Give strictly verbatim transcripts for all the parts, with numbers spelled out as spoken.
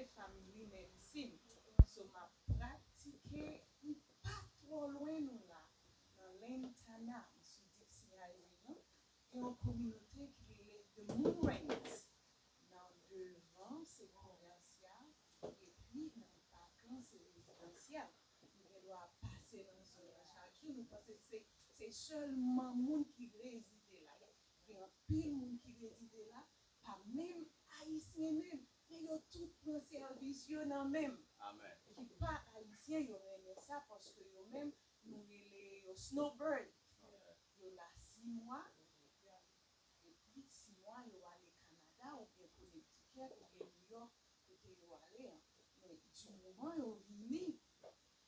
Family Medicine. So, m ap pratike, m pa twò lwen nou la, nan Lantana, m sou Dixie Highway lan, gen yon kominote ki rele The Moon Range. Nan devan, se komèsyal, epi nan bak lan, se rezidansyèl. Nou gen dwa pase nan zòn nan chak jou, nou panse se, se sèlman moun ki rezide la. Gen anpil moun ki rezide la, pa menm Ayisyen menm, men yo tout pran sèvis yo nan men m. Ki pa Ayisyen, yo renmen sa, paske yo menm, nou rele yo snowbird. Yo la sis mwa, epi sis mwa, yo ale Kanada, oubyen Connecticut, oubyen New York, kote yo ale an. Men di moman yo vini,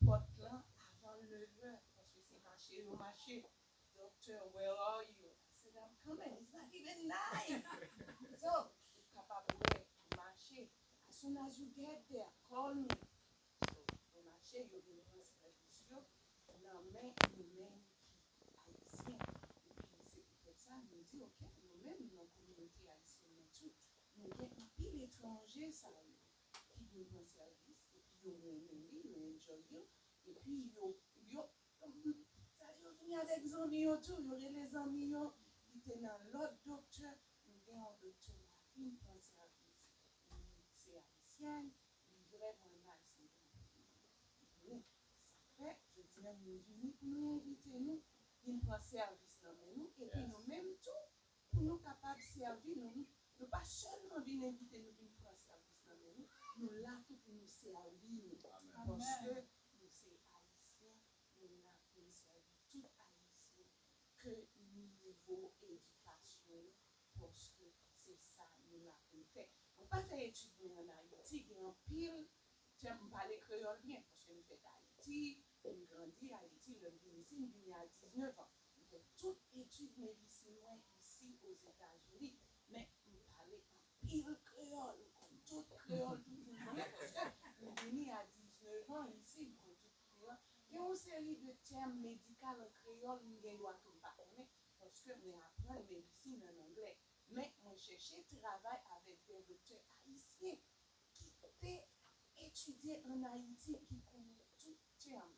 pòt lan avan nevè, paske se mache yo mache. Doctor, where are you? I said, I'm coming. It's not even nine. So, ou kapab wè, mache. As soon as you get there, call me. So, yo mache, yo vin pran sèvis yo nan men nou menm ki Ayisyen. Epi, se poutèt sa, nou di, oke, nou menm, nan kominote ayisyèn nan tou, nou gen anpil etranje sa yo ki vin pran sèvis, epi yo renmen li, yo enjoy li, epi yo, yo, sa yo vini avèk zanmi yo tou, yo rele zanmi yo ki te nan lòt doktè, nou gen yon doktè la vin pran sèvis. Li se ayisyèn, li vrèman nice, li vrèman konnen. Sa fè, jodi a, nou vini pou nou envite nou vin pran sèvis nan men nou, epi nou menm tou, pou nou kapab sèvi nou. Nou pa sèlman vin envite nou vin pran sèvis nan men nou, nou la tou pou nou sèvi nou. Paske nou se Ayisyen, nou la pou nou sèvi tout Ayisyen, ke nivo edikasyon yo, paske se sa nou la pou n fè. Mwen pa fè etid mwen ann Ayiti, gen anpil tèm, m pale kreyòl byen, paske m fèt Ayiti, m grandi Ayiti, lè m vin isi, m vini a diznèf an. M fè tout etid medisin mwen isi Ozetazini, men m pale anpil kreyòl, m konn tout kreyòl, tout moun konnen, paske m vini a diznèf an isi, m konn tout kreyòl. Gen yon seri de tèm medikal an kreyòl, m gen dwa tou m pa konnen, paske mwen aprann medisin ann anglè. Men mwen chèche travay avèk de doktè ayisyen ki te etidye ann Ayiti, ki konnen tout tèm,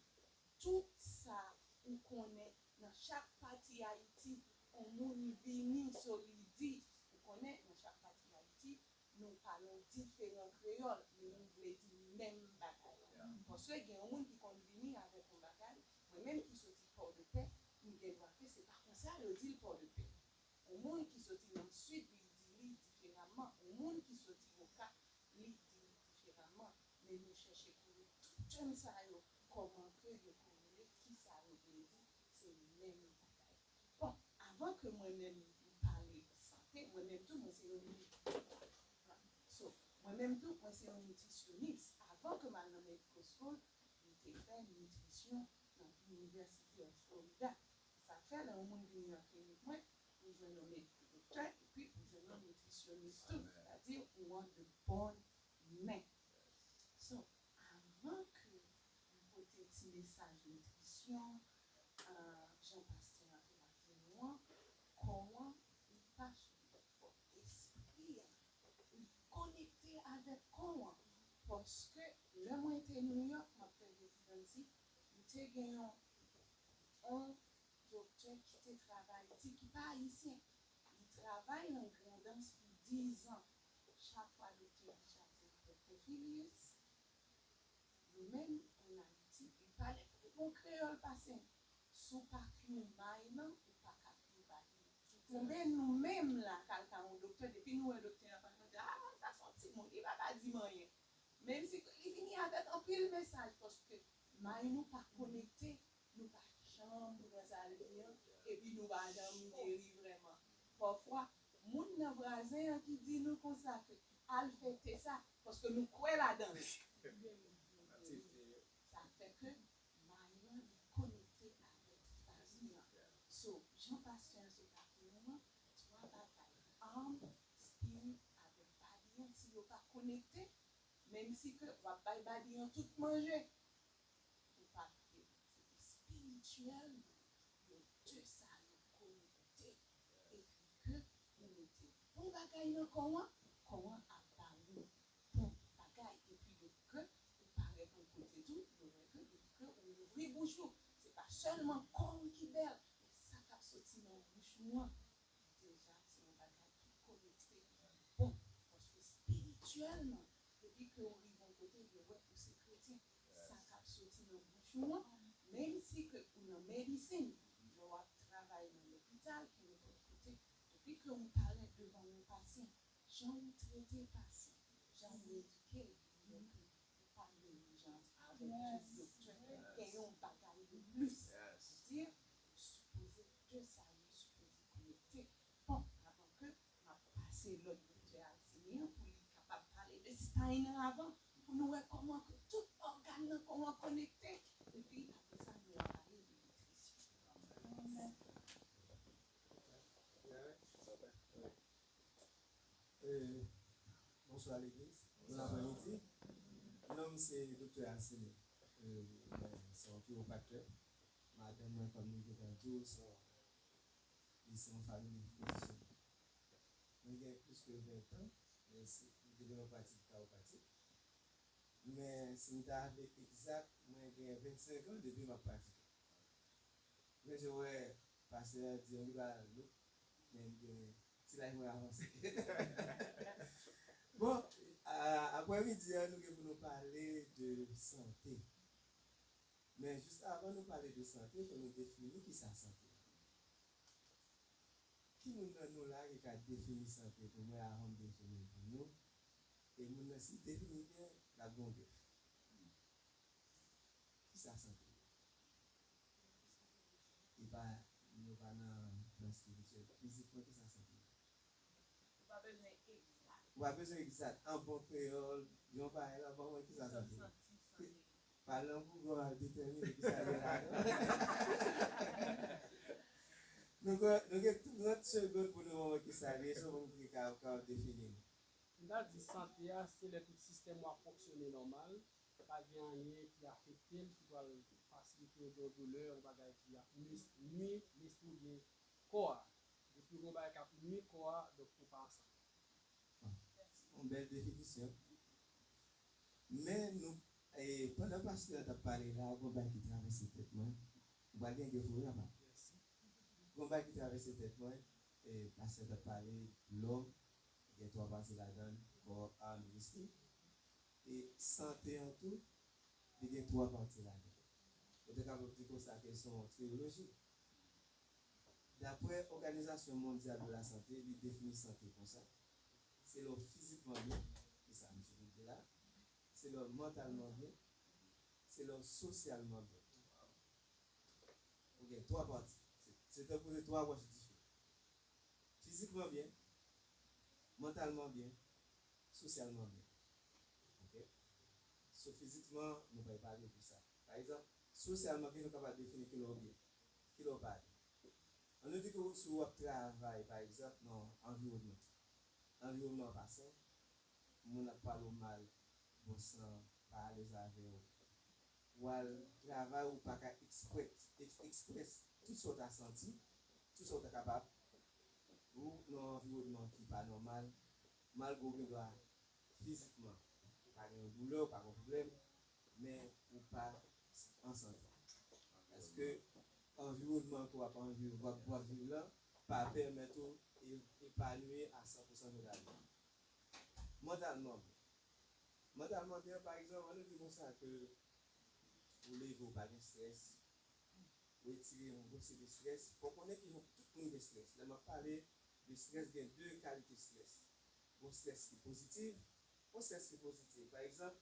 tout sa ou konnen nan chak pati Ayiti, yon moun vini, so li di, ou konnen, nan chak pati Ayiti, nou pale yon diferan kreyòl, men nou vle di menm bagay la. Paske gen yon moun ki konn vini avèk yon bagay, mwen menm ki soti Pòdepè, m gen dwa ke se pa konsa yo di l Pòdepè. Yon moun ki soti nan Sid, li di li diferaman. Yon moun ki soti Oka, li di li diferaman. Men nou chèche konnen tout tèm sa yo, kòman ke yo korele, kisa yo vle di, se menm bagay. Bon, avan ke mwen menm m pale sante, mwen menm tou, mwen se yon, so, mwen menm tou, mwen se yon nitrisyonis. Avan ke m al nan medical school, m te fè nitrisyon nan University of Florida. Sa fè, lè yon moun vini nan klinik mwen, ou jwenn yon med-, doktè, epi ou jwenn yon nitrisyonis tou. Sètadi, ou an de bòn men. So, avan ke m pote ti mesaj nitrisyon, ah, jan pastè an te ap di nou an, kò an, li pa sou fò espri an, li konekte avèk kò an. Paske lè mwen te New York, m ap fè rezidansi, m te gen yon, yon doktè ki te travay, di ki pa ayisyen. Li travay nan Grandans pou diz an. Chak fwa doktè Richard te di, Doktè Filius, nou menm, ann Ayiti, li pale yon kreyòl pase m. Si w pa kwi may lan, ou pa ka kwi badi. Konbyen nou menm la k al ka yon doktè, depi nou wè doktè an pa mande, a, sa se yon timoun, li pa ka di m anyen. Menm si li vini avèk anpil mesaj, paske may nou pa konekte, nou pa janm pran sa l di an, epi nou pa janm geri vrèman. Pafwa, moun nan vwazen an ki di nou konsa ke al fè te sa, paske nou kwè ladan l. Sa fè ke may lan li konekte avèk badi an. So, jan pastè an sot ap di nou an, twa bagay, âme, spirit avèk body an, si yo pa konekte, menm si ke w ap bay body an tout manje, ou pa rive. Se espirityèlman, yo de sa yo konekte. Epi ke ou mete bon bagay nan kò an, kò an ap ba ou bon bagay. sèlman kò w ki bèl, men sa k ap soti nan bouch ou an, deja se yon bagay ki konekte, ki bon. Paske espirityèlman, depi ke w rive yon kote, yo wè ou se kretyen. Sa k ap soti nan bouch ou an, menm si ke ou nan medisin, lè w ap travay nan lopital, ki nenpòt kote, depi ke ou parèt devan yon pasyan, jan ou trete pasyan, jan ou edike l, montre ke ou pa menm jan avèk tout doktè, gen yon bagay de plis. Di, ou sipoze de sa, ou sipoze konekte. Bon, avan ke m ap pase lòt doktè Alcine an pou li kapab pale de spine an avan, pou nou wè kòman ke tout ògàn nan, kòman konekte, epi apre sa, nou va pale de nitrisyon. Euh, bonswa legliz. Bon apremidi. Non m se Doktè Alcine. Euh, mwen se yon kiwopraktè. Madanm mwen, kòm nou gentan di w, se yon, li se yon family physician. Mwen gen plis ke ven tan, men se, m te gen yon pratik kawopratik. Men si m ta vle egzak, mwen gen vennsenk an depi m ap pratike. Men je wè pastè a di yon li pa louk, men li gen ti laj mwen avanse. Bon, apremidi a, nou gen pou nou pale de sante. Men jis avan nou pale de sante, fò nou defini kisa sante. Ki moun nan nou la ki ka defini sante pou mwen avan m defini l pou nou? E moun nan, si l defini l byen, l ap gen yon grèf. Kisa sante ye? E pa, nou pa nan plan espirityèl. Fizikman, kisa sante ye? Ou pa bezwen egzak. Ou pa bezwen egzak. An bon kreyòl, yon bagay la, ban mwen kisa sante ye. Pale an Google, al detèmine kisa l ye ladan. Nou gen, nou gen trant segonn pou nou ban mwen kisa l ye, se pou m ki ka, ka defini l. M ta di sante a, se lè tout sistèm ou ap fonksyone nòmal, pa gen anyen ki afekte l, ki pral fasilite ou gen yon doulè, yon bagay ki ap nwi, nwi lespri oubyen kò a. Depi ou gen yon bagay k ap nwi kò a, donk ou pa an sante. Yon bèl definisyon. Men nou, e, pandan pastè a t ap pale la, gen yon bagay ki travèse tèt mwen. Ou pral gen de fou apa. Gen yon bagay ki travèse tèt mwen, e, pastè a t ap pale, lòm, gen twa pati ladan l, kò, am, lespri. E sante an tou, li gen twa pati ladan l. Ou te kapab di konsa ke se yon triyoloji. Daprè Òganizasyon Mondyal de la Sante, li defini sante konsa, se lè w fizikman byen, ki sa m sot di la, se lè w mantalman byen, se lè w sosyalman byen. Ou gen twa pati. Se, se tankou se twa wòch dife. Fizikman byen, mantalman byen, sosyalman byen. Oke? So, fizikman, nou pral pale pou sa. Pa egzanp, sosyalman, kijan w kapab defini kilè w byen, kilè w pa byen? Ann nou di ke si w ap travay, pa egzanp, nan anviwònman. Anviwònman an pa sen, moun ap pale w mal, bon san, pa alèz avè w. W al travay, ou pa ka eksprès, eks-, eksprès tout sa w ta santi, tout sa w ta kapab. Ou nan yon anviwònman ki pa nòmal, malgre w gen dwa fizikman pa gen yon doulè, ou pa gen yon pwoblèm, men ou pa an sante. Paske anviwònman ke w ap anvi-, w ap, w ap viv lan pa pèmèt ou e-, epanwi a san pousan jan w ta dwe. Mantalman byen. Mantalman byen, pa egzanp, ann nou di konsa ke ou leve, ou pa gen estrès, ou retire yon gwo seri de estrès. Fò w konnen ke tout moun gen estrès. Lè m ap pale de estrès, gen de kalite estrès. Gon estrès ki pozitif, gon estrès ki pozitif. Pa egzanp,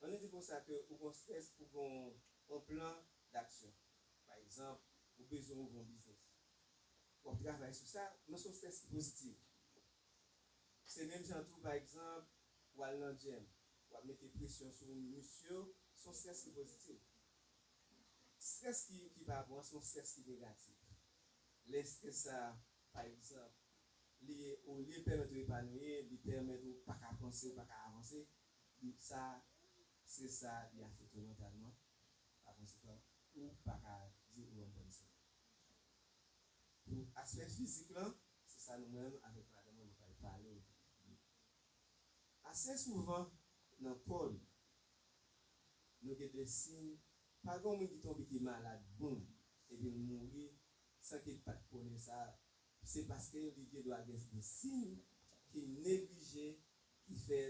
ann nou di konsa ke ou gon estrès pou gon, yon plan d'action. Pa egzanp, ou bezwen ouvri yon biznis. W ap travay sou sa, men se yon estrès ki pozitif. Se menm jan tou, pa egzanp, w al nan gym, w ap mete presyon sou mis yo, se yon estrès ki pozitif. Estrès ki, ki pa bon an, se yon estrès ki negatif. Lè estrès sa, pa egzanp, li, olye l pèmèt ou epanouye, li pèmèt ou pa ka panse, ou pa ka avanse, li, sa, estrès sa, li afekte w mantalman, pa konsekan, ou pa ka di ou an bòn sante. Pou aspè fizik lan, se sa nou menm avèk madanm mwen nou pral pale. Ase souvan, nan kò nou, nou gen de siy, pa gen yon moun ki tonbe ki malad, boum. epi l mouri san ke l pa t konnen sa, se paske li gen dwa gen de siy ki neglije, ki fè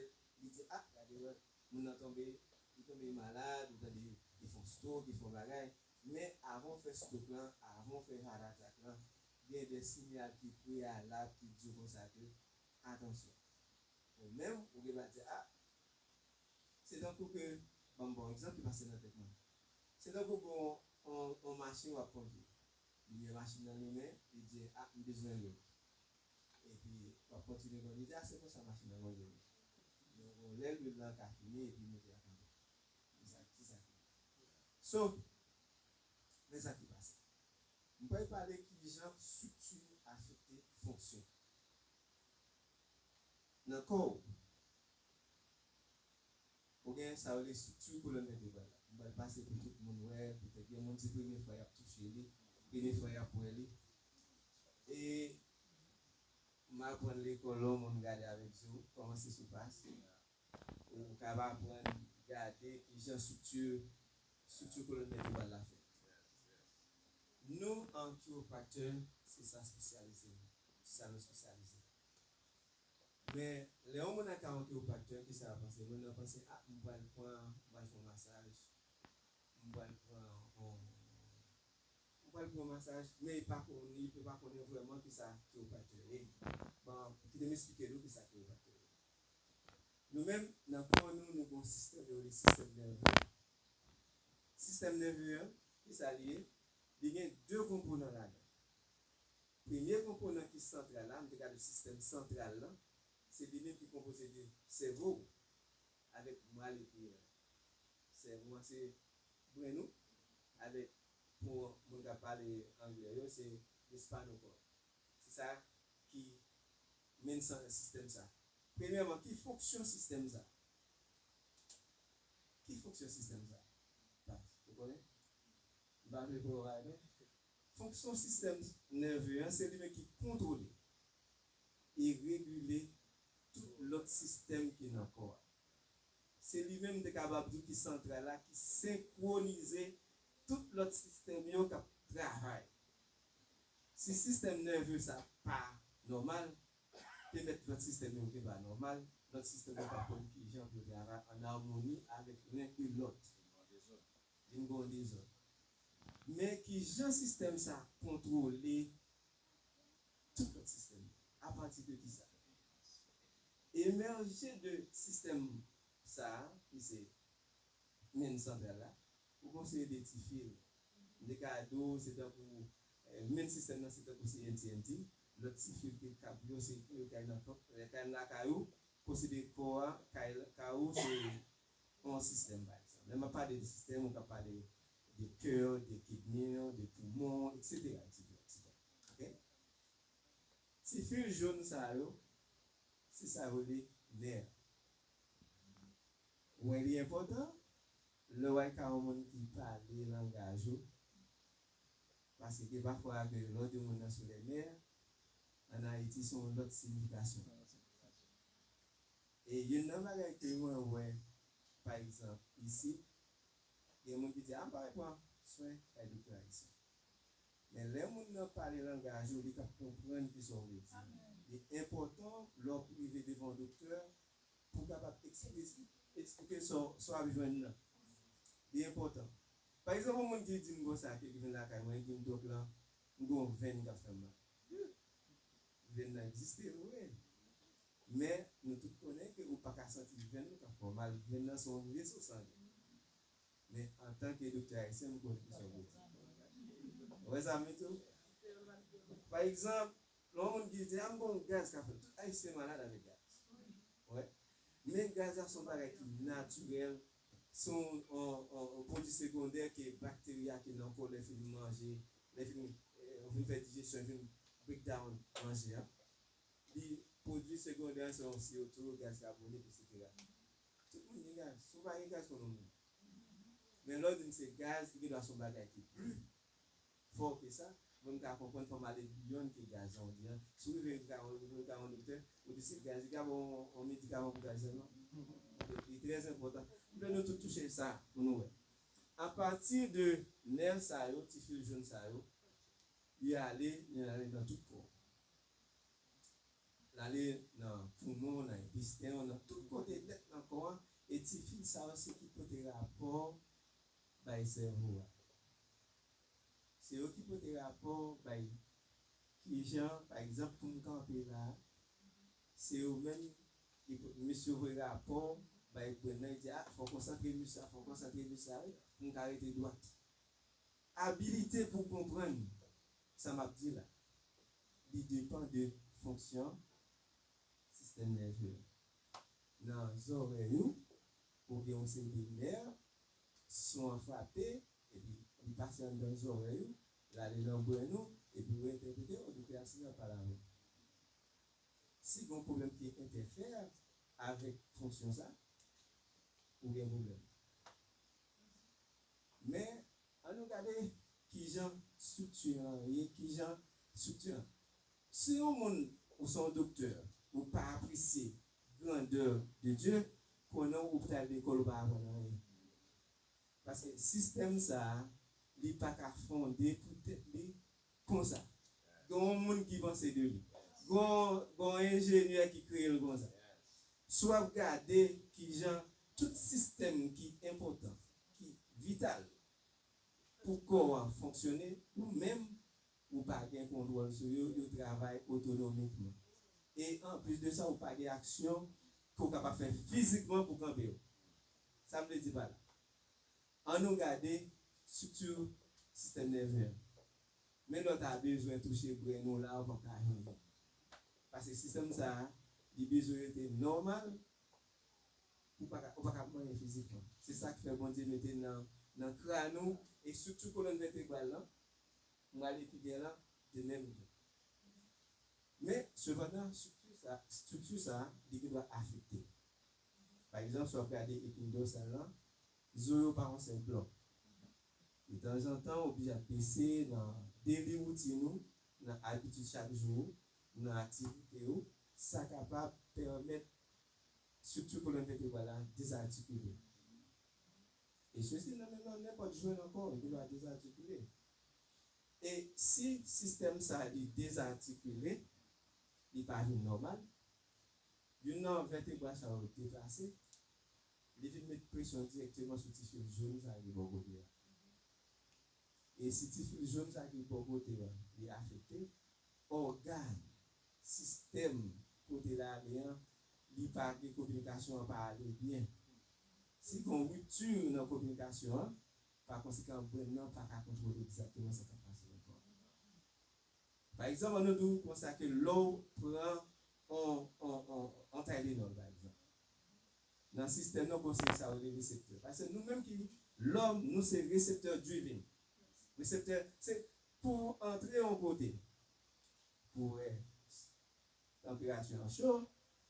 li di, a, gade wè, moun nan tonbe, li tonbe malad, ou tande li fè yon stroke, li fè yon bagay. Men avan w fè stroke lan, avan w fè heart attack lan, gen de siyal ki preyalab ki di w konsa ke, atansyon. Ou menm, ou gen dwa di, a, se tankou ke, ban m ba w egzanp ki pase nan tèt mwen. Se tankou gen yon, yon, yon machin w ap kondui. Limyè machin nan limen, li di, a, m bezwen lwil. Epi, w ap kontinye kondui, li di, a, se konsa machin nan kondui. Donk, lè lwil lan ka fini, epi motè a kanpe. Men sa, se sa ki. So, men sa ki pase. M pral pale kijan estrikti afekte fonksyon. Nan kò w, ou gen sa yo rele estrikti kolòn vètebral la. M pral pase pou tout moun wè, petèt gen moun se premye fwa y ap touche li, premye fwa y ap wè li. E m aprann lekòl, yon moun gade avèk zye w, kòman se sou pas. Ou ka aprann gade kijan estrikti, estrikti kolòn vètebral la fèt. Nou, an kiwopraktè, se sa espesyalize nou. Se sa nou espesyalize. Men, lè yon moun al ka yon kiwopraktè, kisa l ap panse? Moun nan panse, a, m pral pran, m pral fè yon masaj, m pral pran yon, m pral pran yon masaj, men li pa konnen, li pa konnen vrèman kisa kiwopraktè ye. Bon, kite m esplike nou kisa kiwopraktè ye. Nou menm, nan kò nou, nou gen yon sistèm yo rele sistèm nève. Sistèm nève an, kisa li ye? Li gen de konponan ladan. Premye konponan ki santral la, m te ka di sistèm santral la, se li menm ki konpoze de sèvo avèk mwa lepriyè. Sèvo an se brenn ou, avèk, pou moun k ap pale anglè yo, se the spinal cord. Se sa ki menm sistèm sa. Premyèman, ki fonksyon sistèm sa? Ki fonksyon sistèm sa? Pas, ou konnen? M pa vle pran w non. Fonksyon sistèm nève an, se li menm ki kontwole e regile tout lòt sistèm ki nan kò a. Se li menm m te kapab di w ki santral la, ki senkwonize tout lòt sistèm yo k ap travay. Si sistèm nève sa pa nòmal, pèmèt lòt sistèm yo ki pa nòmal, lòt sistèm yo p ap konn kijan pou yo travay ann amoni avèk len e lòt. Vin gen yon dezòd. Men kijan sistèm sa kontwole tout lòt sistèm yo? Apati de kisa? Emèje de sistèm sa a, ki se menn santral la, ou gen yon seri de ti fil. M te ka di w, se tankou, eh, menn sistèm nan, se tankou se T N T, lòt ti fil ke k ap yo, se yo k nan, eh, k nan lakay ou, konsidere kò a, kay, kay ou, se yon sistèm, pa egzanp. Lè m ap pale de sistèm, ou ka pale de kè, de kidney, de poumon, et cetera, et cetera, et cetera. Ok? Ti fil jòn sa yo, se sa yo rele nè. Ou wè li enpòtan, lè w al ka yon moun ki pale langaj ou, paske gen pafwa ke lè w di moun nan sou lè nè, ann Ayiti, se yon lòt siyifikasyon. E youn nan bagay ke mwen wè, pa egzanp, isit, gen moun ki di, a, m pa pral pran swen kay doktè Ayisyen. Men lè moun nan pale langaj ou, li ka konprann kisa w vle di. Li enpòtan lè w rive devan yon doktè pou w kapab eksplike, eksplike sa w, sa w ap jwenn nan. Li enpòtan. Pa egzanp, yon moun ki di m konsa, ke li vin lakay mwen, li di m, dòk lan, m gen yon venn k ap fè m mal. Venn nan egziste, wi. Men, nou tout konnen ke ou pa ka santi venn nan k ap fè w mal. Venn nan se yon veso sangen. Men antanke doktè ayisyen, m konnen kisa w vle di. Ou wè sa m di w? Pa egzanp, lè yon moun ki di, a, m gen yon gaz k ap fè m. Tout ayisyen malad avèk gaz. Ou wè? Men gaz la se yon bagay ki natirèl, se yon, yon, yon, yon pwodui segondè ke bakteri a ki nan kò lè fin manje, lè fin, eh, fin fè dijesyon, fin break down manje a. Li pwodui segondè a se yon C O two, gaz kabonik, et cetera. Tout moun gen gaz. Si w pa gen gaz, konnen w mouri. Men lè w di m se gaz, li gen dwa se yon bagay ki pli fò ke sa. Mwen, m ka konprann, fò m ale pi lwen ke gaz la, ou di a. Si w rive, ou ka, ou ka yon doktè, ou di se gaz, li ka ba w yon medikaman pou gaz la, non? Li trè enpòtan. M vle nou tout touche sa pou nou wè. Apati de nè sa yo, ti fil jòn sa yo, li ale, li ale nan tout kò. L ale nan poumon, nan entesten, nan tout kote nèt nan kò a, e ti fil sa yo se ki pote rapò bay sèvo a. Se yo ki pote rapò bay kijan, pa egzanp, pou m kanpe la, se yo menm ki po-, misye voye rapò bay brenn nan, li di, a, fò w konsantre mis sa, fò w konsantre mis sa, wi, pou m ka rete dwat. Abilite pou konprann sa m ap di la, li depann de fonksyon sistèm nève a. Nan zòrèy ou, ou gen yon seri de nè, son an frape, epi li pase anndan zòrèy ou, l ale nan brenn ou, epi ou entèprete, ou di, "Pè a, Senyè, pale avè m." Si gen yon pwoblèm ki entèfè avèk fonksyon sa, ou gen pwoblèm. Men, ann nou gade kijan estrikti an ye, kijan estrikti an. Si yon moun, ou se yon doktè, ou pa apresye grandeur de Dieu, konnen ou pral lekòl, ou pa aprann anyen. Paske sistèm sa a, li pa ka fonde pou tèt li konsa. Gen yon moun ki panse de li. Gen yon, gen yon enjenyè ki kreye l konsa. Si w ap gade kijan tout sistèm ki enpòtan, ki vital pou kò a fonksyone, ou menm, ou pa gen kontwòl sou yo, yo travay otonomikman. E anplis de sa, ou pa gen aksyon ke w kapab fè fizikman pou kanpe yo. Sa m vle di pa la. Ann nou gade estrikti sistèm nève a. Men lè w ta bezwen touche brenn ou la, ou p ap ka jwenn li. Paske sistèm sa a, li bezwen rete nòmal, ou pa ka, ou pa ka manyen fizikman. Se sa k fè Bondye mete nan, nan kràn ou estrikti kolòn vètebral lan, m pral etidye la, de menm jan. Men, sepandan, estrikti sa, estrikti sa, li gen dwa afekte. Pa egzanp, si w ap gade epin dòsal lan, zo yo pa yon sèl blòk. Detanzantan, ou oblije ap bese nan deli woutin ou, nan abitid chak jou ou, nan aktivite ou, sa kapab pèmèt estrikti kolòn vètebral la dezatikile. E sesi nan menm nan nenpòt jwèn ankò, li gen dwa dezatikile. E si sistèm sa a li dezatikile, li pa vin nòmal, youn nan vètebra sa yo deplase, li vin met presyon dirèkteman sou ti fil jòn sa ki bò kote a. E si ti fil jòn sa ki bò kote a, li afekte, ògàn, sistèm kote l ale an, li pa gen kominikasyon an pa ale byen. Si gen yon ripti nan kominikasyon an, pa konsekan, brenn nan pa ka kontwole egzakteman sa k ap pase nan kò a. Pa egzanp, ann nou di w konsa ke lè w pran on, on, on, on Tylenol, pa egzanp, nan sistèm nan, bon, se sa yo rele reseptè. Paske nou menm ki lòm, nou se reseptè driven. Reseptè, se pou antre yon kote, pou wè tanperati an cho,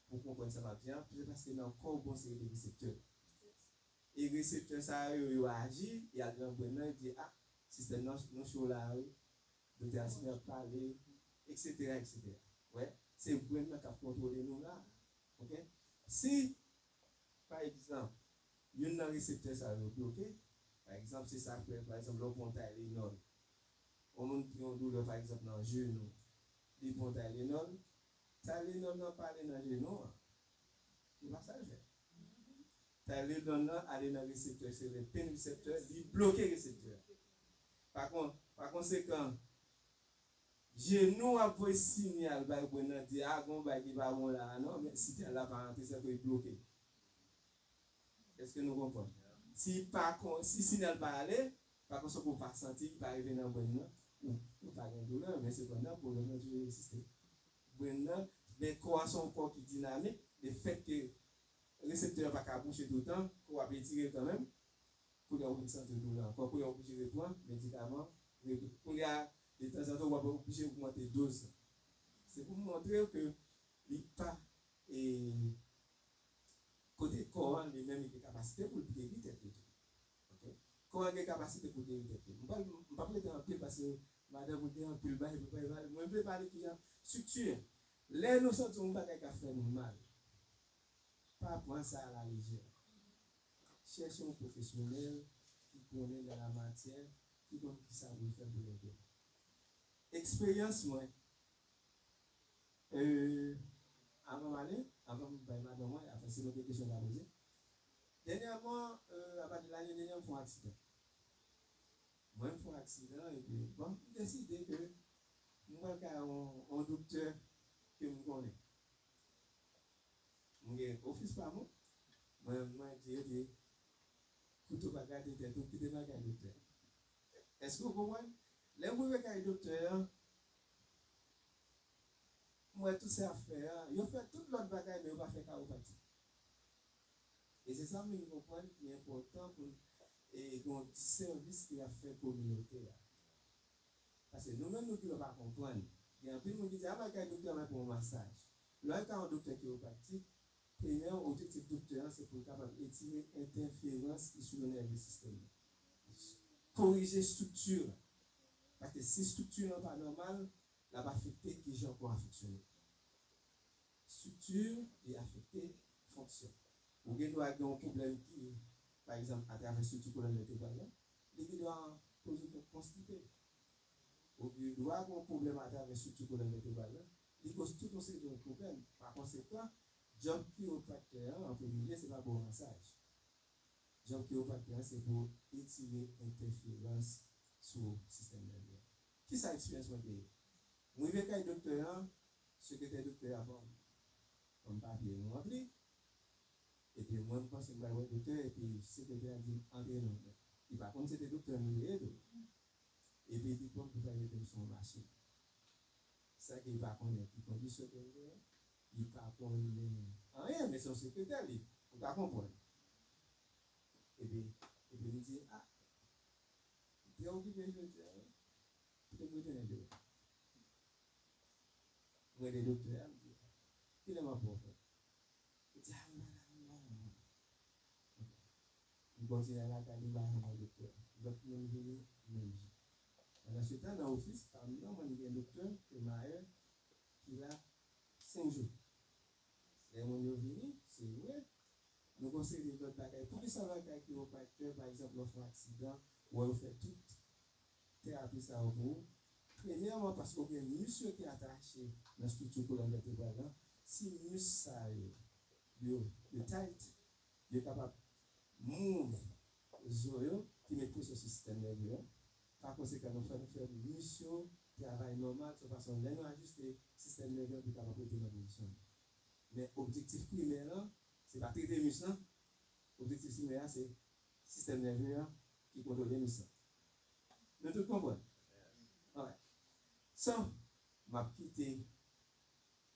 pou konprann sa m ap di an, se paske nan kò w gon seri de reseptè. E reseptè sa yo, yo aji, y al nan brenn nan, yo di, a, sistèm nan, nou cho la, wi. Doktè Asmi ap pale, etsetera, etsetera. Wè, se brenn nan k ap kontwole nou la. Oke? Si, pa egzanp, youn nan reseptè sa yo bloke, pa egzanp, se sa k fè, pa egzanp, lè w pran Tylenol, yon moun ki gen yon doulè, pa egzanp, nan jenou, li pran Tylenol, Tylenol nan pa ale nan jenou an. Se pa sa l fè. Tylenol nan ale nan reseptè, se le pain receptor, li bloke reseptè a. Pa kon-, pa konsekan, jenou ap voye sinyal bay brenn nan, di, a, gon bagay ki pa bon la a, non, men sinyal la pa rantre, tankou li bloke. Èske nou konprann? Si pa kon-, si sinyal pa ale, pa konsa pou w pa santi, li pa rive nan brenn nan, ou, ou pa gen doulè, men sepandan, pwoblèm nan toujou egziste. Brenn nan, men kò a se yon kò ki dinamik, lefètke reseptè a pa ka bouche toutan, kò a ap etire l kanmenm, kounye a ou vin santi doulè ankò, kounye a ou oblije repran medikaman, re-, kounye a, detanzantan, w ap oblije ogmante doz lan. Se pou m montre w ke li pa, e, kote kò an li menm li gen kapasite pou l geri tèt li tou. Oke? Kò an gen kapasite pou geri tèt li. M pa, m p ap rete anpil paske madanm ou gen anpil bagay pou bay pale. Mwen vle pale ki jan estrikti. Lè nou santi yon bagay k ap fè nou mal, pa pran sa alalejè. Chèche yon pwofesyonèl ki konnen nan la matyè, ki konn kisa pou l fè pou l ede. Eksperyans mwen, euh, avan m ale, avan m bay madanm mwen, apre si nou gen kesyon, n a poze. Dènyèman, euh, apati lane dènyè, m fè yon aksidan. Mwen, m fè yon aksidan, epi, bon, m deside ke m pral kay yon, yon doktè ke m konnen. M gen ofis pa mwen, mwen, mwen di yo, di, kouto pa gate tèt ou, kite m al kay doktè. Èske w konprann? Lè m rive kay doktè an, m wè tout sa y ap fè a, yo fè tout lòt bagay, men yo pa fè kawopatik. E se sa m vin konprann ki enpòtan pou n, e, gen yon sèvis ke y ap fè kominote a. Paske nou menm, nou genlè pa konprann. Gen anpil moun ki di, "A, m al kay doktè a, m al pran yon masaj." Lè w al kay yon doktè kiwopratik, premye objektif doktè an, se pou l kapab etire entèferans ki sou nève sistèm nan. Korije estrikti an. Paske si estrikti an pa nòmal, l ap afekte kijan kò a fonksyone. Estrikti, li afekte fonksyon. Ou gen dwa gen yon pwoblèm ki, pa egzanp, atravè estrikti kolòn vètebral la, li gen dwa koze w konstipe. Ou gen dwa gen yon pwoblèm atravè estrikti kolòn vètebral la, li koz tout yon seri de pwoblèm. Pa konsekan, djòb kiwopraktè an, an premye lye, se pa ba w masaj. Djòb kiwopraktè an, se pou etire entèferans sou sistèm nève a. Kisa eksperyans mwen te ye? Mwen rive kay doktè an, sekretè doktè a ban m, ban m papye m ranpli. Epi mwen, m panse m pral wè doktè, epi sekretè a di m, "Antre non." Li pa konn se te doktè m li ye tou. Epi li di, "Bon, pou sa, mete m sou yon machin." Sa ke li pa konnen, ki kondisyon ke m genyen, li pa konnen anyen, men se yon sekretè li, ou ka konprann. Epi, epi m di, "A, m trè okipe jodi a, wi. Kite m retounen demen." M rele doktè a, m di, "Kilè m ap wè w?" Li di, "A, m pa ka, m pa ka, m pa ka." M kontinye al lakay li, m pa janm wè doktè a. Lòt moun vini, menm jan. Pandan se tan, nan ofis pa m nan, mwen, m gen doktè Mayè ki la senk jou. Lè moun yo vini, se vre, nou gen yon seri de lòt bagay. Poukisa w al kay kiwopraktè, pa egzanp, lè w fè yon aksidan, ou wè yo fè tout terapi sa yo pou ou? Premyèman, paske w gen mis yo ki atache nan estrikti kolòn vètebral la. Si mis sa yo, yo, yo tight, yo kapab move zo yo, ki met presyon sou sistèm nève a. Pa konsekan, nou fè, nou fè mis yo travay nòmal, se yon fason lè nou ajiste sistèm nève a pou l kapab rete nan pozisyon li. Men objektif primè lan, se pa trete mis lan. Objektif primè a, se sistèm nève a ki kontwole mis lan. Nou tout konprann? Alright. So, m ap kite,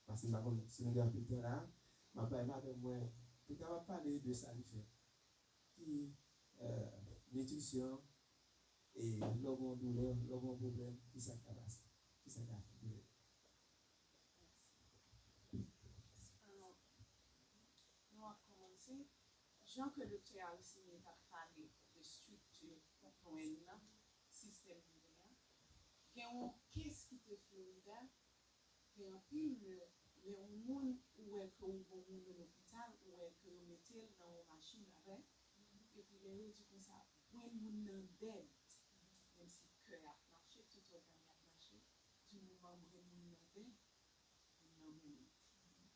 paske m pa konn si nou gen anpil tan la, m ap bay madanm mwen pou l kapab pale de sa li fè. Ki, euh, nitrisyon, e lè w gen yon doulè, lè w gen yon pwoblèm, kisa k ka pase? Kisa k ka fè? Mèsi. Alò, nou ap kòmanse. Jan ke doktè Aristide t ap pale de estrikti brenn nan, sistèm nève a, gen yon kes ki te Florida, gen anpil lè, lè yon moun, ou wè ke ou gen yon moun nan lopital, ou wè ke yo mete l nan yon machin avè, epi lè yo di konsa, brenn moun nan dèd, menm si kè a ap mache, tout ògàn yo ap mache, di moman brenn moun nan dèd, moun nan mouri. Ya.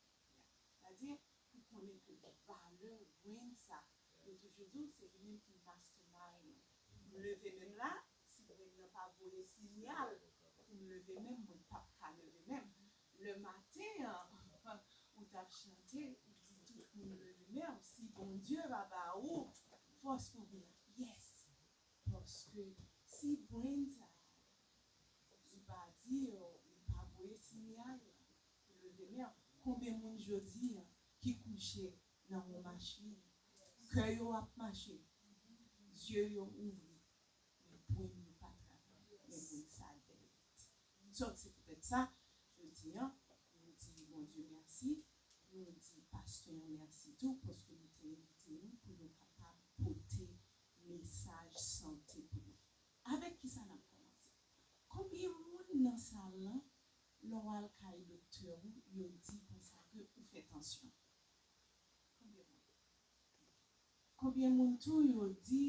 Sa di, pou konnen ke valè brenn sa, yo toujou di w, se li menm ki mastermind. M leve menm la, si brenn nan pa voye sinyal pou m leve menm, mwen p ap ka leve menm. Le maten an, ou t ap chante, ou di tout moun leve menm. Si Bondye pa ba ou fòs pou vin, yes. Paske si brenn sa, li pa di, li pa voye sinyal pou leve menm. Konbyen moun jodi a ki kouche nan yon machin, kè yo ap mache, zye yo ouvri, men brenn yo pa travay, men moun sa dèd. So, se poutèt sa, jodi a, nou di Bondye mèsi, nou di pastè an mèsi tou, paske li te envite nou pou nou kapab pote mesaj sante pou yo. Avèk kisa n ap kòmanse? Konbyen moun nan sal lan, lè w al kay doktè ou, yo di konsa ke ou fè tansyon? Konbyen moun? Konbyen moun tou yo di,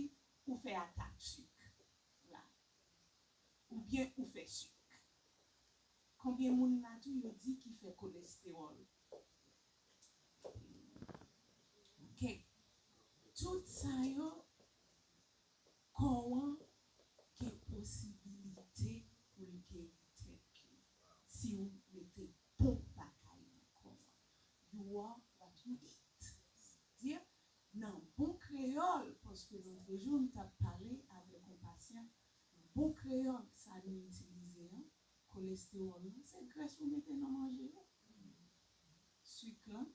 ou fè atak sik la, oubyen ou fè sik. Konbyen moun la tou yo di ki fè kolestewòl? Ok. Tout sa yo, kò an gen posibilite pou l geri tèt li si w mete bon bagay nan kò an. You are what you eat. Di, nan bon kreyòl, paske lòtrejou m t ap pale avèk yon pasyan, nan bon kreyòl, sa nou itilize an, kolestewòl lan, se grès ou mete nan manje yo. Sik lan,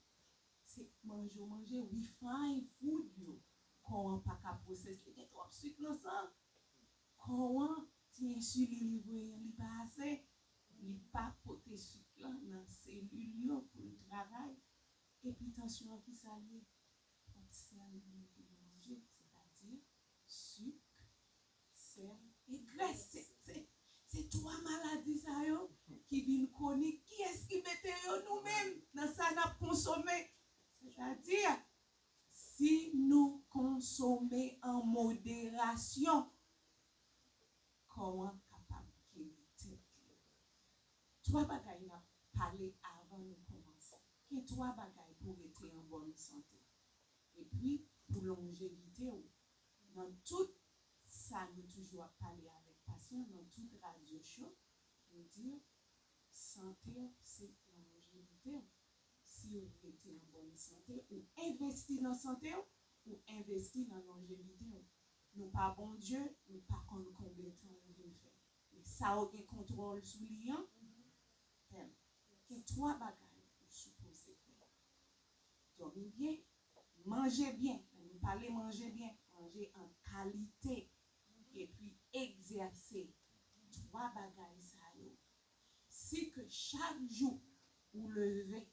se manje w manje, refined food yo. Kò an pa ka pwosese, gen twòp sik nan san. Kò an, ti ensilin li voye an, li pa ase. Li pa pote sik lan nan selil yo pou l travay. Epi tansyon an, ki sa l ye? Twòp sèl li mete nan manje, sètadi sik, sèl e grès. Se, se, se twa maladi sa yo ki vin kwonik. Kiyès ki mete yo? Nou menm, nan sa n ap konsome. Sètadi, si nou konsome an moderasyon, kò an kapab geri tèt li. Twa bagay n ap pale avan nou kòmanse. Gen twa bagay pou w rete an bòn sante. Epi, pou lonjevite w, nan tout sa nou toujou ap pale avèk pasyan, nan tout radyo show, nou di, sante w se lonjevite w. Si w rete an bòn sante, ou envesti nan sante w, ou envesti nan lonjevite w. Nou pa Bondye, nou pa konn konbyen tan ou vin fè. Men sa w gen kontwòl sou li an, fè l. Gen twa bagay ou sipoze fè. Dòmi byen, manje byen. Lè nou pale manje byen, manje an kalite. Epi egzèse. Twa bagay sa yo. Si ke chak jou ou leve,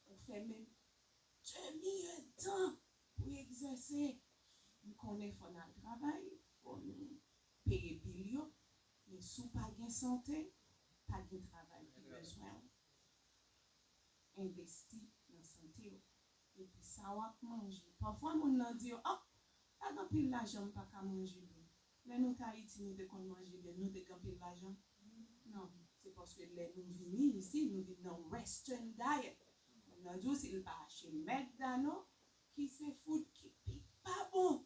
ou fè menm demi èdtan pou egzèse. M konnen fò n al travay, fò nou peye bil yo, men si w pa gen sante, pa gen travay ki bezwen w. Envesti nan sante w. Epi sa w ap manje. Pafwa moun nan di w, oh, pa gen anpil lajan, m pa ka manje byen. Lè nou t Ayiti, nou te konn manje byen, nou te gen anpil lajan? Non, se paske lè nou vini isi, nou vin nan Western diet. Moun nan di w si l pa achte McDonald, ki se food ki pi pa bon,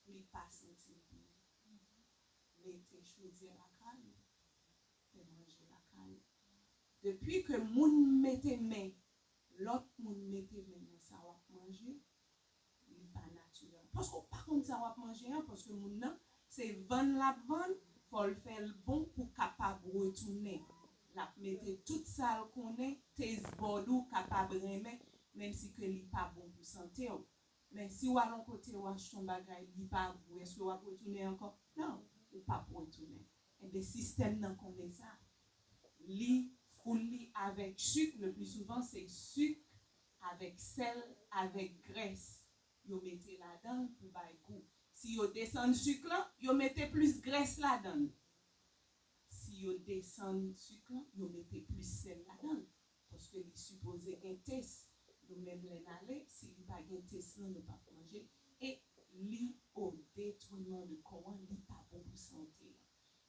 li pa santi l byen. Mete chodyè lakay ou, fè manje lakay ou. Depi ke moun mete men, lòt moun mete men nan sa w ap manje, li pa natirèl. Paske w pa konn sa w ap manje an, paske moun nan, se vann l ap vann, fò l fè l bon pou kapab retounen. L ap mete tout sa l konnen, taste bud ou kapab renmen, menm si ke li pa bon pou sante w. Men si w al yon kote, w achte yon bagay, li pa gou, èske w ap retounen ankò? Non, ou p ap retounen. Enben, sistèm nan konnen sa. Li full li avèk sik, le pli souvan se sik avèk sèl, avèk grès yo mete ladan l pou bay gou. Si yo desann sik lan, yo mete plis grès ladan l. Si yo desann sik lan, yo mete plis sèl ladan l. Paske li sipoze gen test. Nou menm lè n ale, si li pa gen test lan, nou p ap manje. E li o detriman de kò an, li pa bon pou sante an.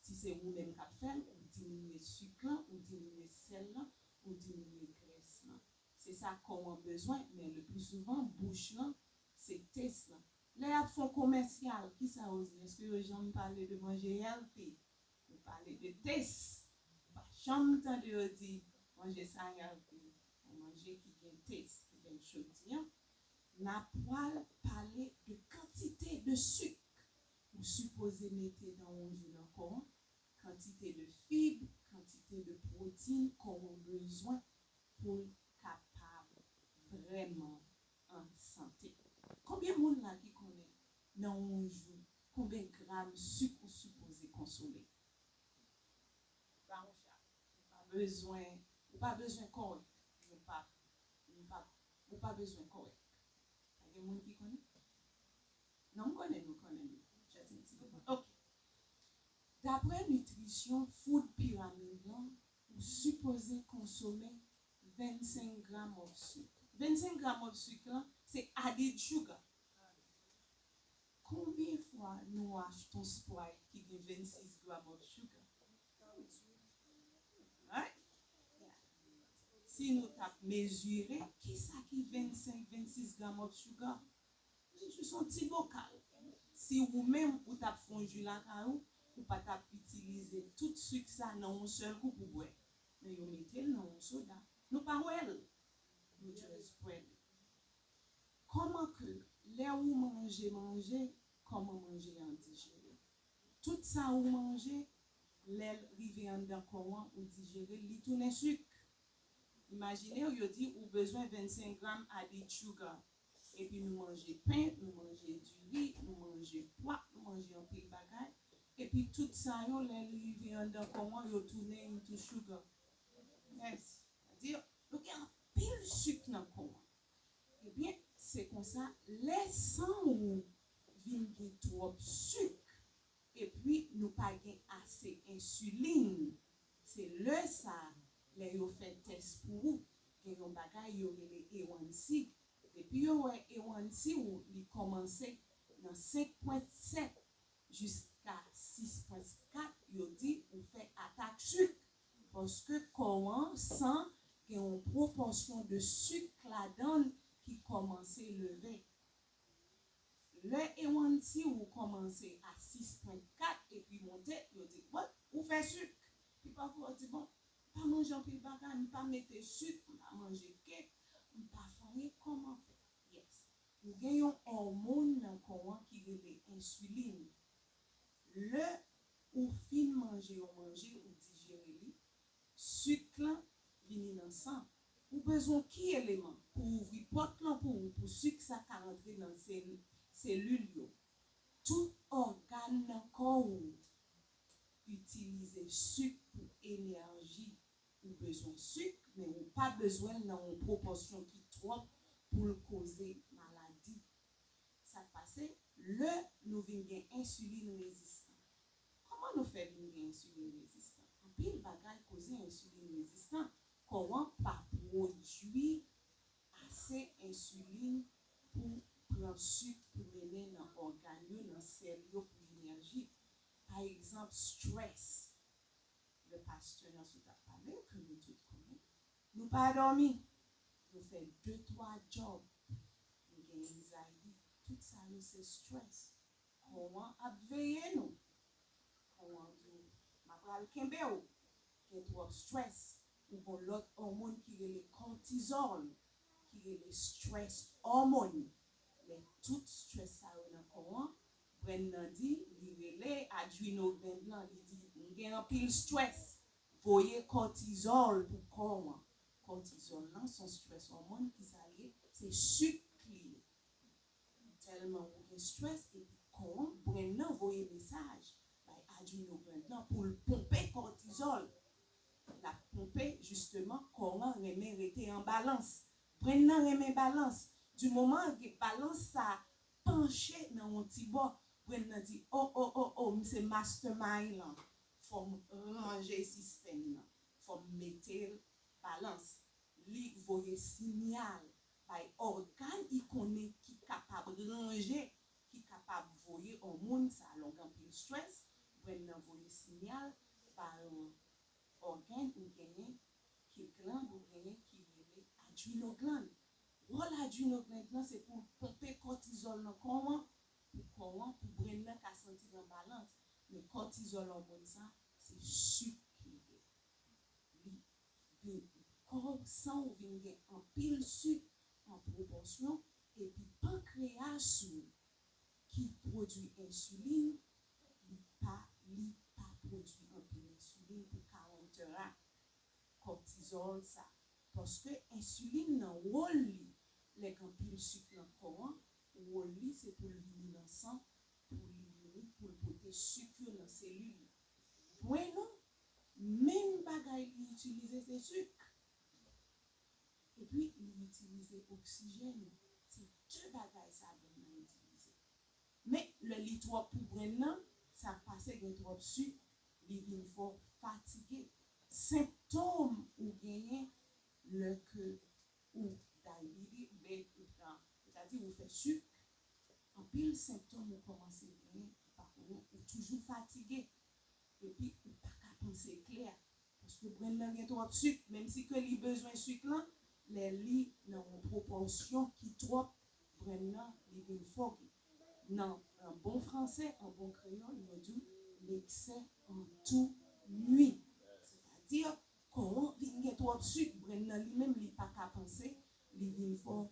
Si se ou menm k ap fè l, ou diminye sik lan, ou diminye sèl lan, ou diminye grès lan. Se sa kò an bezwen, men le pli souvan, bouch lan, se test lan. Lè y ap fè yon komèsyal, kisa yo di? Èske yo janm pale de manje healthy? Yo pale de test. Ou pa janm tande yo di manje sa healthy, yon manje ki gen test. Ebyen, jodi a, n a pwal pale de kantite de sik ou sipoze mete nan yon jou nan kò an, kantite de fib, kantite de pwoteyin kò an bezwen pou l kapab vrèman an sante. Konbyen moun la ki konnen nan yon jou konbyen gram sik ou sipoze konsome? Ba yon chat. Ou pa bezwen, ou pa bezwen kòrèk. Nou pa, nou pa, ou pa bezwen kòrèk. Pa gen moun ki konnen? Non, m konnen nou konnen, men just in case. Ok. Daprè Nutrition Food Pyramid lan, ou sipoze konsome vennsenk gram of sik. Vennsenk gram of sik lan, se added sugar. Konbyen fwa nou achte yon Sprite ki gen vennsis gram of sugar? Right? Si nou t ap mezire, kisa ki vennsenk, vennsis gram of sugar? Li jis yon ti bokal. Si ou menm ou t ap fè yon ji lakay ou, ou pa t ap itilize tout sik sa nan yon sèl kou pou bwè. Men yo mete l nan yon soda. Nou pa wè l. Nou just bwè l. Kòman ke lè ou manje manje, kòman manje an dijere? Tout sa ou manje, lè l rive anndan kò an, ou dijere l, li tounen sik. Imajine w, yo di ou bezwen vennsenk gram added sugar. Epi nou manje pen, nou manje diri, nou manje pwa, nou manje anpil bagay. Epi tout sa yo, lè l rive anndan kò an, yo tounen into sugar. Yes. Sa di, nou gen anpil sik nan kò an. Ebyen, se konsa, lè san ou vin gen twòp sik, epi nou pa gen ase ensilin, se lè sa, lè yo fè tès pou ou, gen yon bagay yo rele A one C. Depi yo wè A one C ou, li kòmanse nan senk pwen sèt jiska sis pwen kat, yo di ou fè atak sik. Paske kò an, san, gen yon pwopòsyon de sik ladan l ki kòmanse leve. Lè A one C ou kòmanse a sis pwen kat epi monte, yo di, bon, ou fè sik. Pi pafwa, ou di, bon, m pa manje anpil bagay, m pa mete sik, m pa manje kèk, m pa fè anyen, kòman fè? Yes. Ou gen yon òmòn nan kò an ki rele ensilin. Lè ou fin manje yon manje, ou dijere li, sik lan vini nan san. Ou bezwen ki eleman pou ouvri pòt lan pou ou, pou sik sa ka rantre nan sel-, selil yo? Tout ògàn nan kò ou itilize sik pou enèji. Ou bezwen sik, men ou pa bezwen l nan yon pwopòsyon ki twòp pou l koze maladi. Sa k pase? Lè nou vin gen ensilin rezistan. Kòman nou fè vin gen ensilin rezistan? Anpil bagay koze ensilin rezistan. Kò an pa pwodui ase ensilin pou pran sik pou mennen nan ògàn yo, nan sèl yo pou enèji. Pa egzanp, strès. Lè pastè nan sot ap pale, ke nou tout konnen. Nou pa dòmi. Nou fè de, twa djòb. Nou gen anxiety. Tout sa yo se strès. Kò an ap veye nou. Kò an di w, m ap pral kenbe w. Gen twòp strès. Ou gon lòt òmòn ki rele kòtizòl, ki rele stress hormone. Lè tout strès sa yo nan kò an, brenn nan di, li rele adrenal gland lan, li di, m gen anpil strès. Voye kòtizòl pou kò an. Kòtizòl lan se yon stress hormone, ki sa l ye? Se sik li ye. Tèlman ou gen strès, epi kò an, brenn nan voye mesaj bay adrenal gland lan pou l ponpe kòtizòl. L ap ponpe, jisteman, kò an renmen rete an balans. Brenn nan renmen balans. Di moman gen balans sa panche nan yon ti bò, brenn nan di, o, o, o, o, m se mastermind lan. Fò m ranje sistèm nan. Fò m mete l balans. Li voye siyal bay ògàn li konnen ki kapab ranje, ki kapab voye òmòn sa. Lè w gen anpil strès, brenn nan voye siyal bay yon ògàn ou genyen, ki gland ou genyen ki rele adrenal gland. Wòl adrenal gland lan se pou l ponpe kòtizòl nan kò an, pou kò an, pou brenn nan ka santi l an balans. Men kòtizòl òmòn sa, se sik li ye. Li vin, kò san w vin gen anpil sik an pwopòsyon, epi pankreyas ou ki pwodui ensilin, li pa, li pa pwodui anpil ensilin pou counteract kòtizòl sa. Paske ensilin nan wòl li, lè gen anpil sik nan kò an, wòl li se pou l vini nan san, pou li vini, pou l pote sik yo nan selil yo. Brenn nou, menm bagay li itilize se sik. Epi li itilize oksijèn. Se de bagay sa brenn nan itilize. Men, lè li twòp pou brenn nan, sa k pase gen twòp sik, li vin fè w fatige. Senptòm ou genyen lè ke ou diabetic, men ou pran, sètadi ou fè sik, Anpil sentòm ou kòmanse genyen ki pa konnen, ou toujou fatige, epi ou pa ka panse klè. Paske brenn nan gen twòp sik, menm si ke li bezwen sik lan, lè li nan yon pwopòsyon ki twòp, brenn nan li vin foggy. Nan, an bon fransè, an bon kreyòl, yo di w l'excès en tout nuit. Sètadi, kò an vin gen twòp sik, brenn nan li menm li pa ka panse, li vin fè w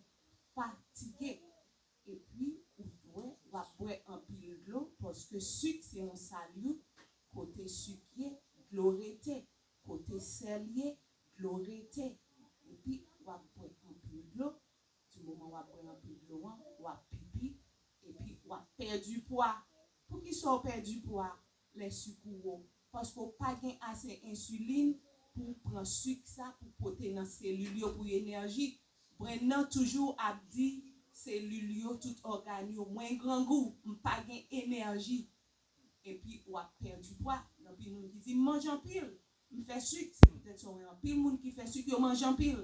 fatige. Epi, ou dwe, w ap bwè anpil dlo, paske sik se yon salyut, kote sik ye, dlo rete, kote sèl ye, dlo rete. Epi, w ap bwè anpil dlo, di moman w ap bwè anpil dlo an, w ap pipi, epi w ap pèdi pwa. Poukisa w pèdi pwa lè sik ou wo? Paske w pa gen ase ensilin pou w pran sik sa pou pote nan selil yo pou enèji. Brenn nan toujou ap di selil yo, tout ògàn yo, mwen grangou, m pa gen enèji. Epi w ap pèdi pwa. Gen anpil moun ki di, m manje anpil, m fè sik. Se poutèt sa w wè anpil moun ki fè sik, yo manje anpil.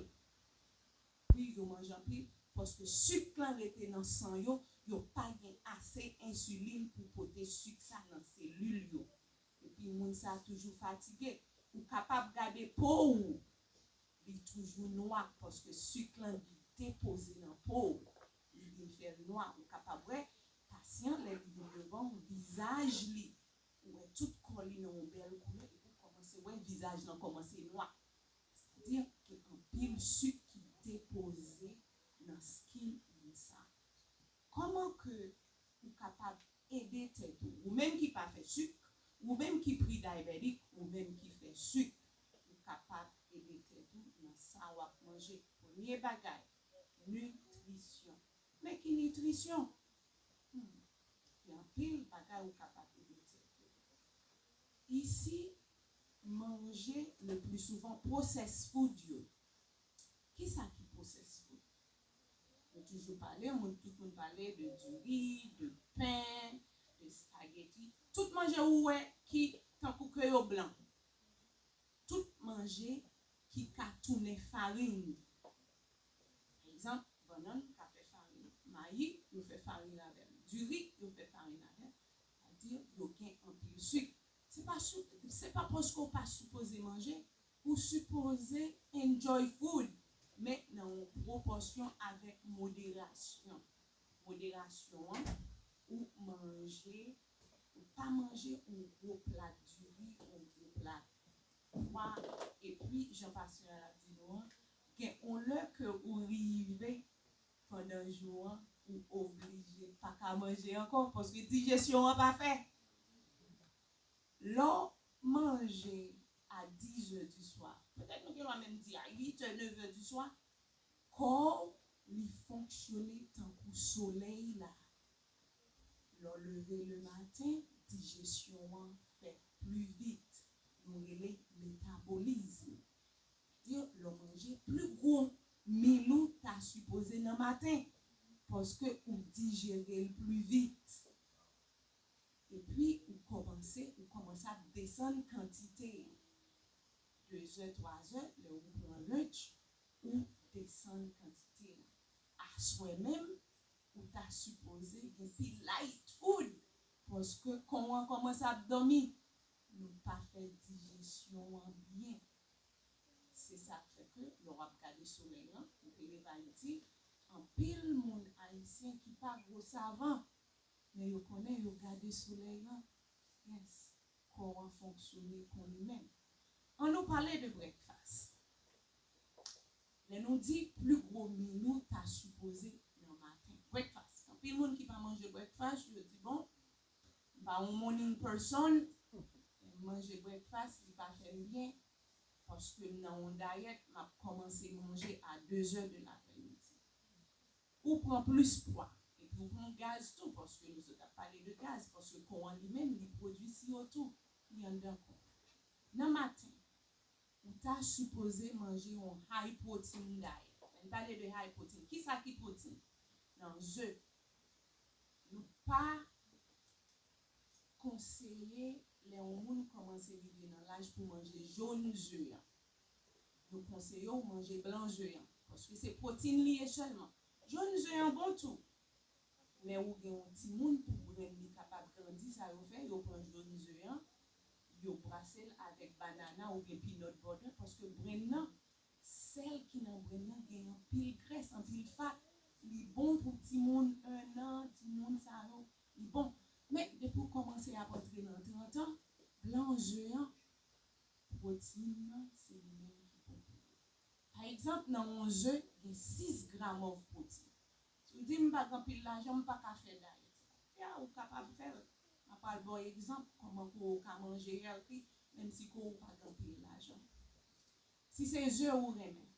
Wi, yo manje anpil, paske sik lan rete nan san yo, yo pa gen ase ensilin pou pote sik sa nan selil yo. Epi moun sa toujou fatige. Ou kapab gade po w, li toujou nwa, paske sik lan li depoze nan po w. Li vin fè l nwa. Ou kapab wè pasyan, lè li vin devan w, vizaj li, ou wè tout kò li nan yon bèl koulè, epi w kòmanse wè vizaj lan kòmanse nwa. Sètadi gen anpil sik ki depoze nan skin moun sa. Kòman ke ou kapab ede tèt ou? Ou menm ki pa fè sik, ou menm ki pre-diabetic, ou menm ki fè sik, ou kapab ede tèt ou nan sa w ap manje. Premye bagay, nitrisyon. Men ki nitrisyon? Hmm. Gen anpil bagay ou kapab ede tèt ou. Isi, manje le pli souvan processed food yo. Kisa ki processed food? Nou toujou pale, moun, tout moun pale de diri, de pen, de spaghetti. Tout manje ou wè ki tankou ke yo blan. Tout manje ki ka tounen farin. Pa egzanp, bannann ka fè farin. Mayi, yo fè farin avè l. Diri, yo fè farin avè l. Sètadi, yo gen anpil sik. Se pa, se pa paske w pa sipoze manje, ou sipoze enjoy food, men nan yon pwopòsyon avèk moderasyon. Moderasyon an, ou manje, ou pa manje yon gwo plat diri, yon gwo plat pwa, epi, jan pastè a di nou an, gen yon lè ke ou rive pandan jou an, ou oblije pa ka manje ankò, paske dijesyon an pa fè. Lè w manje a dizè di swa, petèt nou gen dwa menm di a uit è, nevè di swa, kò w li fonksyone tankou solèy la. Lè w leve le maten, dijesyon an fèt pli vit. Nou rele metabolizm. Sètadi, lè w manje, pli gwo mil ou ta sipoze nan maten, paske ou dijere l pli vit. Epi, ou kòmanse, ou kòmanse ap desann kantite. Dezè, twazè, lè ou pran lunch, ou desann kantite. Aswè menm, ou ta sipoze gen pi light food, paske kò an kòmanse ap dòmi. Nou pa fè dijesyon an byen. Se sa k fè ke lè w ap gade solèy lan, ou te leve Ayiti, anpil moun ayisyen ki pa gwo savan, men yo konnen yo gade solèy lan. Yes, kò an fonksyone kon li menm. Ann nou pale de breakfast. Lè nou di pli gwo mil ou ta sipoze nan maten. Breakfast. Anpil moun ki pa manje breakfast, yo di, bon, m pa yon morning person, manje breakfast, li pa fè m byen, paske m nan yon dayèt, m ap kòmanse manje a dezè de laprèmidi. Ou pran plis pwa, epi ou pran gaz tou, paske nou sot ap pale de gaz, paske kò an li menm, li pwodui C O two, li anndan kò an. Nan maten, ou ta sipoze manje yon high protein diet. Lè n pale de high protein, kisa ki pwotin? Nan ze. Nou pa konseye lè yon moun kòmanse rive nan laj pou manje jòn ze an. Nou konseye w manje blan ze an, paske se pwotin li ye sèlman. Jòn ze an bon tou. Lè ou gen yon timoun, pou grenn li kapab grandi, sa yo fè, yo pran jòn ze an, yo brase l avèk banana oubyen peanut butter, paske grenn nan, sèl ki nan grenn nan gen anpil grès, anpil fat. Li bon pou timoun ennan, timoun sa yo, li bon. Men depi w kòmanse ap antre nan trant an, blan ze an, pwoteyin nan, se li menm ki bon pou yo. Pa egzanp, nan yon ze, gen sis gram of pwoteyin. Si w di m pa gen anpil lajan, m pa ka fè dayèt. Ya, ou kapab fè l. M ap pral ba w egzanp kòman pou ou ka manje healthy, menm si ke ou pa gen anpil lajan. Si se ze ou renmen,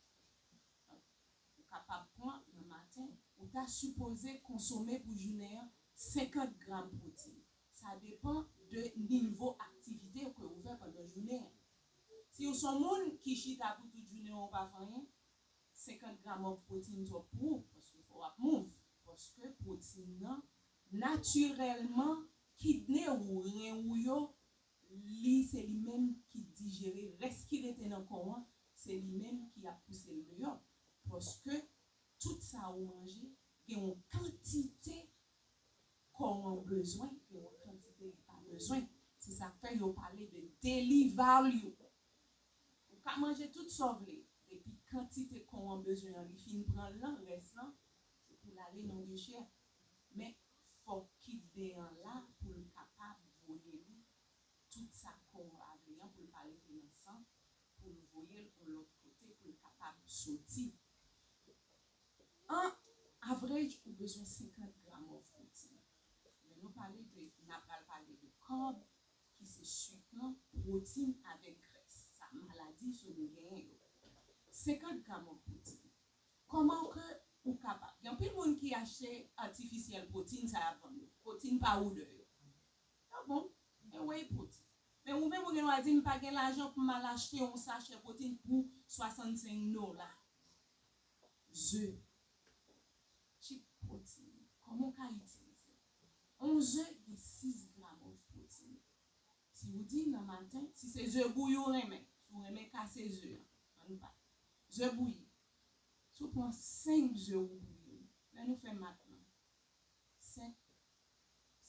ou kapab pran nan maten, ou ta sipoze konsome pou jounen an senkant gram pwoteyin. Sa depann de nivo aktivite ke ou fè pandan jounen an. Si ou se yon moun ki chita pou tout jounen an ou pa fè anyen, senkant gram of pwoteyin twòp pou ou, paske fò w ap move, paske pwoteyin nan natirèlman kidne ou, ren ou yo, li se li menm ki dijere rès ki rete nan kò an, se li menm ki ap pouse l deyò. Paske tout sa ou manje gen yon kantite kò an bezwen, gen yon kantite li pa bezwen. Se sa k fè yo pale de daily value. Ou ka manje tout sa w vle, depi kantite kò an bezwen an li fin pran l lan, rès lan, se pou l ale nan dechè. Men fòk kidne an la pou l kapab voye li tout sa kò a vle an pou l pa rete nan san, pou l voye l yon lòt kote, pou l kapab soti. An average, ou bezwen senkant gram of pwoteyin. Lè nou pale de, n ap pral pale de carb, ki se sik lan, pwoteyin avèk grès. Sa maladi yo nou genyen yo. Senkant gram of pwoteyin. Kòman ke ou kapab? Gen anpil moun ki achte atifisyèl pwoteyin sa y ap vann yo. Pwoteyin pawouda yo. Sa bon, e whey pwoteyin. Men ou menm ou gen dwa di m pa gen lajan pou m al achte yon sachè pwoteyin pou swasannsenk dola. Ze. Cheap pwoteyin. Kòman w ka itilize l? Yon ze gen sis gram of pwoteyin. Si ou di nan maten, si se ze bouyi ou renmen, si ou renmen kase ze an, ann pa. Ze bouyi. Si ou pran senk ze ou bouyi, lè nou fè mat lan, senk,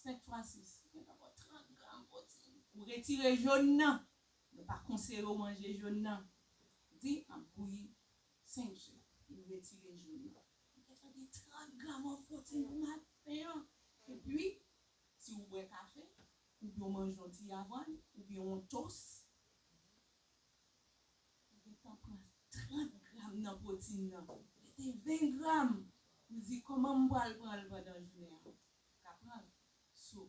senk fwa sis, gentan ba w trant gram pwoteyin. Ou retire jòn nan. Nou pa konseye w manje jòn nan. Di, m ap bouyi senk ze. Ou retire jòn nan. Ou gentan gen trant gram of pwoteyin pou maten an. Epi, si ou bwè kafe, oubyen w manje yon ti avwàn, oubyen yon toast, ou gentan pran trant gram nan pwoteyin nan. Rete ven gram. Ou di, kòman m pral pran l pandan jounen an? Ou ka pran l. So,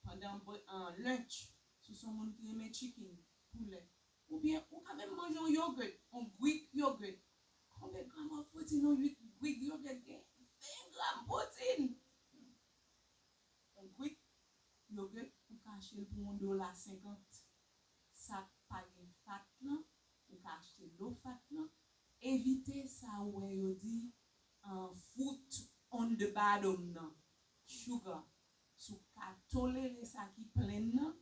pandan bre-, an lunch, si w se yon moun ki renmen chicken, poulè, oubyen ou ka menm manje yon yogurt, yon Greek yogurt. Konbyen gram of pwoteyin yon Greek yogurt gen? Ven gram pwoteyin. Yon Greek yogurt, ou ka achte l pou yon dola senkant. Sa k pa gen fat lan, ou ka achte low fat lan. Evite sa ou wè yo di, uh, fruit on the bottom nan. Sugar. Si w ka tolere sa ki plen nan,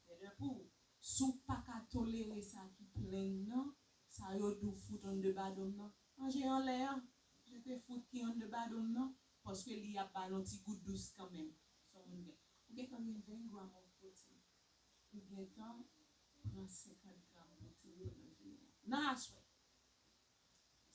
bèlè pou ou. Si w pa ka tolere sa ki plen nan, sa yo di w fruit on the bottom nan, manje anlè an. Jete fruit ki on the bottom nan, paske li ap ba l yon ti gou dous kanmenm. Sa moun gen. Ou gentan gen ven gram of pwoteyin. Ou gentan pran senkant gram pwoteyin pandan jounen an. Nan aswè,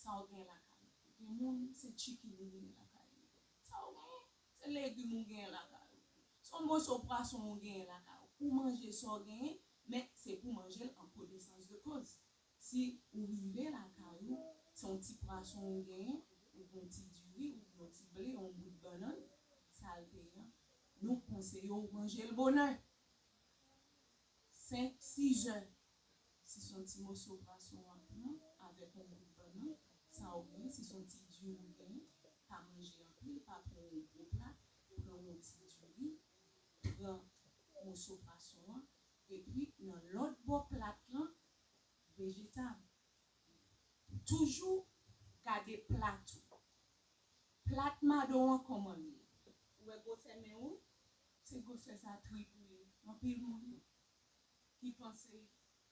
sa w gen lakay ou? Gen moun, se chicken li gen lakay li. Sa w gen, se legim ou gen lakay ou. Se yon moso pwason ou gen lakay ou. Ou manje sa w genyen, men se pou w manje l an konesans de koz. Si ou rive lakay ou, se yon ti pwason ou genyen, ou gen yon ti diri, ou gen yon ti ble, yon bout bannann, sa l te ye an, nou konseye w manje l bonè. Senk, sis zè. Si se yon ti moso pwason w ap pran avèk yon bout bannann, sa w genyen, si se yon ti diri w genyen, pa manje anpil, pa pran yon gwo pla, pran yon ti diri, pran moso pwason an, epi nan lòt bò plat lan, vejetab. Toujou gade plat ou. Plat mado an kòman l ye? Ou wè gwosè men ou? Se gwosè sa trip ou ye. Anpil moun ki panse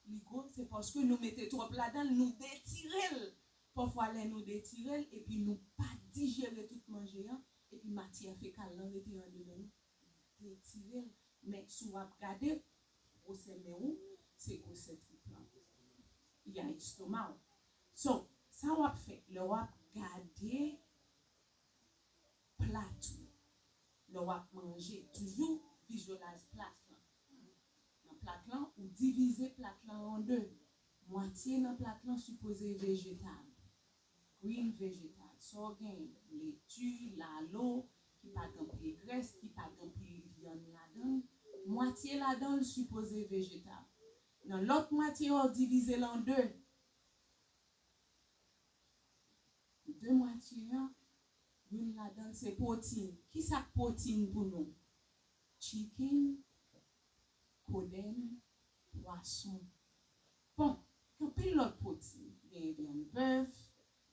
li gwo, se paske nou mete twòp ladan l, nou detire l. Pafwa lè nou detire l, epi nou pa dijere tout manje an, epi matyè fekal lan rete andedan nou, detire l. Men si w ap gade, gwosè men ou, se gwosè trip lan. Y a estoma w. So, sa w ap fè, lè w ap gade plat ou, lè w ap manje, toujou visualize plat lan. Nan plat lan, ou divize plat lan an de. Mwatye nan plat lan sipoze vejetab. Green vejetab. Sa w genyen? Leti, lalo, ki pa gen anpil grès, ki pa gen anpil vyann ladan l. Mwatye ladan l sipoze vejetab. Nan lòt mwatye a, w divize l an de. De mwatye a, youn ladan l se pwotin. Kisa k pwotin pou nou? Chicken, kodenn, pwason. Bon, gen anpil lòt pwotin. Gen vyann bèf,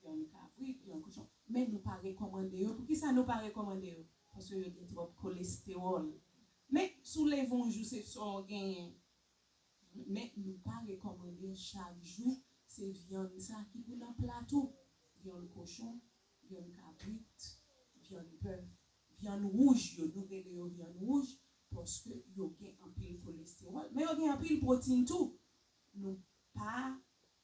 vyann kabrit, vyann kochon. Men nou pa rekòmande yo. Poukisa nou pa rekòmande yo? Paske yo gen twòp kolestewòl. Men si w leve yon jou, se sa w genyen. Men nou pa rekòmande chak jou se vyann sa ki pou nan plat ou. Vyann kochon, vyann kabrit, vyann bèf, vyann wouj yo, nou rele yo vyann wouj, paske yo gen anpil kolestewòl, men yo gen anpil pwotin tou. Nou pa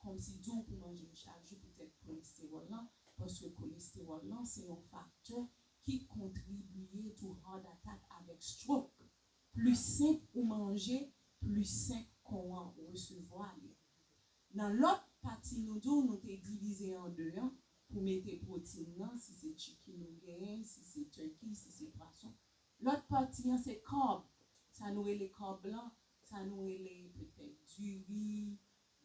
kòmsi di w pou manje yo chak jou poutèt kolestewòl lan, paske kolestewòl lan se yon faktè ki kontribiye to heart attack avèk stroke. Plis senk ou manje, plis senk kò an resevwa li. Nan lòt pati nou di w, nou te divize an de an pou mete pwotin nan, si se chicken ou genyen, si se turkey, si se pwason. Lòt pati an se carb. Sa nou rele carb lan, sa nou rele petèt diri,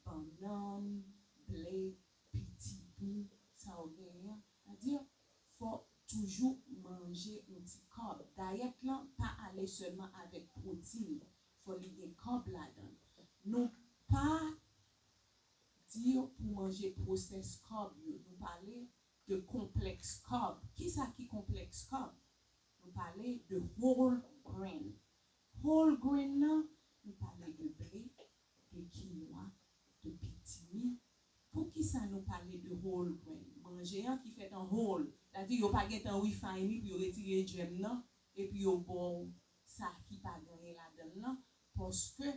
bannann, ble, piti bou, sa w genyen an. Sètadi, fò w toujou manje yon ti carb. Dayèt lan pa ale sèlman avèk pwotin. Fò li gen carb ladan l. Nou pa di w pou manje processed carb yo. Nou pale de konplèks carb. Kisa ki konplèks carb? Nou pale de whole grain. Whole grain nan, nou pale de ble, de kinwa, de pitimi. Poukisa nou pale de whole grain? Manje an ki fèt an whole. Sètadi yo pa gentan refine li pou yo retire jèm nan, epi yo ba w sa ki pa gen anyen ladan l lan. Paske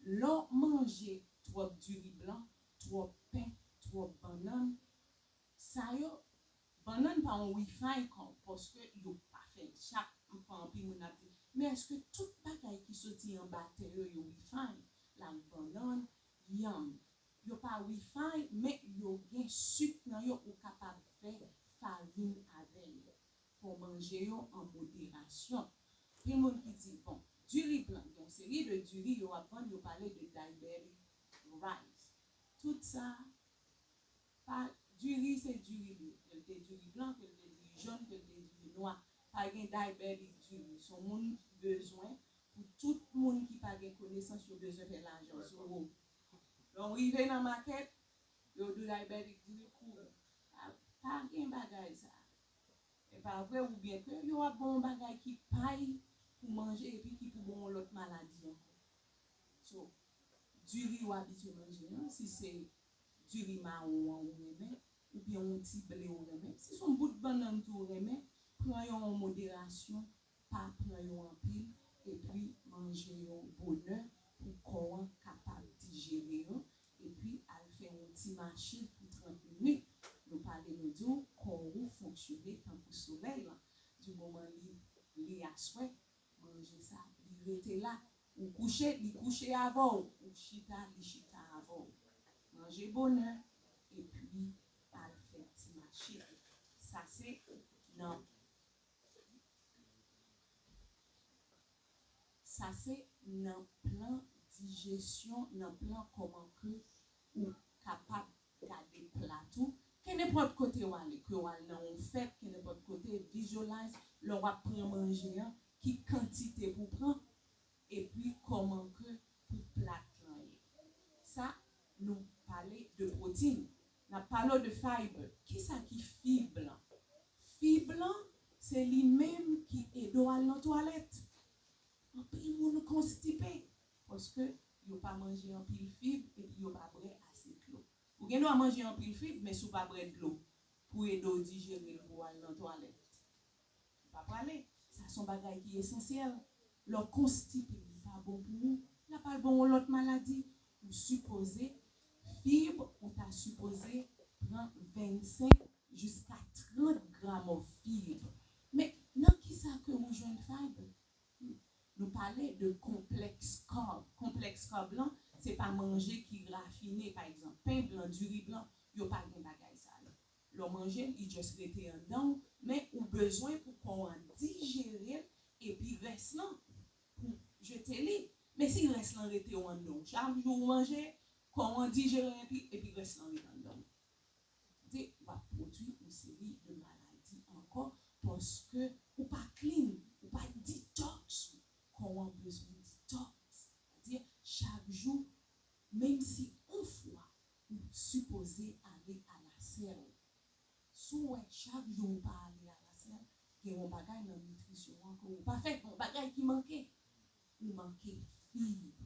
lè w manje twòp diri blan, twòp pen, twòp bannann, sa yo, bannann pa yon refine carb, paske yo pa fè l chak, anpil moun ap di, men èske tout bagay ki soti anba tè yo, yo refine? Like bannann, yanm. Yo pa refine, men yo gen sik nan yo, ou kapab fè farin avè yo. Fò w manje yo an moderasyon. Gen moun ki di, bon, diri blan, gen yon seri de diri yo ap vann, yo pale de diabetic rice. Tout sa, pa, diri se diri li ye. Ke l te diri blan, ke l te diri jòn, ke l te diri nwa. Pa gen diabetic diri. Se yon moun bezwen pou tout moun ki pa gen konesans, yo bezwen fè lajan sou ou. Lè w rive nan makèt, yo di w diabetic diri, kouri. Pa, pa gen bagay sa. E pa vre, oubyen ke yo ap ba w yon bagay ki pa pou manje epi ki pou ba w yon lòt maladi ankò. So, diri w abitye manje an, si se diri mawon an ou renmen, oubyen yon ti ble ou renmen, si se yon bout bannann tou ou renmen, pran yo an moderasyon, pa pran yo anpil, epi manje yo bonè pou kò an kapab dijere yo, epi al fè yon ti mache pou trant minit. Nou pale, nou di w, kò ou fonksyone tankou solèy lan. Di moman li, li aswè, manje sa, li rete la. Ou kouche, li kouche avè w. Ou chita, li chita avè w. Manje bonè, epi al fè ti mache. Sa se nan, sa se nan plan dijesyon, nan plan kòman ke ou kapab gade plat ou. Kenenpòt kote w ale, ke w al nan yon fèt, kenenpòt kote, visualize lè w ap pran manje an, ki kantite pou pran, epi kòman ke pou plat lan ye. Sa, nou pale de pwotin. N ap pale w de fiber. Kisa ki fib lan? Fib lan, se li menm ki ede w al nan twalèt. Anpil moun konstipe paske yo pa manje anpil fib epi yo pa bwè ase dlo. Ou gen dwa manje anpil fib, men si w pa bwè dlo pou ede w dijere l pou w al nan twalèt, ou Prale. Sa se yon bagay ki esansyèl. Lè w konstipe, li pa bon pou ou. L ap al ba w yon lòt maladi. Ou sipoze, fib, ou ta sipoze pran vennsenk jiska trant gram of fib. Men nan ki sa ke ou jwenn fib? Nou pale de konplèks carb. Konplèks carb lan, se pa manje ki rafine, pa egzanp, pen blan, diri blan, yo pa gen bagay sa yo. Lè w manje l, li just rete anndan w, men ou bezwen pou kò an dijere l, epi rès lan, pou jete li. Men si rès lan rete w anndan w, chak jou ou manje, kò an dijere l, epi, epi rès lan rete anndan w. Kote w ap pwodui yon seri de maladi ankò, paske ou pa clean, ou pa detox, kò an bezwen detox. Sètadi, chak jou, menm si yon fwa, ou sipoze ale alasèl. Si w wè chak jou ou pa ale alasèl, gen yon bagay nan nitrisyon an ke ou pa fè, gen yon bagay ki manke. Ou manke fib.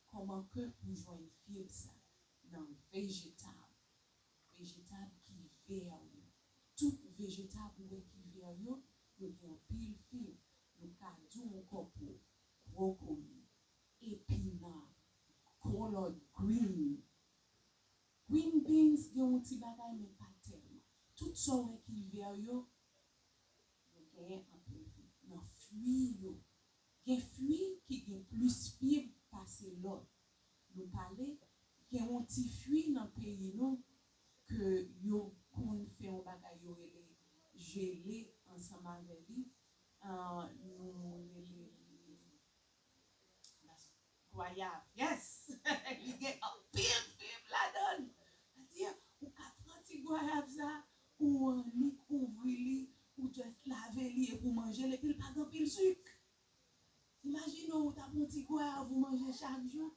Kòman ke pou jwenn fib sa? Nan vejetab. Vejetab ki vè yo. Tout vejetab ou wè ki vè yo, yo gen anpil fib. Nou ka di w ankò pou brokoli, epina, collard green. Green beans gen yon ti bagay, men pa tèlman. Tout sa w wè ki vè yo, yo genyen anpil fib. Nan fwi yo, gen fwi ki gen plis fib pase lòt. Nou pale, gen yon ti fwi nan peyi nou ke yo konn fè yon bagay yo rele jele ansanm avè li. Ah, nou rele li gwayav. Yes! Li gen anpil fib ladan l. Sètadi, ou ka pran ti gwayav sa, ou annik ouvri li, ou just lave li epi w manje l, epi l pa gen anpil sik. Imajine w, ou ta pran ti gwayav ou manje chak jou.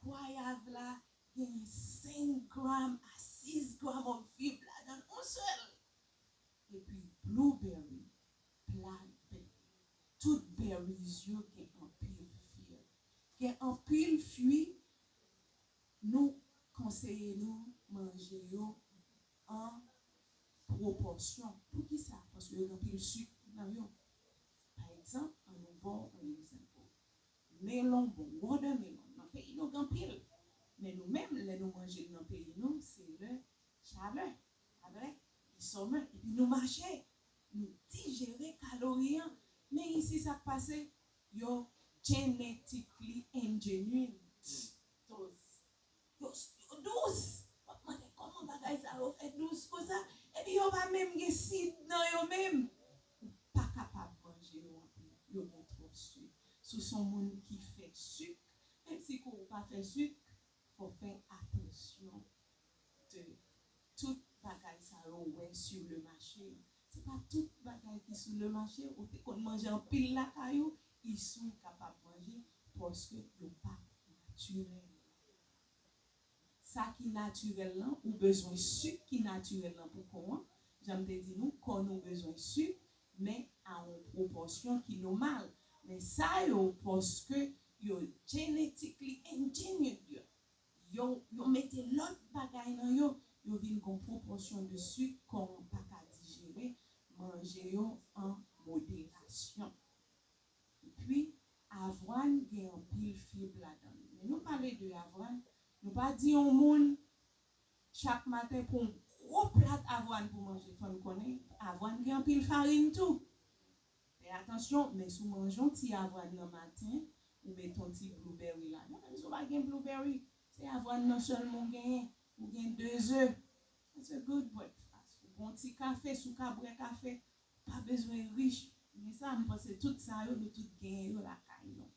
Gwayav la gen senk gram a sis gram of fib ladan l, yon sèl. Epi blueberry, blackberry, tout berries yo gen anpil fib. Gen anpil fwi, nou konseye nou manje yo an pwopòsyon. Poukisa? Paske yo gen anpil sik nan yo. Pa egzanp, ann nou ba w yon egzanp. Melon bon, watermelon, nan peyi nou gen anpil. Men nou menm, lè nou manje l nan peyi nou, se lè chalè, pa vre? Li summer, epi nou mache, nou dijere kalori an. Men isi sa k pase, yo genetically engineered. Those Yo, yo dous. W ap mande kòman bagay sa yo fè dous konsa. Epi yo pa menm gen sid nan yo menm. Ou pa kapab manje yo anpil. Yo gen twòp sik. Si w se yon moun ki fè sik, menm si ke w pa fè sik, fò w fè atansyon de tout bagay sa yo w wè sur le marché. Se pa tout bagay ki sou le marché ou te konn manje anpil lakay ou, isi w kapab manje paske yo pa natirèl. Sa ki natirèl lan, ou bezwen sik ki natirèl lan pou kò an. Jan m te di nou, kò nou bezwen sik, men a yon pwopòsyon ki nòmal. Men sa yo, paske yo genetically engineered yo, yo, yo mete lòt bagay nan yo, yo vin gon pwopòsyon de sik kò an pa ka dijere, manje yo an moderasyon. Epi, avwàn gen anpil fib ladan l. Lè nou pale de avwàn, nou pa di yon moun chak maten pran yon gwo plat avwàn pou manje. Fò n konnen, avwàn gen anpil farin tou. Fè atansyon, men si w manje yon ti avwàn nan maten, ou met yon ti blueberry ladan, menm si w pa gen blueberry, se avwàn nan sèlman w genyen, ou gen de ze. It's a good breakfast. Ou pran yon ti kafe, si w ka bwè kafe, pa bezwen rich. Men sa, m panse tout sa yo, nou tout genyen yo lakay nou.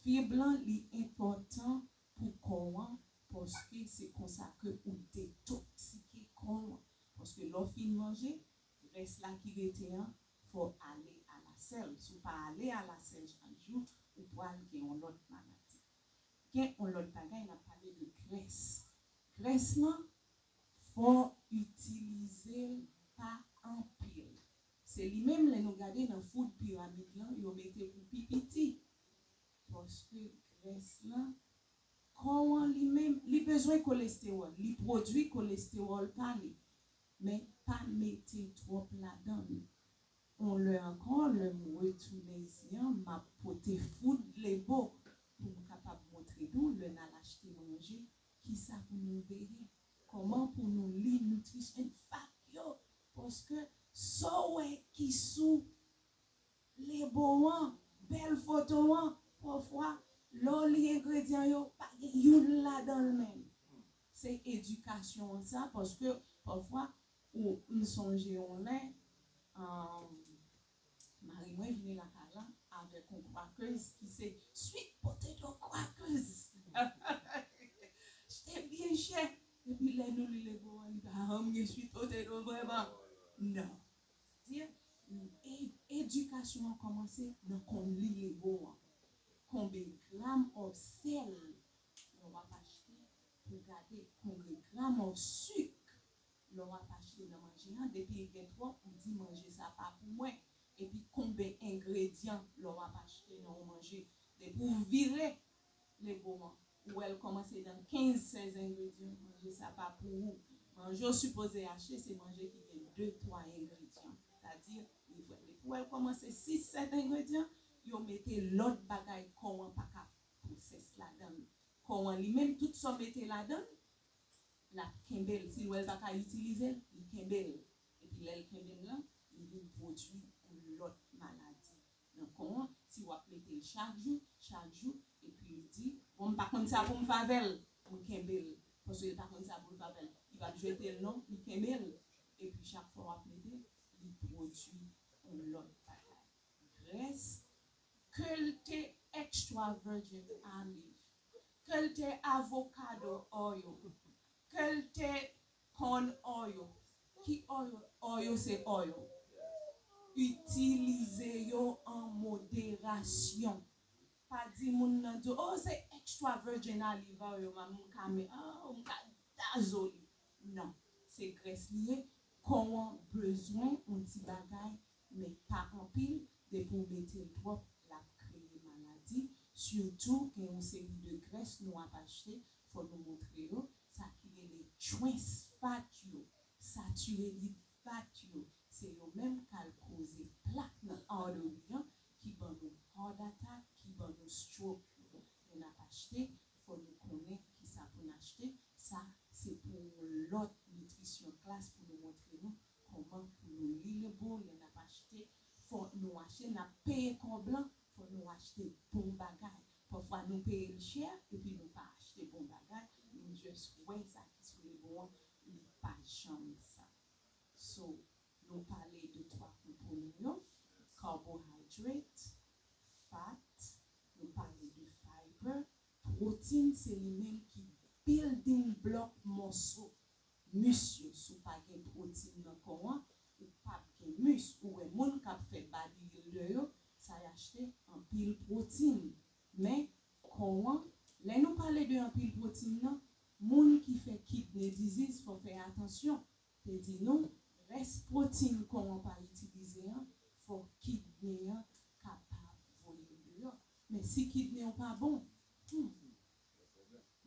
Fib lan, li enpòtan pou kò an, paske se konsa ke ou detoksike kò an. Paske lè w fin manje, rès la ki rete an, fò w ale alasèl. Si w pa ale alasèl chak jou, ou pral gen yon lòt maladi. Gen yon lòt bagay, n ap pale de grès. Grès lan, fò itilize l pa anpil. Se li menm, lè nou gade nan food pyramid lan, yo mete pou pi piti. Paske grès lan, kò an li menm, li bezwen kolestewòl, li pwodui kolestewòl pa li. Men pa mete twòp ladan l. Yon lè ankò, lè m retounen isi an, m ap pote food lebo pou m kapab montre nou, lè n al achte manje, kisa pou nou veye, kòman pou nou li nutrition fact yo, paske sa w wè ki sou lebo an, bèl foto an, pafwa, lè w li engredyan yo, pa gen youn ladan l menm. Se edikasyon an sa, paske pafwa, ou, m sonje yon lè, um, mari mwen vini lakay la avèk yon crackers ki se sweet potato crackers. Te byen chè. Epi lè nou li lebo an, li pa janm gen sweet potato vrèman. Non. Di, e, edikasyon an kòmanse nan konn li lebo an. Konbyen gram of sèl lè w ap achte pou gade, konbyen gram of sik lè w ap achte nan manje an, depi l gen twòp, ou di manje sa pa pou mwen. Epi konbyen engredyan lè w ap achte nan yon manje, depi w vire lebo an, ou wè l kòmanse nan kenz, sèz engredyan, manje sa pa pou ou. Manje w sipoze achte, se manje ki gen de, twa engredyan. Sètadi, li fè, depi w wè l kòmanse sis, sèt engredyan, yo mete lòt bagay kò w an pa ka pwosès ladan l. Kò w an li menm, tout sa w mete ladan l, l ap kenbe l. Si l wè l pa ka itilize l, li kenbe l. Epi lè l kenbe l lan, li vin pwodui yon lòt maladi nan kò an. Si w ap mete l chak jou, chak jou, epi li di, bon, m pa konn sa pou m fè avè l, m kenbe l. Paske l pa konn sa pou l fè avè l. Li p ap jete l non, li kenbe l. Epi chak fwa w ap mete l, li pwodui yon lòt bagay. Grès, ke l te extra virgin olive, ke l te avocado oil, ke l te corn oil. Ki oil? Oil se oil. Itilize yo an moderasyon. Pa di moun nan di, oh, se extra virgin olive oil, man, m ka me, oh, m ka dazo li. Non, se grès li ye. Kò an bezwen yon ti bagay, men pa anpil. Depi w mete l twòp, l ap kreye maladi. Sitou, gen yon seri de grès nou ap achte, fò nou montre yo, sa ki rele trans fat yo, saturated fat yo, se yo menm k al koze plak nan artery an, ki ban nou heart attack, ki ban nou stroke yo. Lè n ap achte, fò nou konnen kisa pou n achte. Sa, se pou yon lòt nitrisyon klas pou nou montre nou kòman pou nou li lebo lè n ap achte. Fò nou achte, n ap peye kòb lan, fò nou achte bon bagay. Pafwa nou peye l chè, epi nou pa achte bon bagay, nou just wè sa ki sou lebo an, li pa janm sa. So, nou pale de twa konponan yo, carbohydrate, fat, nou pale de fiber, pwotin se li menm ki building block mòso mis yo. Si w pa gen pwotin nan kò an, ou p ap gen mis. Ou wè moun k ap fè bodybuilder yo, sa y achte anpil pwotin. Men, kò an, lè nou pale de anpil pwotin nan, moun ki fè kidney disease, fò fè atansyon. Te di nou, rès pwotin kò an pa itilize an, fò kidney an kapab voye l deyò. Men si kidney w pa bon, hmm,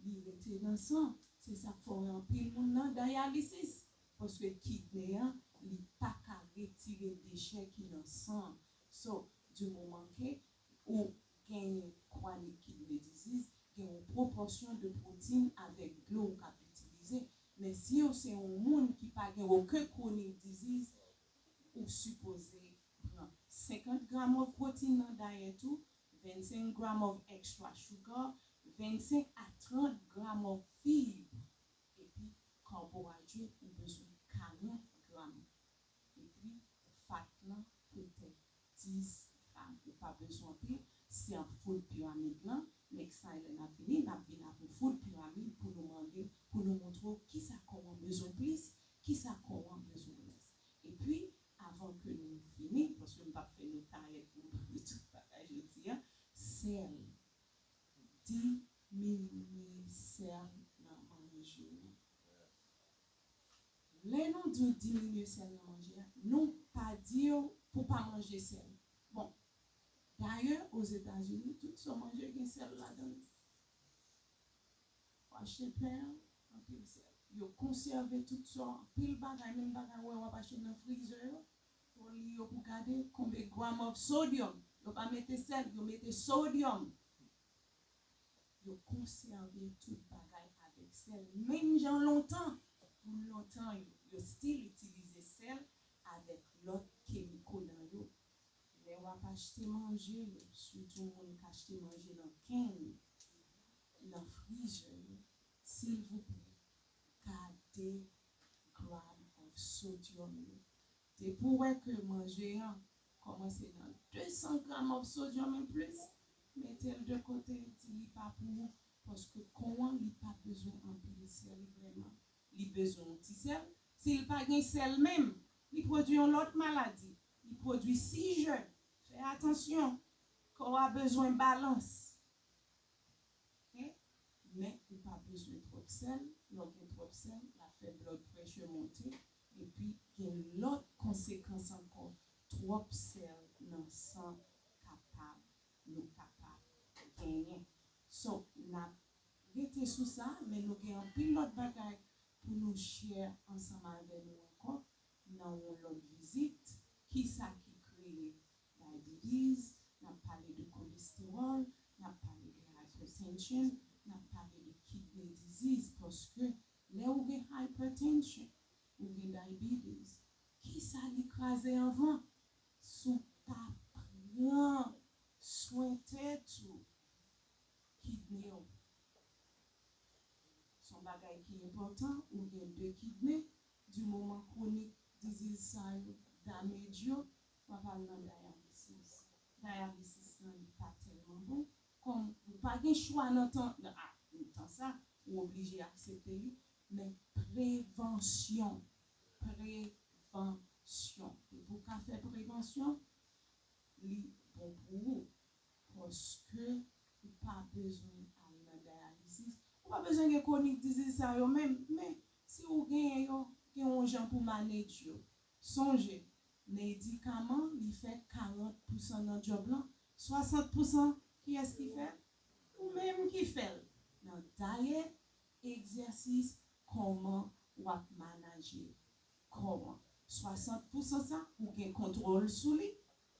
li rete nan san. Se sa k fè w wè anpil moun nan dayalisis. Paske kidney an, li pa ka retire dechè ki nan san an. So, di moman ke ou genyen chronic kidney disease, gen yon pwopòsyon de pwotin avèk dlo ou k ap itilize. Men si w se yon moun ki pa gen okenn chronic disease, ou sipoze pran senkant gram of pwotin nan dayèt ou, vennsenk gram of extra sugar, vennsenk a trant gram of fib, epi carbohydrate ou bezwen karant gram. Epi fat lan petèt dis gram. Ou pa bezwen anpil, se an food pyramid lan, next time lè n ap vini, n ap vin ak yon food pyramid pou nou mande, pou nou montre w kisa kò an bezwen plis, kisa kò an bezwen mwens. Epi, avan ke nou fini, paske m p ap fè nou tayèt pou m pale tout bagay jodi a, sèl. Diminye sèl nan manje w. Lè nou di w diminye sèl nan manje a, nou pa di w pou pa manje sèl. Bon, dayè, Ozetazini, tout sa w manje gen sèl ladan l. W achte pen an, anpil sèl. Yo konsève tout sa, anpil bagay, menm bagay w wè w ap achte nan freezer yo, Pou li yo pou gade konbyen gram of sodium. Yo pa mete sèl, yo mete sodium. Yo konsève tout bagay avèk sèl. Menm jan lontan, moun lontan yo, yo still itilize sèl avèk lòt kemiko nan yo. Lè w ap achte manje yo, sitou moun k achte manje nan kenn, nan frizè yo, silvouplè, gade gram of sodium yo. Depi w wè ke manje an kòmanse nan de san gram of sodium and plus, mete l de kote, di li pa pou ou, paske kò w an, li pa bezwen anpil sèl vrèman. Li bezwen yon ti sèl. Si l pa gen sèl menm, li pwodui yon lòt maladi. Li pwodui sijè. Fè atansyon. Kò w a bezwen balans. Ok? Men ou pa bezwen twòp sèl. Lè w gen twòp sèl, l ap fè blood pressure monte. Epi gen lòt konsekans ankò. Twòp sèl nan san kapab, nou kapab genyen. So, n ap rete sou sa, men nou gen anpil lòt bagay pou nou share ansanm avè nou ankò nan yon lòt vizit. Kisa ki kreye diabetes? N ap pale de kolestewòl, n ap pale de hypertension, n ap pale de kidney disease, paske lè ou gen hypertension, ou gen diabetes, kisa li kraze anvan? Si w pa pran swen tèt ou, kidney w. Se yon bagay ki enpòtan, ou gen de kidney, di moman chronic disease sa yo damage yo, w ap al nan dialysis. Dialysis lan li pa tèlman bon, kòm ou pa gen chwa nan tan, nan, a, nan tan sa, ou oblije aksepte li, men prevansyon, prevansyon. Depi w ka fè prevansyon, li bon pou ou. Paske ou pa bezwen al nan dialysis. Ou pa bezwen gen chronic disease sa yo menm. Men, si ou genyen yo, gen yon jan pou manage yo. Sonje, medikaman, li fè karant pousan nan djòb lan. Swasant pousan, kiyès ki fè l? Ou menm ki fè l. Nan diet, egzèsis, kòman w ap manaje kò w an. Swasant pousan sa, ou gen kontwòl sou li,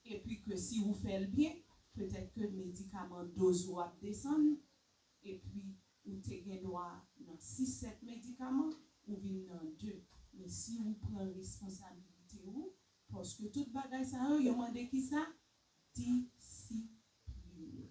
epi ke si ou fè l byen, petèt ke medikaman doz ou ap desann, epi ou te gen dwa nan sis sèt medikaman, ou vin nan de. Men si ou pran responsabilite ou, paske tout bagay sa yo, yo mande kisa? Disiplin.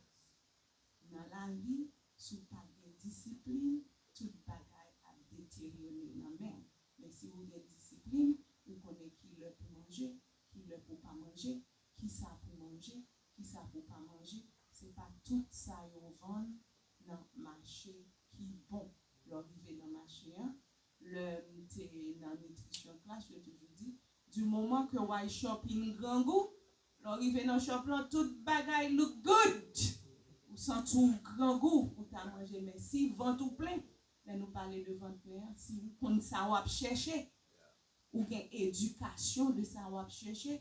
Nan lavi, si w pa gen disiplin, tout bagay ap deteryore nan men w. Men si ou gen disiplin, ou konnen ki lè pou manje, ki lè pou pa manje, ki sa pou manje, ki sa pou pa manje. Se pa tout sa yo vann nan mache ki bon. Lè w rive nan mache an, lè m te nan nutrition class, yo toujou di, du moment que w al shopping grangou, lè w rive nan shop lan, tout bagay look good. Ou santi w grangou, ou ta manje, men si vant ou plen, lè nou pale de vant plen an, si ou konn sa w ap chèche, ou gen edikasyon de sa w ap chèche,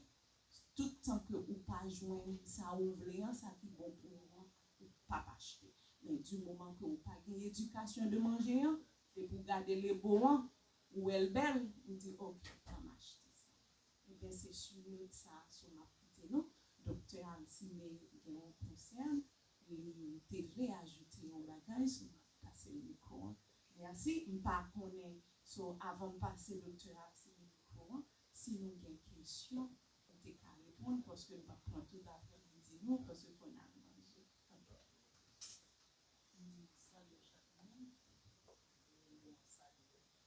tout tan ke ou pa jwenn sa ou vle an, sa ki bon pou ou an, ou p ap achte. Men di moman ke ou pa gen edikasyon de manje an, depi w gade lebo an, ou wè l bèl, ou di, "Ok, an m achte sa." Ebyen, se sou not sa a, so m ap kite nou. Doktè Alcine gen yon konsèy, li te vle ajoute yon bagay, so m ap pase l mikwo an. Mèsi, m pa konnen, so avan m pase doktè Alcine mikwo an, si nou gen kesyon, nou te ka reponn, paske m p ap pran tout aprèmidi nou, paske fò n al manje. Ok. M salye chak moun. E m salye doktè.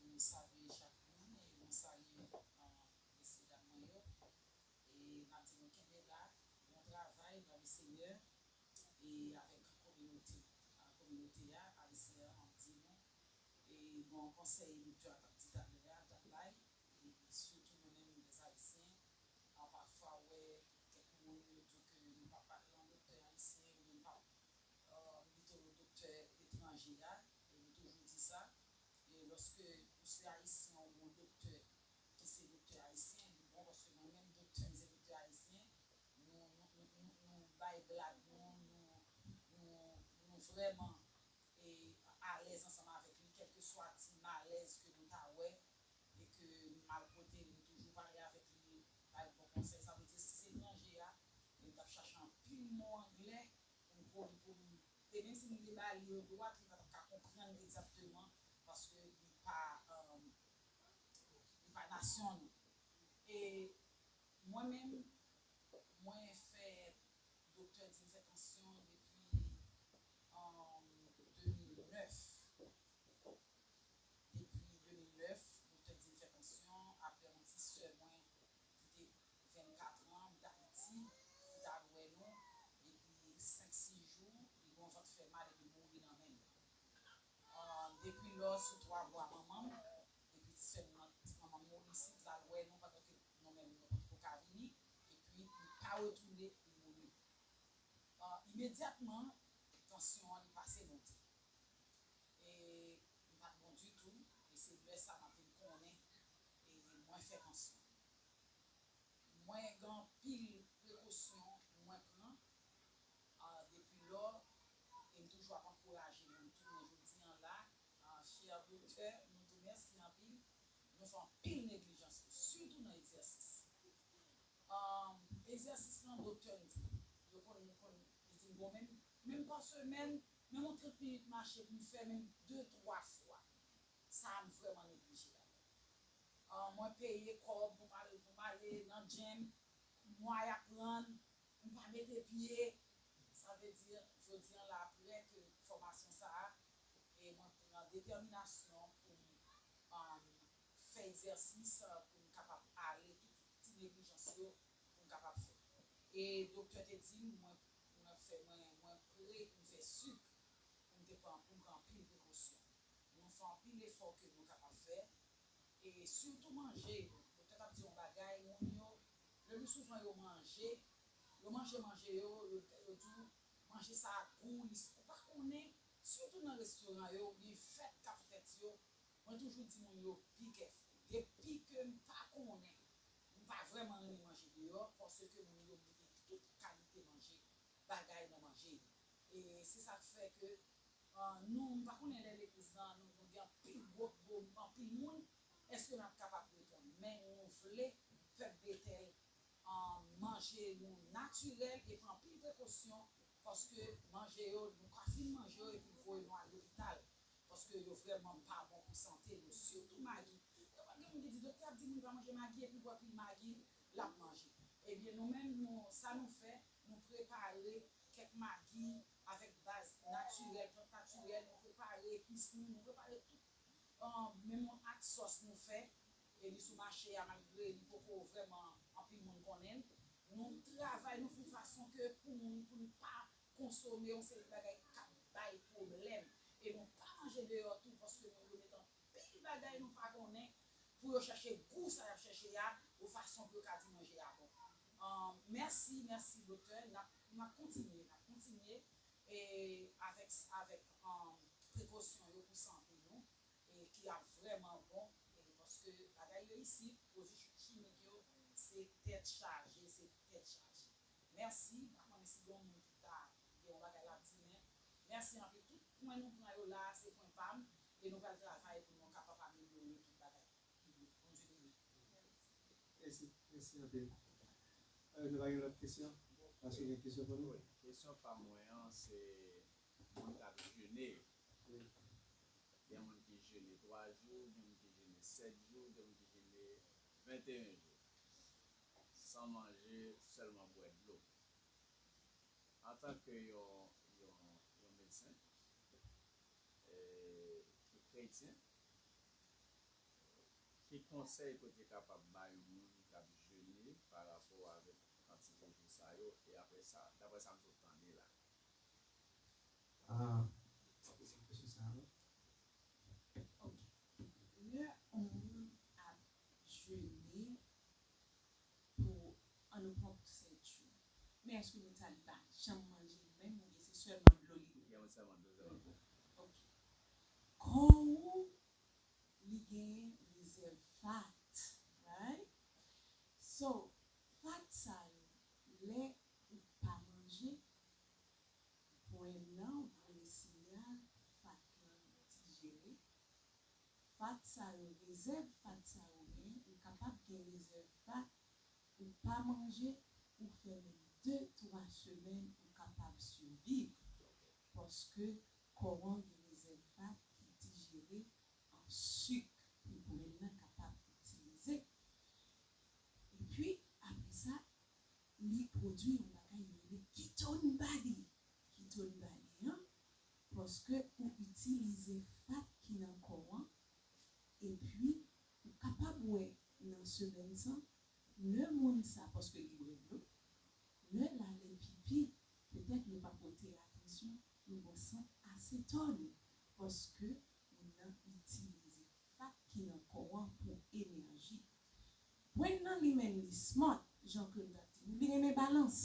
M salye chak moun e m salye, uh, mesye dam mwen yo. E m ap di nou kenbe la, bon travay nan Lesenyè e avèk kominote, a, kominote a, a Lesenyè a, m ap di nou, e bon konsèy doktè a t ap di talè a, t ap bay, e sitou nou menm lèzayisyen, a, pafwa w wè kèk moun yo di w ke nou p ap ale nan doktè ayisyen, oubyen nou p ap, a, nou pito doktè etranje a, e nou toujou di sa, e lòske ou se ayisyen, ou gen yon doktè ki se doktè ayisyen, li bon, paske mwen menm doktè m se doktè ayisyen, nou, nou, nou, nou, nou bay glad nou, nou, nou, nou vrèman e, alèz ansanm avèk li, kèlkeswa ti malèz ke nou ta wè e ke m al kote l, m toujou pale avèk li, bay bon konsèy. Sa vle di, si se etranje a, e m t ap chache anpil mo anglè pou m, pou m, pou m, e menm si m te ba li yo dwat, li pa t ap ka konprann egzakteman, paske li pa, um, li pa nasyon nou. E mwen menm, mwen fè Doktè di m fè tansyon depi, um, de mil nèf. Depi de mil nèf, doktè di m fè tansyon, apre yon ti sè mwen ki te vennkat an, m t Ayiti, ki t al wè nou, epi senk sis jou, li gen yon vant fè mal, epi l mouri nan men m. Ah, depi lò, sou twa bwa manman m, epi ti sè m nan, ti manman m mouri isit, l al wè nou pandan ke nou menm nou potko ka vini, epi li pa retounen, li mouri. Ah, imedyatman, tansyon an li pase monte. E m pa t bon ditou, e se lè sa m ap vin konnen, e mwen fè tansyon. Mwen gen anpil prekosyon mwen pran, ah, depi lò, e m toujou ap ankouraje moun tou. Men jodi a la, ah, chè doktè, nou di w mèsi anpil. Nou fè anpil neglijans tou, sitou nan egzèsis. Ah, egzèsis lan, doktè m di, yo konn, konn, li di m, bon, menm, menm pa semèn, menm yon trant minit mache pou m fè, menm de, twa fwa. Sa a, m vrèman neglije ladan l. Ah, mwen peye kòb pou m al, pou m ale nan gym, mwa y ap pran, m pa mete pye. Sa vle di, jodi a la, apre ke fòmasyon sa a, e mwen pran detèminasyon pou m, um, fè egzèsis, uh, pou m kapab ale tout ti neglijans yo, pou m kapab fè. E doktè te di m, mwen, mwen fè, mwen, mwen pre pou m fè sik, pou m te pran, pou m pran anpil prekosyon. Nou fè anpil efò ke nou kapab fè, e sitou manje yo. Doktè t ap di yon bagay, moun yo, le pli souvan yo manje, yo manje manje yo, yo, yo di w manje sa a gou, li, ou pa konnen, sitou nan restoran yo, oubyen fèt k ap fèt yo, mwen toujou di moun yo, be careful. Depi ke m pa konnen, m pa vrèman renmen manje deyò, paske moun yo mete tout kalite manje, bagay nan manje yo. E se sa k fè ke, ah, nou, m pa konnen lè legliz lan, nou, nou gen anpil gwo, gwo, anpil moun, èske n ap kapab reponn? Men nou vle pèp Betèl, ah, manje nou natirèl e pran anpil prekosyon, paske manje yo, nou ka fin manje yo epi voye nou al lopital. Paske yo vrèman pa bon pou sante nou, sitou magi. Gen moun ki di, doktè ap di moun pa manje magi, epi l wè pil magi, l ap manje. Ebyen, nou menm, nou, sa nou fè, nou prepare kèk magi avèk baz natirèl, plant natirèl, nou prepare epis nou, nou prepare tout, ah, menm yon ak sòs nou fè, e li sou mache a, malgre li poko vrèman anpil moun konnen l. Nou travay, nou fè yon fason ke pou moun, pou nou pa konsome yon seri bagay k ap bay pwoblèm. E nou pa manje deyò tou, paske moun yo met anpil bagay nou pa konnen pou yo chèche gou sa y ap chèche a, yon fason pou yo ka di manje a bon. Ah, mèsi, mèsi, doktè. N ap, n ap kontinye, n ap kontinye, e avèk, avèk, ah, prekosyon yo pou sante nou, e ki ap vrèman bon, e paske bagay yo isit, pwodui chimik yo, se tèt chaje, se tèt chaje. Mèsi, m pa konnen si gen yon moun ki ta gen yon bagay l ap di, men mèsi anpil. Tout pwen nou pran yo la a, se pwen pa m, e nou pral travay pou nou kapab amelyore tout bagay. Bondye beni. Mèsi, mèsi anpil. Euh, nou pa gen lòt kesyon? Paske gen kesyon pou nou? Wi, kesyon pa mwen an, se moun k ap jene yo. Wi. Gen moun ki jene twa jou, gen moun ki jene sèt jou, gen moun ki jene venteyen jou. San manje, sèlman bwè dlo. Antanke yon, yon, yon medsen, e, ki kretyen, ki konsèy ke w te kapab bay yon moun k ap jene pa rapò avèk kantite jou sa yo, e apre sa, daprè sa m sot tande la? Ah, se kesyon sa a, non? Ok. Lè yon moun ap jene pou, ann nou pran pou sèt jou, men èske moun sa li pa janm manje li menm, oubyen se sèlman dlo li bwè? Li bwè sèlman dlo, sèlman dlo. Ok. Kò ou, li genyen rezèv fat, right? So, fat sa yo, lè ou pa manje, Fat sa yo, rezèv fat sa yo genyen, ou kapab gen rezèv fat, ou pa manje, ou fè menm de, twa semèn, ou kapab siviv. Paske kò an gen rezèv fat ki dijere an sik pou grenn nan kapab itilize. Epi, apre sa, li pwodui yon bagay yo rele ketone body. Ketone body an, paske ou itilize fat ki nan kò an, epi ou kapab wè nan semèn sa, lè moun sa, paske li bwè dlo, lè l ale pipi, petèt yo pa pote atansyon, yo gen sant asetòn, paske moun nan itilize fat ki nan kò an pou enèji. Brenn nan li menm li smart, jan ke m t ap di nou, li renmen balans.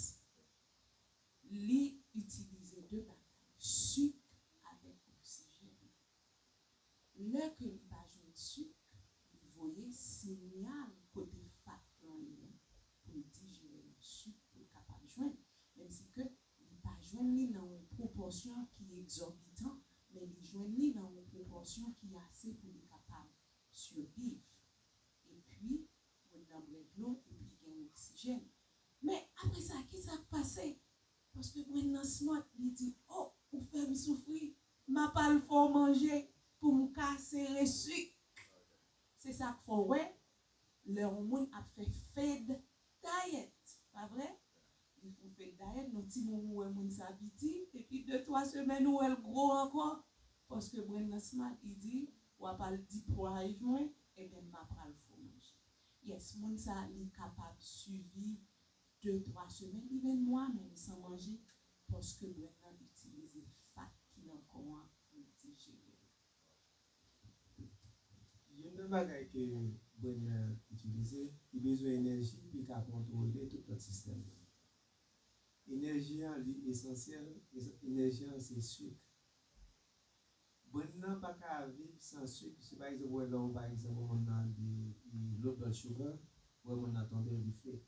Li itilize de bagay, sik avèk oksijèn. Lè ke li pa jwenn sik, li voye siyal kote fat lan ye a pou l dijere l an sik pou l kapab jwenn. Menm si ke li pa jwenn li nan yon pwopòsyon ki egzòbitan, men li jwenn li nan yon pwopòsyon ki ase pou li kapab siviv. Epi, moun nan bwè dlo, epi gen oksijèn. Men, apre sa, ki sa k pase? Paske brenn nan smart, li di, "O, ou fè m soufri, m ap al fè w manje pou m ka sere sik." Se sa k fè w wè, lè yon moun ap fè fed diet, pa vre? Li fè fed diet, nan ti moman ou wè moun sa piti, epi de, twa semèn ou wè l gwo ankò. Paske brenn nan smart, li di, "W ap al deprive mwen, ebyen m ap al fè w manje." Yes, moun sa, li kapab siviv de, twa semèn, even mwa menm san manje, paske brenn nan itilize fat ki nan kò an pou l dijere l. Youn nan bagay ke brenn nan itilize, li bezwen enèji pou li ka kontwole tout lòt sistèm nan. Enèji an, li esansyèl, es-, enèji an, se sik. Brenn nan pa ka viv san sik. Si pa egzanp, ou wè lè w, pa egzanp, ou moun nan li, li low blood sugar, ou wè moun nan tonbe, li fle.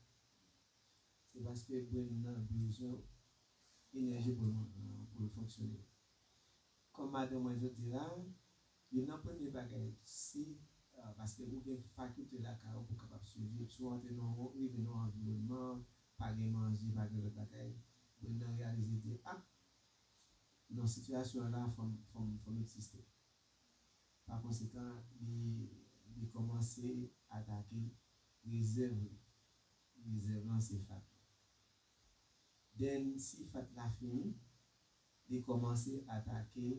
Se paske brenn nan bezwen enèji pou l, pou l fonksyone. Kòm madanm mwen sot di la, youn nan premye bagay, se, ah, paske ou gen fakilte lakay ou pou kapab siviv. Si w antre nan, ou rive nan yon anviwònman, pa gen manje, pa gen lòt bagay, brenn nan reyalize di, ah, nan sitiyasyon an la, fò m, fò m, fò m egziste. Pa konsekan, li, li kòmanse atake rezèv li. Rezèv lan se fat. Then, si fat la fini, li kòmanse atake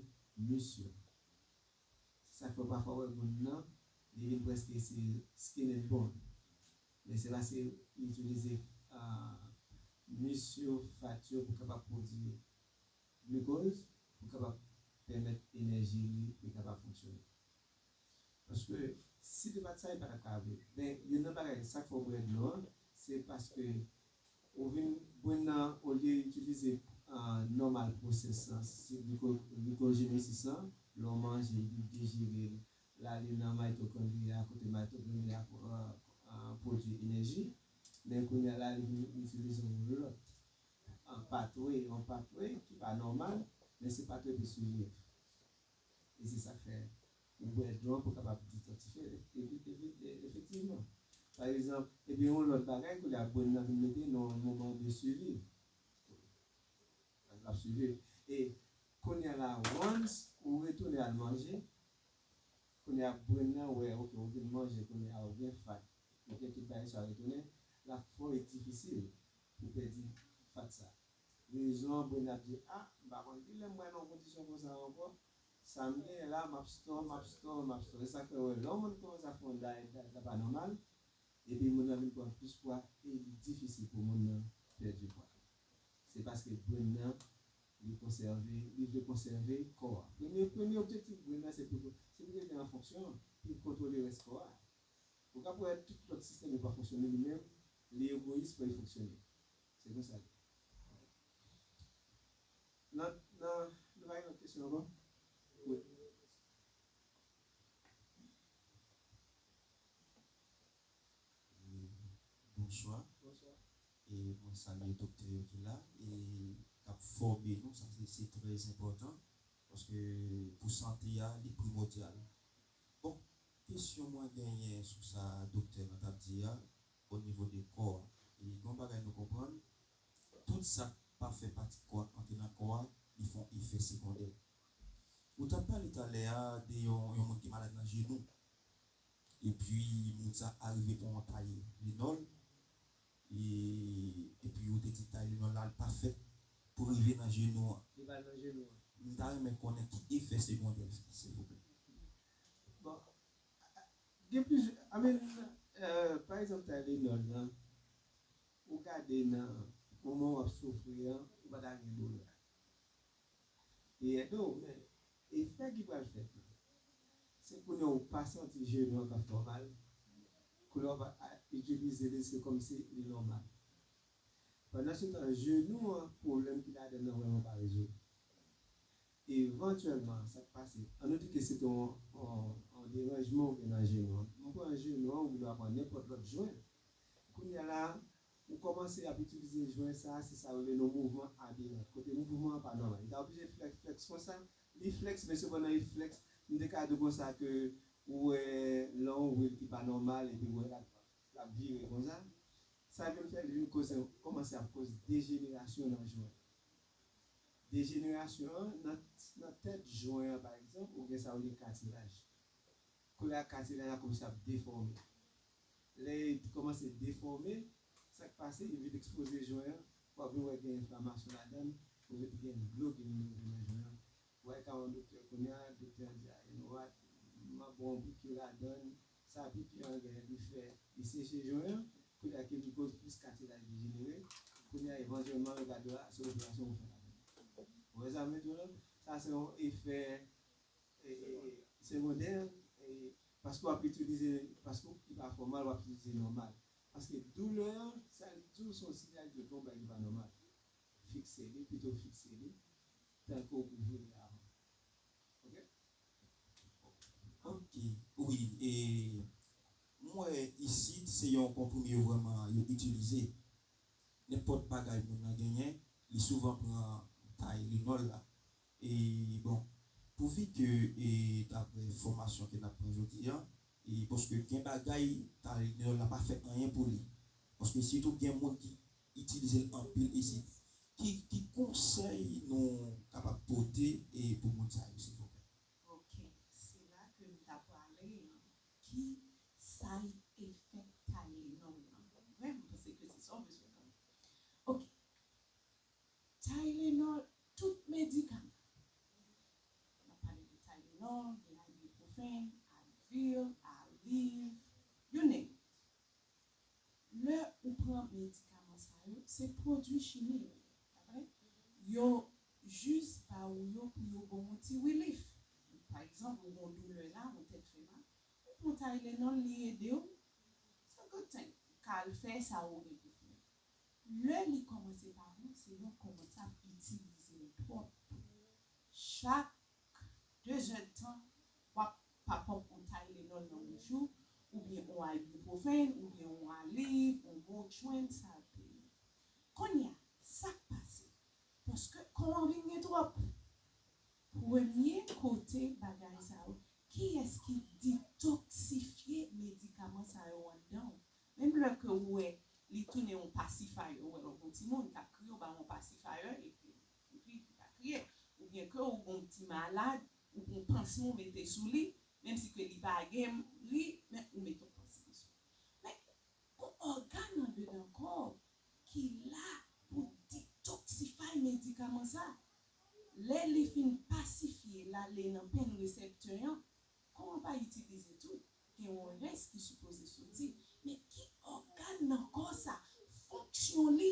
mis yo. Se sa k fè w pafwa wè moun nan, li vin prèske se skin and bone. Men se paske li itilize, ah, mis yo, fat yo pou kapab pwodui glikoz pou kapab pèmèt enèji li pou li kapab fonksyone. Paske si li pa t sa, li pa t ap ka viv. Men, youn nan bagay, sa k fè w bwè dlo an, se paske ou vin brenn nan, olye itilize, ah, nòmal pwosès lan, se gliko-, glikojenesis lan, lè w manje, li dijere l, l ale nan mitokondri a, kote mitokondri a, ah, ah, pwodui enèji. Men kounye a la, li vin itilize yon lòt, ah, pathway, yon pathway ki pa nòmal, men se pathway pou siviv. E se sa k fè ou bwè dlo an pou kapab detoktifye, efe-, efe-, efektivman. Pa egzanp, epi yon lòt bagay, kounye a brenn nan vin mete nan yon moman de siviv. L ap siviv. E kounye a la, once ou retounen al manje, kounye a brenn nan wè, ok, ou vin manje, kounye a ou gen fat, ou gen tout bagay sa retounen, l ap fè w difisil pou pèdi fat sa. Rezon an, brenn nan ap di, ah, m pa konn kilè m pral nan yon kondisyon konsa ankò. Sa m genyen la, m ap store, m ap store, m ap store. E sa k fè, wè, lè yon moun kòmanse ap fè yon diet, diet la pa nòmal, epi moun nan vin pran plis pwa, e li difisil pou moun nan pèdi pwa. Se paske brenn nan, li konsève, li vle konsève kò a. Premye, premye objektif brenn nan, se pou, se pou li rete an fonksyon, pou li kontwole rès kò a. Ou ka wè tout lòt sistèm yo pa fonksyone li menm, li egoyis pou li fonksyone. Se konsa l ye. Nan, nan, nou pa gen lòt kesyon ankò? Wi. E, bonswa. Bonswa. E mwen salye doktè yo ki la e k ap fòme nou, sa se, se trè enpòtan, paske pou sante a, li primòdyal. Bon, Kesyon mwen genyen sou sa doktè nan t ap di a, o nivo de kò a. E gen yon bagay nou konprann, tout sa k pa fè pati kò a antre nan kò a, li fè yon efè segondè. Ou t ap pale talè a de yon, yon moun ki malad nan jenou. Epi moun sa a rive pran yon Tylenol. E, epi yo te di Tylenol la, l pa fèt pou rive nan jenou an. Li pa nan jenou an. M ta renmen konnen ki efè segondè l fè, silvouplè. Bon, gen plizyè, I mean, euh, pa egzanp, Tylenol lan, ou gade nan moman w ap soufri an, ou pa ta gen doulè. Li ede w, men efè ki pral fèt la, se kounye a ou pa santi jenou an k ap fè w mal, kounye a ou pa a, itilize li, se kòmsi li nòmal. Pandan se tan, jenou an, pwoblèm ki ladan l nan vrèman pa rezoud. Evantyèlman, sa k pase, ann nou di ke se te yon, yon, yon deranjman ou gen nan jenou an. M pran jenou an, ou gen dwa pran nenpòt lòt jwen. Kounye a la, ou kòmanse ap itilize jwen sa a, se sa yo rele yon mouvman aberan, kote mouvman an pa nòmal. Li ta oblije flèks, flèks konsa, li flèks, men sepandan li flèks, m te ka di w konsa ke ou wè lè w ouvri l ki pa nòmal, epi ou wè l ap, l ap vire konsa. Sa vin fè li vin koze, kòmanse ap koz dejenerasyon nan jwen. Dejenerasyon an, nan, nan tèt jwen an, pa egzanp, ou gen sa yo rele katilaj. Kounye a, katilaj la kòmanse ap defòme. Lè li kòmanse defòme, sa k pase, li vin ekspoze jwen an, w ap vin wè gen enflamasyon ladan l, ou vin gen dlo ki vin leve nan jwen an. Ou wè ka yon doktè kounye a, doktè an di, "A, you know what, m ap ba w yon piki ladan l." Sa piki an gen, li fè, li seche jwen an, kounye a ki vin koz plis katilaj dejenere, kounye a, evantyèlman, yo ka di w, "A, se operasyon pou fè ladan l." Ou wè sa m vle di w la? Sa se yon efè, e, e, e, segondè, e, paske w ap itilize, paske li pa fè w mal, w ap itilize nòmal. Paske doulè an, sa li di w, se yon siyal ke gen yon bagay ki pa nòmal. Fikse li, pito fikse li, tanke w pou vire avan. Ok? Ok, wi, e m wè isit se yon konprime yo vrèman yo itilize. Nenpòt bagay moun nan genyen, li souvan pran Tylenol la. E bon, pouvi ke, e daprè enfòmasyon ke n ap pran jodi a, e paske gen bagay Tylenol la pa fè anyen pou li. Paske sitou gen moun ki itilize l anpil isit. Ki, ki konsèy nou kapab pote, e pou moun sa yo, silvouplè? Ok, se la ke m ta prale, ki side effect Tylenol nan? Vre, m panse ke se sa w bezwen konnen. Ok. Tylenol, tout medikaman. N ap pale de Tylenol, de ibuprofen, Advil, Aleve, you name it. Lè ou pran medikaman sa yo, se pwodui chimik yo ye, pa vre? Yo jis ba ou yo pou yo ba w yon ti relief. Pa egzanp, ou gen yon doulè la, yon tèt fè mal, ou pran Tylenol, li ede w, it's a good thing. Ou ka al fè sa ou gen pou fè. Lè li kòmanse pa bon, se lè w kòmanse ap itilize l twòp. Chak de zèdtan, w ap pop up yon Tylenol nan bouch ou, oubyen yon ibuprofen, oubyen yon Aleve, yon Motrin, sa ap ede. Kounye a, sa k pase? Paske kò w an vin gen twòp. Premye kote bagay sa yo, kiyès ki detoksifye medikaman sa yo anndan w? Menm lè ke ou wè li tounen yon pacifier, ou wè yon timoun k ap kriye, ou ba l yon pacifier, epi, epi li pa kriye. Oubyen ke ou gen yon ti malad, ou pran pansman ou mete sou li, menm si ke li pa gen ri, men ou mete yon pansman sou li. Men, gon ògàn andedan kò w ki la pou detoxify medikaman sa. Lè li fin pasifye, l ale nan penn reseptè an, kò an pa itilize tout. Gen yon rès ki sipoze soti. Men ki ògàn nan kò sa, fonksyon li,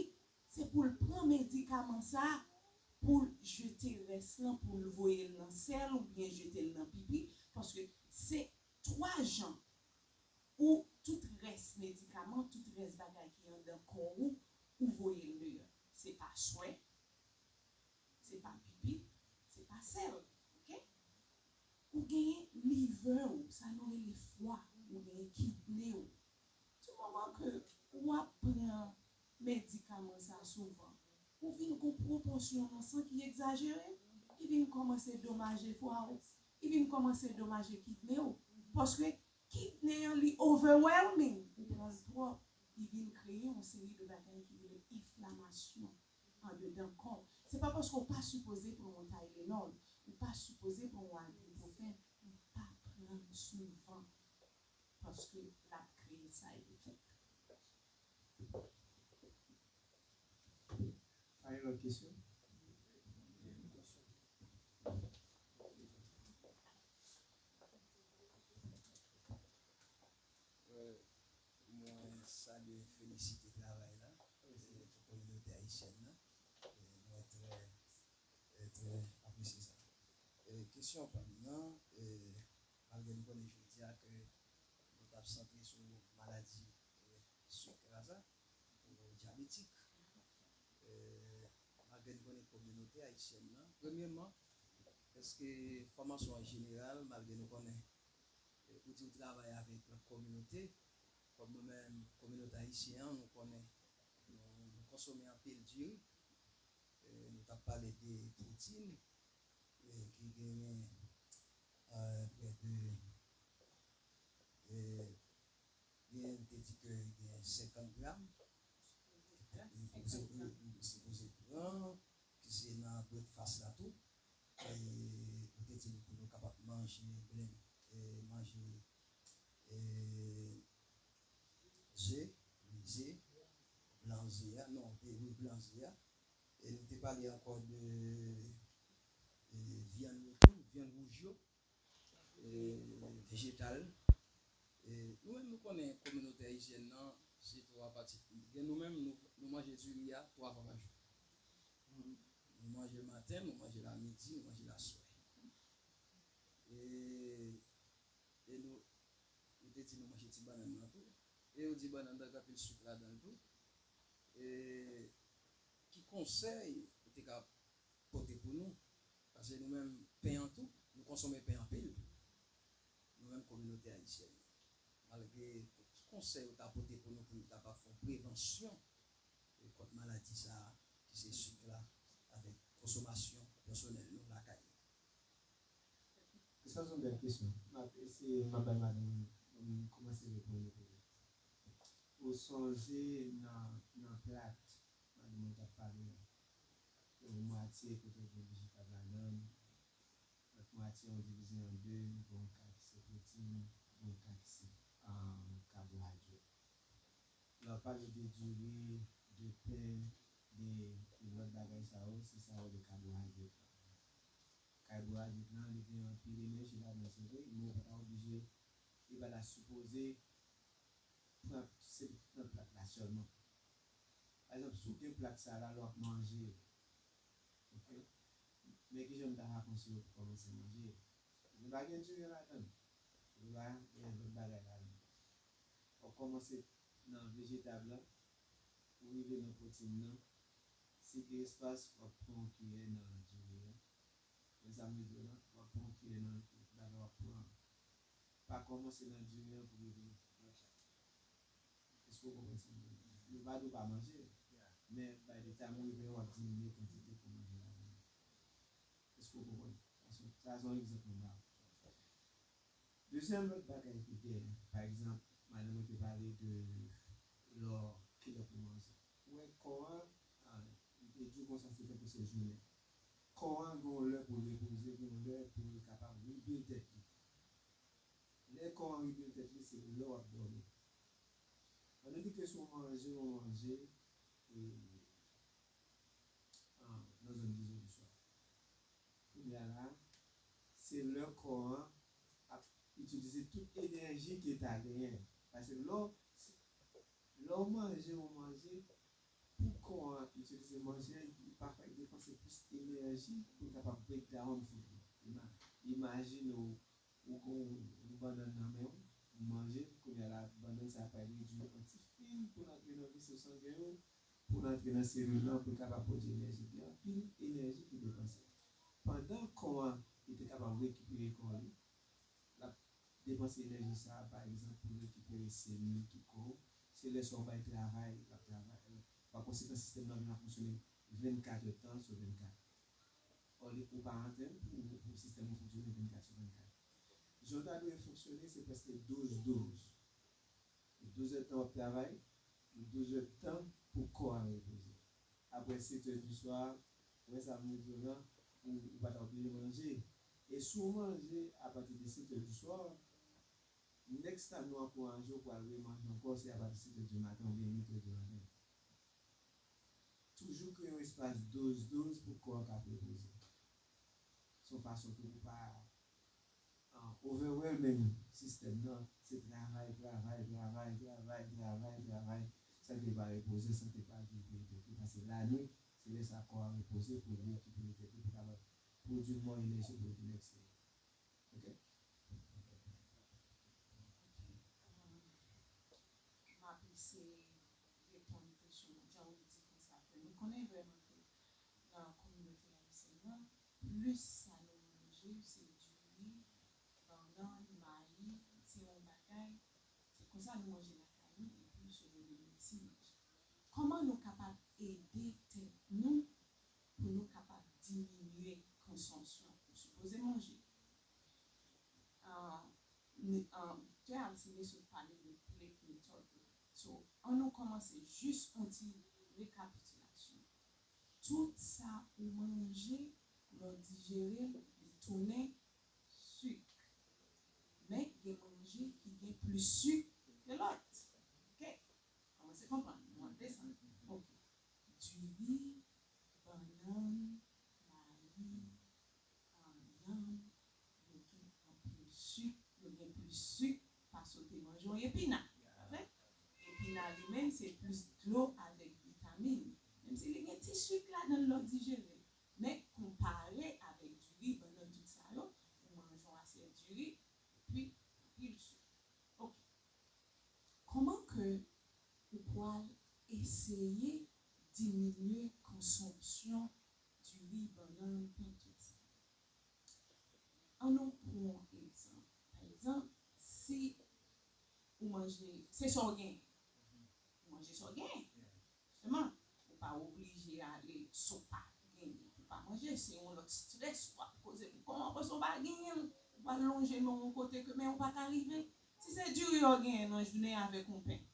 se pou l pran medikaman sa, pou l jete rès lan, pou l voye l nan sèl oubyen jete l nan pipi, paske se twa jan ou tout rès medikaman, tout rès bagay ki anndan kò ou, ou voye l deyò. Se pa swè, se pa pipi, se pa sèl, ok? Ou genyen liver ou, sa nou rele fwa, ou genyen kidney ou. Di moman ke w ap pran medikaman sa souvan, ou vin gon pwopòsyon nan san ki egzajere, ki vin kòmanse domaje fwa ou, ki vin kòmanse domaje kidney ou. Paske kidne an, li overwhelming. Li pran l twòp, li vin kreye yon seri de bagay ki rele enflamasyon andedan kò w. Se pa paske w pa sipoze pran yon Tylenol, ou pa sipoze pran yon ibuprofen, men pa pran l souvan, paske l ap kreye side effect. Pa gen lòt kesyon? Mwen salye, felisite travay la, e, pou kominote ayisyèn nan. E, mwen trè, e, trè apresye sa. E, kesyon pa m nan, e, malgre nou konnen jodi a ke nou t ap santre sou maladi, e, sik la sa, ou dyabetik. E, malgre nou konnen kominote ayisyèn nan, premyèman, èske fòmasyon an jeneral, malgre nou konnen, e, ou di ou travay avèk lòt kominote, kòm nou menm, kominote ayisyen an, nou konnen, nou, nou konsome anpil diri. E, nou t ap pale de pwotin, e, ki genyen, e, prè de, e, genyen, te di ke genyen senkant gram, e, ou sipoze, ou sipoze pran, ki se nan breakfast la tou. E, ou te di nou pou nou kapab manje blen, e, manje, e, ze, wi, ze, blan ze a, non, e, wi, blan ze a. E nou te pale ankò de, e, vyann yo tou, vyann wouj yo, e, vejetal. E nou menm, nou konnen kominote ayisyèn nan, se twa pati. Gen nou menm, nou, nou manje diri a twa fwa pa jou. Nou manje l maten, nou manje l a midi, nou manje l aswè. E, e nou, nou te di nou manje ti bannann nan tou. E yo di bannann nan gen anpil sik ladan l tou. E ki konsèy ou te ka pote pou nou? Paske nou menm, pen an tou, nou konsome pen anpil tou. Nou menm kominote ayisyèn nan. Malgre, ki konsèy ou ta pote pou nou, pou nou kapab fè yon prevansyon e, kont maladi sa a, ki se sik la, avèk konsomasyon pèsonèl nou lakay nou? Sa se yon bèl kesyon. M ap eseye, m ap bay madanm mwen, m kòmanse reponn li pou li. Ou sonje nan, nan plat madanm mwen t ap pale a, yon mwatye kote gen vejetab ladan l, lòt mwatye an divize an de, gen yon ka ki se pwoteyin, gen yon ka ki se, ah, kabohidrat. Lè w pale de diri, de pen, de, de lòt bagay sa yo, se sa yo rele kabohidrat la. Kabohidrat la, li gen anpil enèji ladan l, se vre, men ou pa ta oblije, li pa ta sipoze pran, se nan plat la sèlman. Pa egzanp, si w gen plat sa la, lè w ap manje, oke? Men kijan m ta ka konseye w pou kòmanse manje? Li pa gen diri ladan l. Li pa gen lòt bagay ladan l. W ap kòmanse nan vejetab la, ou rive nan pwoteyin nan. Si gen espas, w ap pran yon kiyè nan diri an. Men sa m vle di w la, w ap pran yon kiyè nan bagay w ap pran an. Pa kòmanse nan diri an pou rive lòt la. Èske w konprann sa m vle di? Nou pa di w pa manje l, men by the time ou rive, w ap diminye kantite ke w manje ladan l. Èske w konprann? Sa se, sa se yon egzanp mwen ba w. Dezyèm lòt bagay ki gen, pa egzanp, madanm mwen te pale de lè w, kilè pou manje. Ou wè kò a, a, li te di w konsa se tankou se jounen. Kò a gen yon lè pou l repoze, gen yon lè pou l kapab rebuild tèt li. Lè kò a rebuild tèt li, se lè w ap dòmi. An nou di ke si w manje, w manje, e, a, nan zòn dizolisyon. Kounye a la, se lè kò an ap itilize tout enèji ke l ta genyen. Paske lè w, lè w manje, w manje, pou kò an itilize manje a, li pa fè l depanse plis enèji pou l kapab break down food li. Ima-, imajine w, ou gen yon bannann nan men w, ou manje l, kounye a la, bannann sa a pral redui an ti fil pou l antre nan veso sangen w, pou l antre nan selil lan, pou l kapab pwodui enèji. Gen anpil enèji ki depanse. Pandan kò an, li te kapab rekipere kò li, l ap depanse enèji sa a, pa egzanp, pou l rekipere selil ki kò w. Se lè sa w bay travay, l ap travay, pa konsekan, sistèm nan vin ap fonksyone vennkat èdtan sou vennkat. Ò, li, ou pa antre pou, pou sistèm nan fonksyone vennkat sou vennkat. Jan w ta dwe fonksyone, se prèske douz douz. Douz èdtan w ap travay, douz èdtan pou kò a repoze. Apre sèt è di swa, wè sa m vle di w la, ou, ou pa ta oblije manje. E si w manje apati de sèt è di swa, next time nou ankouraje w pou al remanje ankò, se apati sèt è di maten oubyen uit è di maten. Toujou kreye yon espas douz douz pou kò a ka repoze. Se yon fason tou pou pa an overwhelming sistèm nan, se travay, travay, travay, travay, travay, travay, san ke l pa repoze, san ke l pa viv pou l te pase lannuit, se lè sa kò a repoze pou l rekipere tèt li, pou l kapab pwodui more enèji pou l vin eksele. Ok? M ap eseye reponn kesyon nan jan ou di konsa ke nou konnen vrèman ke nan kominote ayisyèn nan, plis sa nou manje se diri, bannann, mayi, ti yon bagay, se konsa nou manje lakay nou epi se nou vin resi manje. Kòman nou kapab ede tèt nou pou nou kapab diminye konsomasyon ou sipoze manje? Doktè Alcide sot pale de plate metòd la. So, ann nou kòmanse jis yon ti rekapitilasyon. Tout sa ou manje, lè w dijere l, li tounen sik. Men gen manje ki gen plis sik ke lòt. Ok? Kòmanse konprann. Nou ap desann. Ok. Diri, bannann, mayi, yanm, yo gen anpil sik, yo gen plis sik pase w te manje yon epina. Pa vre? Epina li menm se plis dlo avèk vitamin. Menm si li gen ti sik ladan l lè w dijere l. Men konpare avèk diri, bannann, tout sa yo, ou manje yon asyèt diri, epi anpil sik. Ok. Kòman ke ou pral eseye diminye konsonpsyon diri, bannann, pen, tout sa? Ann nou pran egzanp. Pa egzanp, si ou manje, se sa w genyen. Ou manje sa w genyen. Jisteman, ou pa oblije ale sa w pa genyen pou w pa manje. Se yon lòt strès w ap koze pou kò w. Apre sa, w pa genyen l, ou pral lonje men w yon kote ke men w pa ka rive. Si se diri w genyen nan jounen avèk yon pen,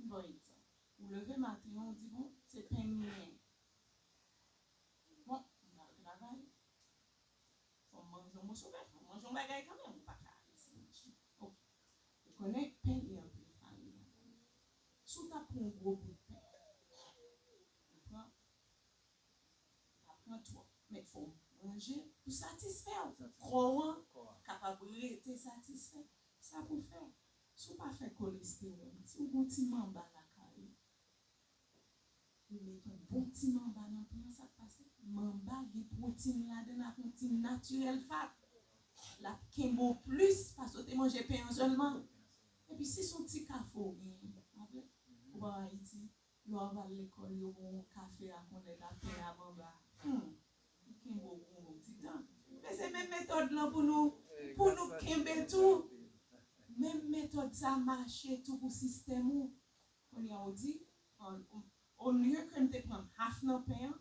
m ba w egzanp. Ou leve maten an, ou di, bon, se pen m genyen. Bon, m pral travay. Fò m manje yon moso pen, fò m manje yon bagay kanmenm, ou pa ka rete san manje. Ok. Ou konnen pen gen anpil farin ladan l. Si w ta pran yon gwo bout pen, ou pran, ou pa pran twòp, men fò w manje pou satisfè w, pou kò w an kapab rete satisfè. Sa pou fè, si w pa fè kolestewòl, si w gen yon ti manba lakay ou, ou met yon bon ti manba nan pen an, sa k pase? Manba gen pwotin ladan l ak yon ti natirèl fat. L ap kenbe w plis pase w te manje pen an sèlman. Epi si se yon ti kafe w genyen, pa vre? Ou pa wè Ayiti, lè w ap al lekòl, yo ba w yon kafe ak yon lèt ak pen a manba. Hmm! Li kenbe w pou yon bon ti tan. Men se menm metòd lan pou nou, pou nou kenbe tou. Menm metòd sa mache tou pou sistèm ou. Kounye a ou di, an, olye ke m te pran half nan pen an,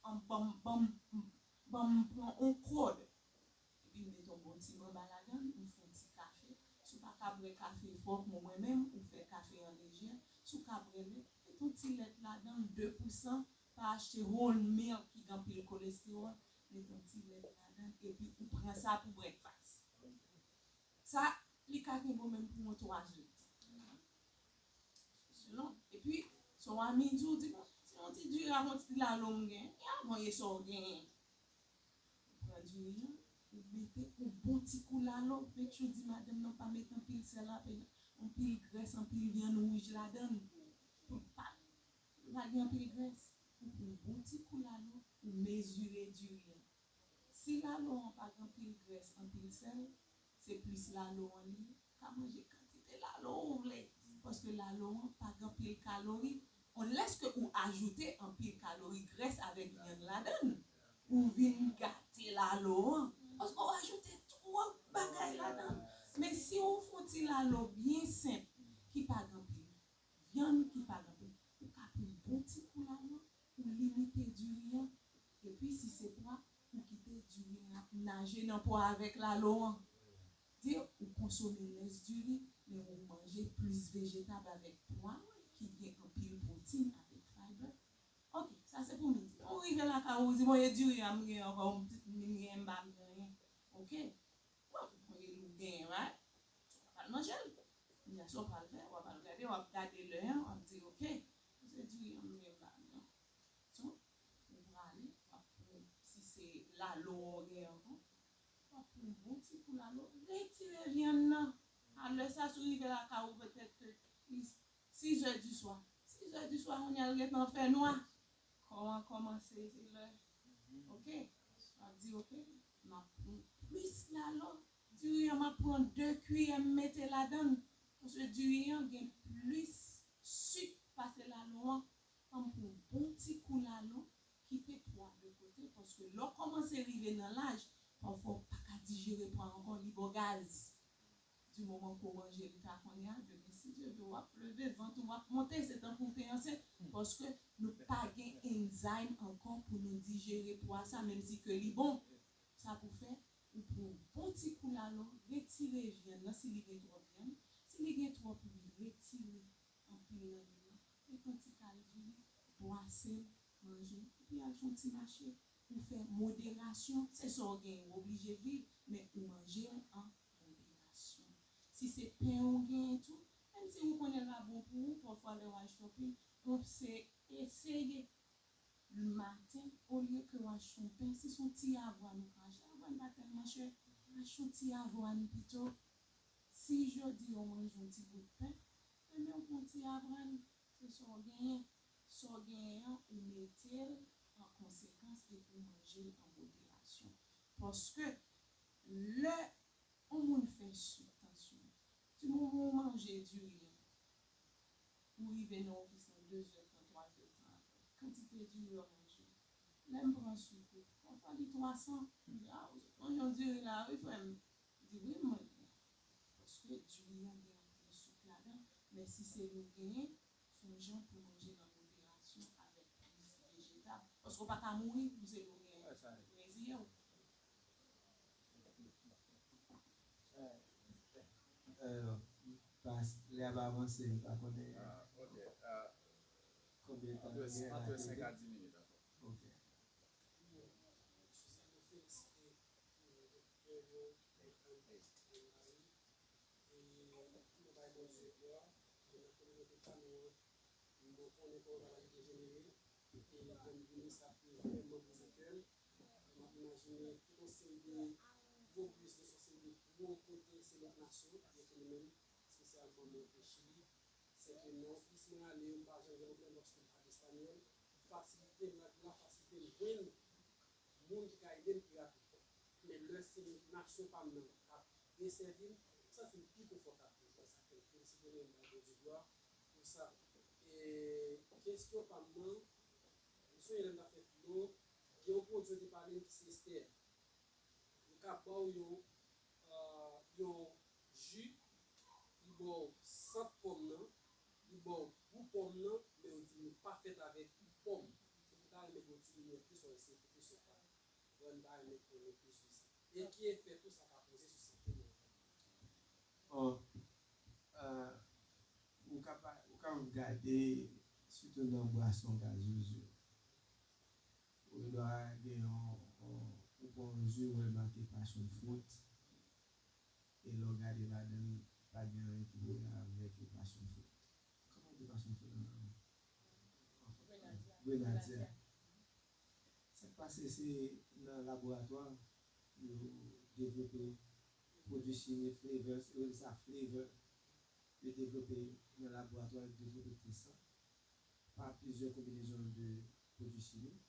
an, ban m, ban m, ban m pran yon kòd. Epi m met yon bon ti manba ladan l, m fè yon ti kafe. Si w pa ka bwè kafe fò kòm mwen menm, ou fè kafe an lejè. Si w ka bwè lèt, met yon ti lèt ladan l, de pou san, pa achte whole milk ki gen anpil kolestewòl, met yon ti lèt ladan l, epi ou pran sa pou breakfast. Sa, li ka kenbe w menm pou yon twa jou. Selon. Epi, si w a midi, w di, bon, se yon ti diri ak yon ti lalo m gen. E avan, e sa w genyen. Ou pran diri an, ou mete yon bon ti kou lalo, make sure di madanm nan pa met anpil sèl, anpil, anpil grès, anpil vyann wouj ladan l. Pou l pa, pou l pa gen anpil grès. Ou pran yon bon ti kou lalo, ou mezire diri an. Si lalo an pa gen anpil grès, anpil sèl, se plis lalo an li ye. Ou ka manje kantite lalo ou vle, paske lalo an pa gen anpil kalori, unless ke ou ajoute anpil kalori grès avèk vyann ladan l, ou vin gate lalo an, paske ou ajoute twòp bagay ladan l. Men si ou fè yon ti lalo byen senp, ki pa gen anpil vyann, ki pa gen anpil, ou ka pran bon ti kou lalo, ou limite diri an, epi si se pwa, ou kite diri an ap naje nan pwa avèk lalo an. Di, konsome lès diri, men ou manje plis vejetab avèk pwa ki gen anpil pwotin avèk fiber. Ok, sa se pou midi. Ou rive lakay ou, ou di, "Bon, e diri a m gen ankò, m gen m pa gen anyen." Ok. Bon, ou gen, right? Ou pa pral manje l. Kounye a, sa w pral fè, w ap al gade, w ap gade lè an, w ap di, "Ok, se diri an m gen m pa gen." So, ou prale, w ap pran, si se lalo w gen ankò, w ap pran yon bon ti kou lalo, retire vyann nan. A lè sa, si w rive lakay ou, petèt ke li sizè di swa. Sizè di swa, kounye a, l gentan fè nwa. Kò an kòmanse, se lè. Ok? W ap di, "Ok, m ap pran plis lalo." Diri an, m ap pran de kiyè, m mete ladan l. Paske diri an gen plis sik pase lalo an. Ann pran bon ti kou lalo, kite pwa de kote, paske lè w kòmanse rive nan laj, pafwa w pa ka dijere pwa ankò, li ba w gaz. Di moman ke w manje l ta kounye a, demen, si Dye vle, w ap leve, vant ou ap monte, se tankou w te ansent, paske nou pa gen enzyme ankò pou nou dijere pwa sa, menm si ke li bon. Sa pou fè, ou pran yon bon ti kou lalo, retire vyann nan, si li gen twòp vyann, si li gen twòp lwil, retire anpil nan lwil lan, met yon ti kal diri, bwase l, manje l, epi al fè yon ti mache. Ou fè moderasyon, se sa w genyen, ou oblije viv, men ou manje l an moderasyon. Si se pen ou genyen tou, menm si ou konnen l pa bon pou ou, pafwa lè w al shopping, ou se eseye. Maten, olye ke w achte yon pen, si se yon ti avwàn ou ka achte, avwàn pa tèlman chè, achte yon ti avwàn pito. Si jodi a w manje yon ti bout pen, demen w pran yon ti avwàn, se sa w genyen. Sa w genyen an, ou mete l an konsekans epi w manje l an moderasyon. Paske lè yon moun fè sik tansyon, di moman w manje diri an, ou rive nan ofis lan de zè tan, twa zè tan apre. Kantite diri w manje? Lè m pran sik ou, pafwa li twa san. M di, "A, ou sot manje yon diri la, wi, frè m." Li di, "Wi, m manje." Paske diri an gen anpil sik ladan, men si se nou genyen, fè yon jan pou manje l an moderasyon avèk plis vejetab. Paske w pa ka mouri pou se nou genyen. Reziye w. Euh, pas, lè a ap avanse, m pa konnen konbyen tan nou gen la. Ant senk a dis minit ankò. Ok. Sou sa, nou felisite, euh, doktè yo, Anne-Marie, e nou bay Bondye glwa, e nan kominote pa nou an, nou konnen pawòl la li dejenere, e kòm minis ap vrèman boze kè l, m ap imajine tout yon seri de gwo biznis, yon seri de gwo kote, se lòt nasyon ki gen fenomèn, espesyalman Mond e Chili, se ke nan ofis mwen ale yo, m pa janm gen pwoblèm paske m pale espanyòl, fasilite m, la fasilite m jwenn moun ki ka ede m pi rapid. Men lè se nasyon pa m nan k ap desèvi m, m santi m pi konfòtab toujou. Sa fè m felisite nou, m bay Bondye glwa pou sa. E kesyon pa m nan, m sonje lè m t ap fè filo, gen yon pwodui yo te pale m ki se estè. Yo ka ba w yon, euh, yon ji, li ba w sant pòm nan, li ba w gou pòm nan, men yo di li pa fèt avèk pòm. Se pou ta renmen gen yon ti limyè plis, wè se pwofesè pa. Bon, m ta renmen konnen plis sou sa. E ki efè tou sa ka poze sou sante nou? Bon, euh, ou ka pa, ou ka gade sitou nan bwason gazoz yo. Ou dwa gen yon, yon, ou pran yon ji, ou wè l make passion fruit. E lè w gade ladan l, pa gen anyen pou wè avèk passion fruit. Kòman di passion fruit an, an, an fransè? Grenadya. Sa k pase, se nan laboratwa, yo devlope pwodui chimik, flavors, yo rele sa flavor. Yo devlope nan laboratwa, yo devlope te san pa plizyè konbinezon de pwodui chimik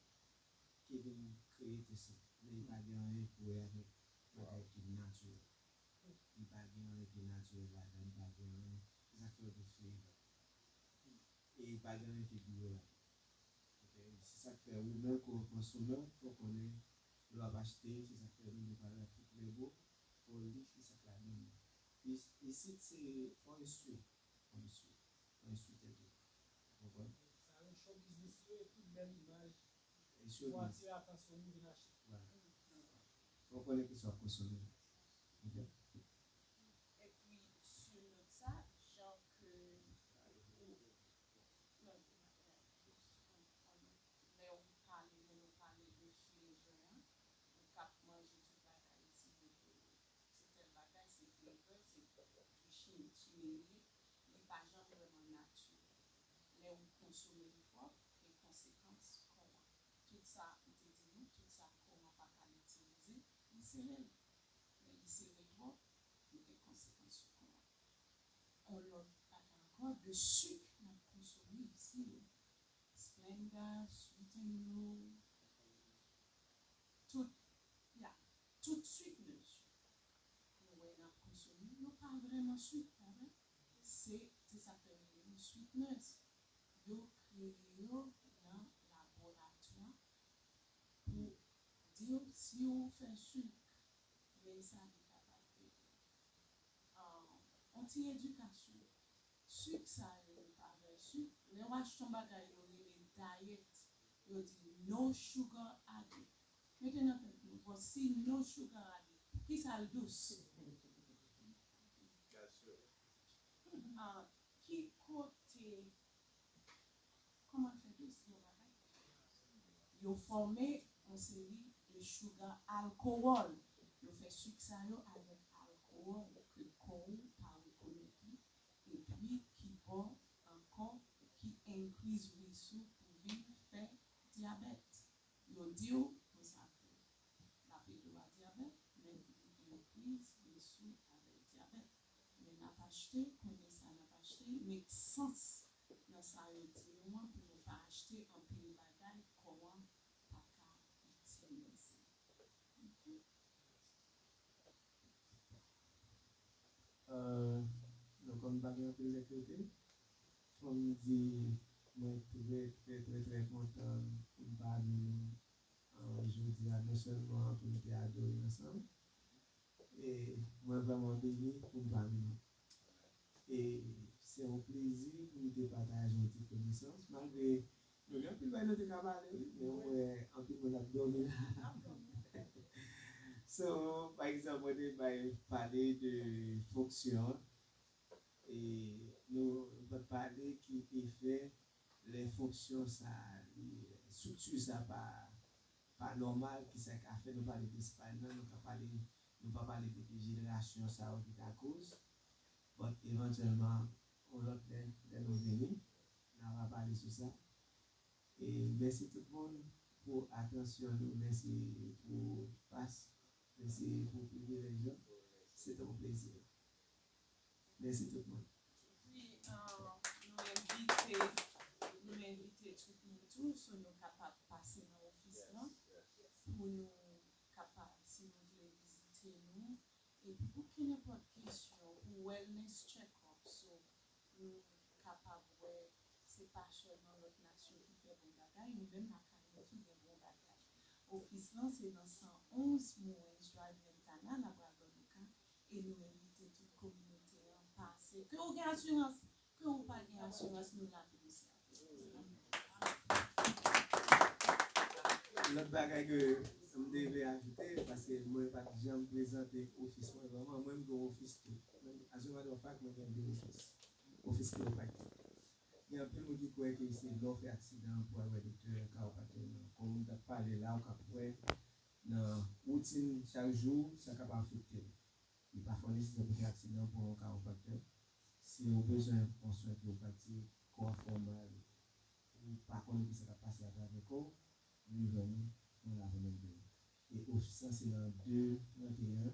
ki vin kreye te san. Men li pa gen anyen pou wè avèk bagay ki natirèl. Li pa gen anyen ki natirèl ladan, li pa gen anyen. Se sa k fè yo di flavor. E li pa gen anyen ki gou yo ladan. Ok, se sa k fè ou menm kòm konsomè, fò w konnen lè w ap achte, se sa k fè nou gen parèt tout lè gwo, fò w li ki sa k ladan l. Is-, isit se fò w eswiye, fò w eswiye, fò w eswiye tèt ou. Ou konprann? Sa yon show business yo, e tout bèl imaj pou atire atansyon moun vin achte. Vwala. Fò w konnen ki sa w ap konsome. Ok? E chimik li ye, li pa janm vrèman natirèl. Lè ou konsome l twòp, gen konsekans kò a. Tout sa m te di nou, tout sa kò a pa ka itilize, li sere l. Lè li sere twòp, li gen konsekans sou kò a. On lòt bagay ankò, de sik n ap konsome isi yo. Splenda, Sweet and Low, tout, ya, tout sweeteners nou wè n ap konsome, yo pa vrèman sweet, pa vre? Se, se sa k fè yo rele yo sweeteners. Yo kreye yo nan laboratwa pou di w si w fè sik, men sa li kapab ede. Ah, on ti edikasyon. Sik sa yo, yo pa vrè sik. Lè w achte yon bagay yo rele diet, yo di no sugar added. Mete nan tèt nou, bon, si no sugar added, ki sa l dous? Ah, ki kote, kòman l fè dous yon bagay? Yo fòme yon seri de sugar alcohol. Yo fè sik sa yo avèk alkowòl ke kò ou pa rekonèt li, epi ki ba w ankò, ki increase risk ou pou vin fè dyabèt. Yo di w konsa ke l ap ede w a dyabèt, men li increase risk ou avèk dyabèt. Men n ap achte, konnen sa n ap achte, make sense nan sa yo di nou an pou nou pa achte anpil bagay kò an pa ka itilize. Ok? Euh, non, kòm pa gen anpil lè k rete, fò m di mwen trè, trè, trè, trè kontan pou m pami nou, euh, jodi a, non sèlman pou nou te adore ansanm, e mwen vrèman beni pou m pami nou. E se yon plezi pou nou te pataje yon ti konesans, malgre nou gen anpil bagay nou te ka pale, wi, men m wè anpil moun ap dòmi la. So, pa egzanp, mwen te bay pale de fonksyon, e nou, nou pa t pale ki efè lè fonksyon sa, li, estrikti sa pa, pa nòmal, ki sa k ka fè nou pale de espal nan, nou ka pale, nou pa pale de dejenerasyon sa yo ki ka koz. But evantyèlman, yon lòt lè, lè nou vini, n a va pale sou sa. E mèsi tout moun pou atansyon nou, mèsi pou pas, mèsi pou privilèj la. Se te yon plezi. Mèsi tout moun. Epi, euh, nou envite, nou envite tout moun tou, si nou kapab pase nan ofis lan, pou nou kapab, si nou vle vizite nou, epi pou kenenpòt kesyon, pou wellness check-up, so, nou kapab wè se pa sèlman lòt nasyon ki fè bon bagay, nou menm lakay nou tou gen bon bagay. Ofis lan se nan san onz Morens Drive, Lentana, Labrador Duka, e nou envite tout kominote an pase. Ke ou gen asirans, ke ou pa gen asirans, nou la pou nou sèvi. Lòt bagay ke m te vle ajoute, paske mwen pa t janm prezante ofis mwen vrèman, mwen m gen yon ofis tou. As a matter of fact, mwen gen de ofis. Ofis kiropraktik. Gen anpil moun ki kwè ke se lè w fè aksidan pou al wè doktè, chiropractor, non. Kòm m t ap pale la, ou ka wè nan woutin chak jou, sa kapab afekte w. Li pa fò nesesè pou fè aksidan pou yon chiropractor. Si w bezwen yon swen chiropractic, kò w ap fè w mal, ou pa konnen kisa k ap pase atravè kò w, vin jwenn nou, nou la pou n ede w. E ofis lan se nan de trannteyen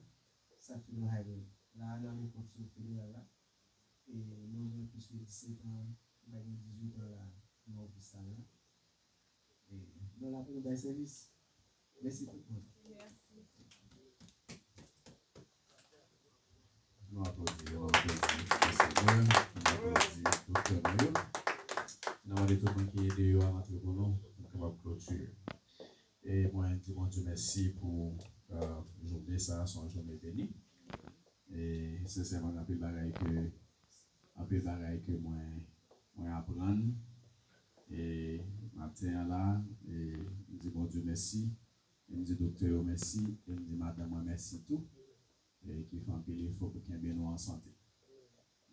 South Federal Highway. La a, nan Lekonstri Federal la, e nou gen plis ke disèt an, nou pa gen dizuit an la, nan ofis sa la. E nou la pou nou bay sèvis. Mèsi tout moun. Mèsi. Nou aplodi, nou aplodi Senyè, nou aplodi doktè nou yo. N a mande tout moun ki deyò a rantre pou nou, pou nou kapab klotire. E mwen di Bondye mèsi pou, euh, jounen sa, se yon jounen beni. E sensèman, gen anpil bagay ke, anpil bagay ke mwen, mwen aprann. E maten an la, e m di Bondye mèsi, e m di doktè yo mèsi, e m di madanm mwen mèsi tou, e ki fè anpil efò pou kenbe nou an sante.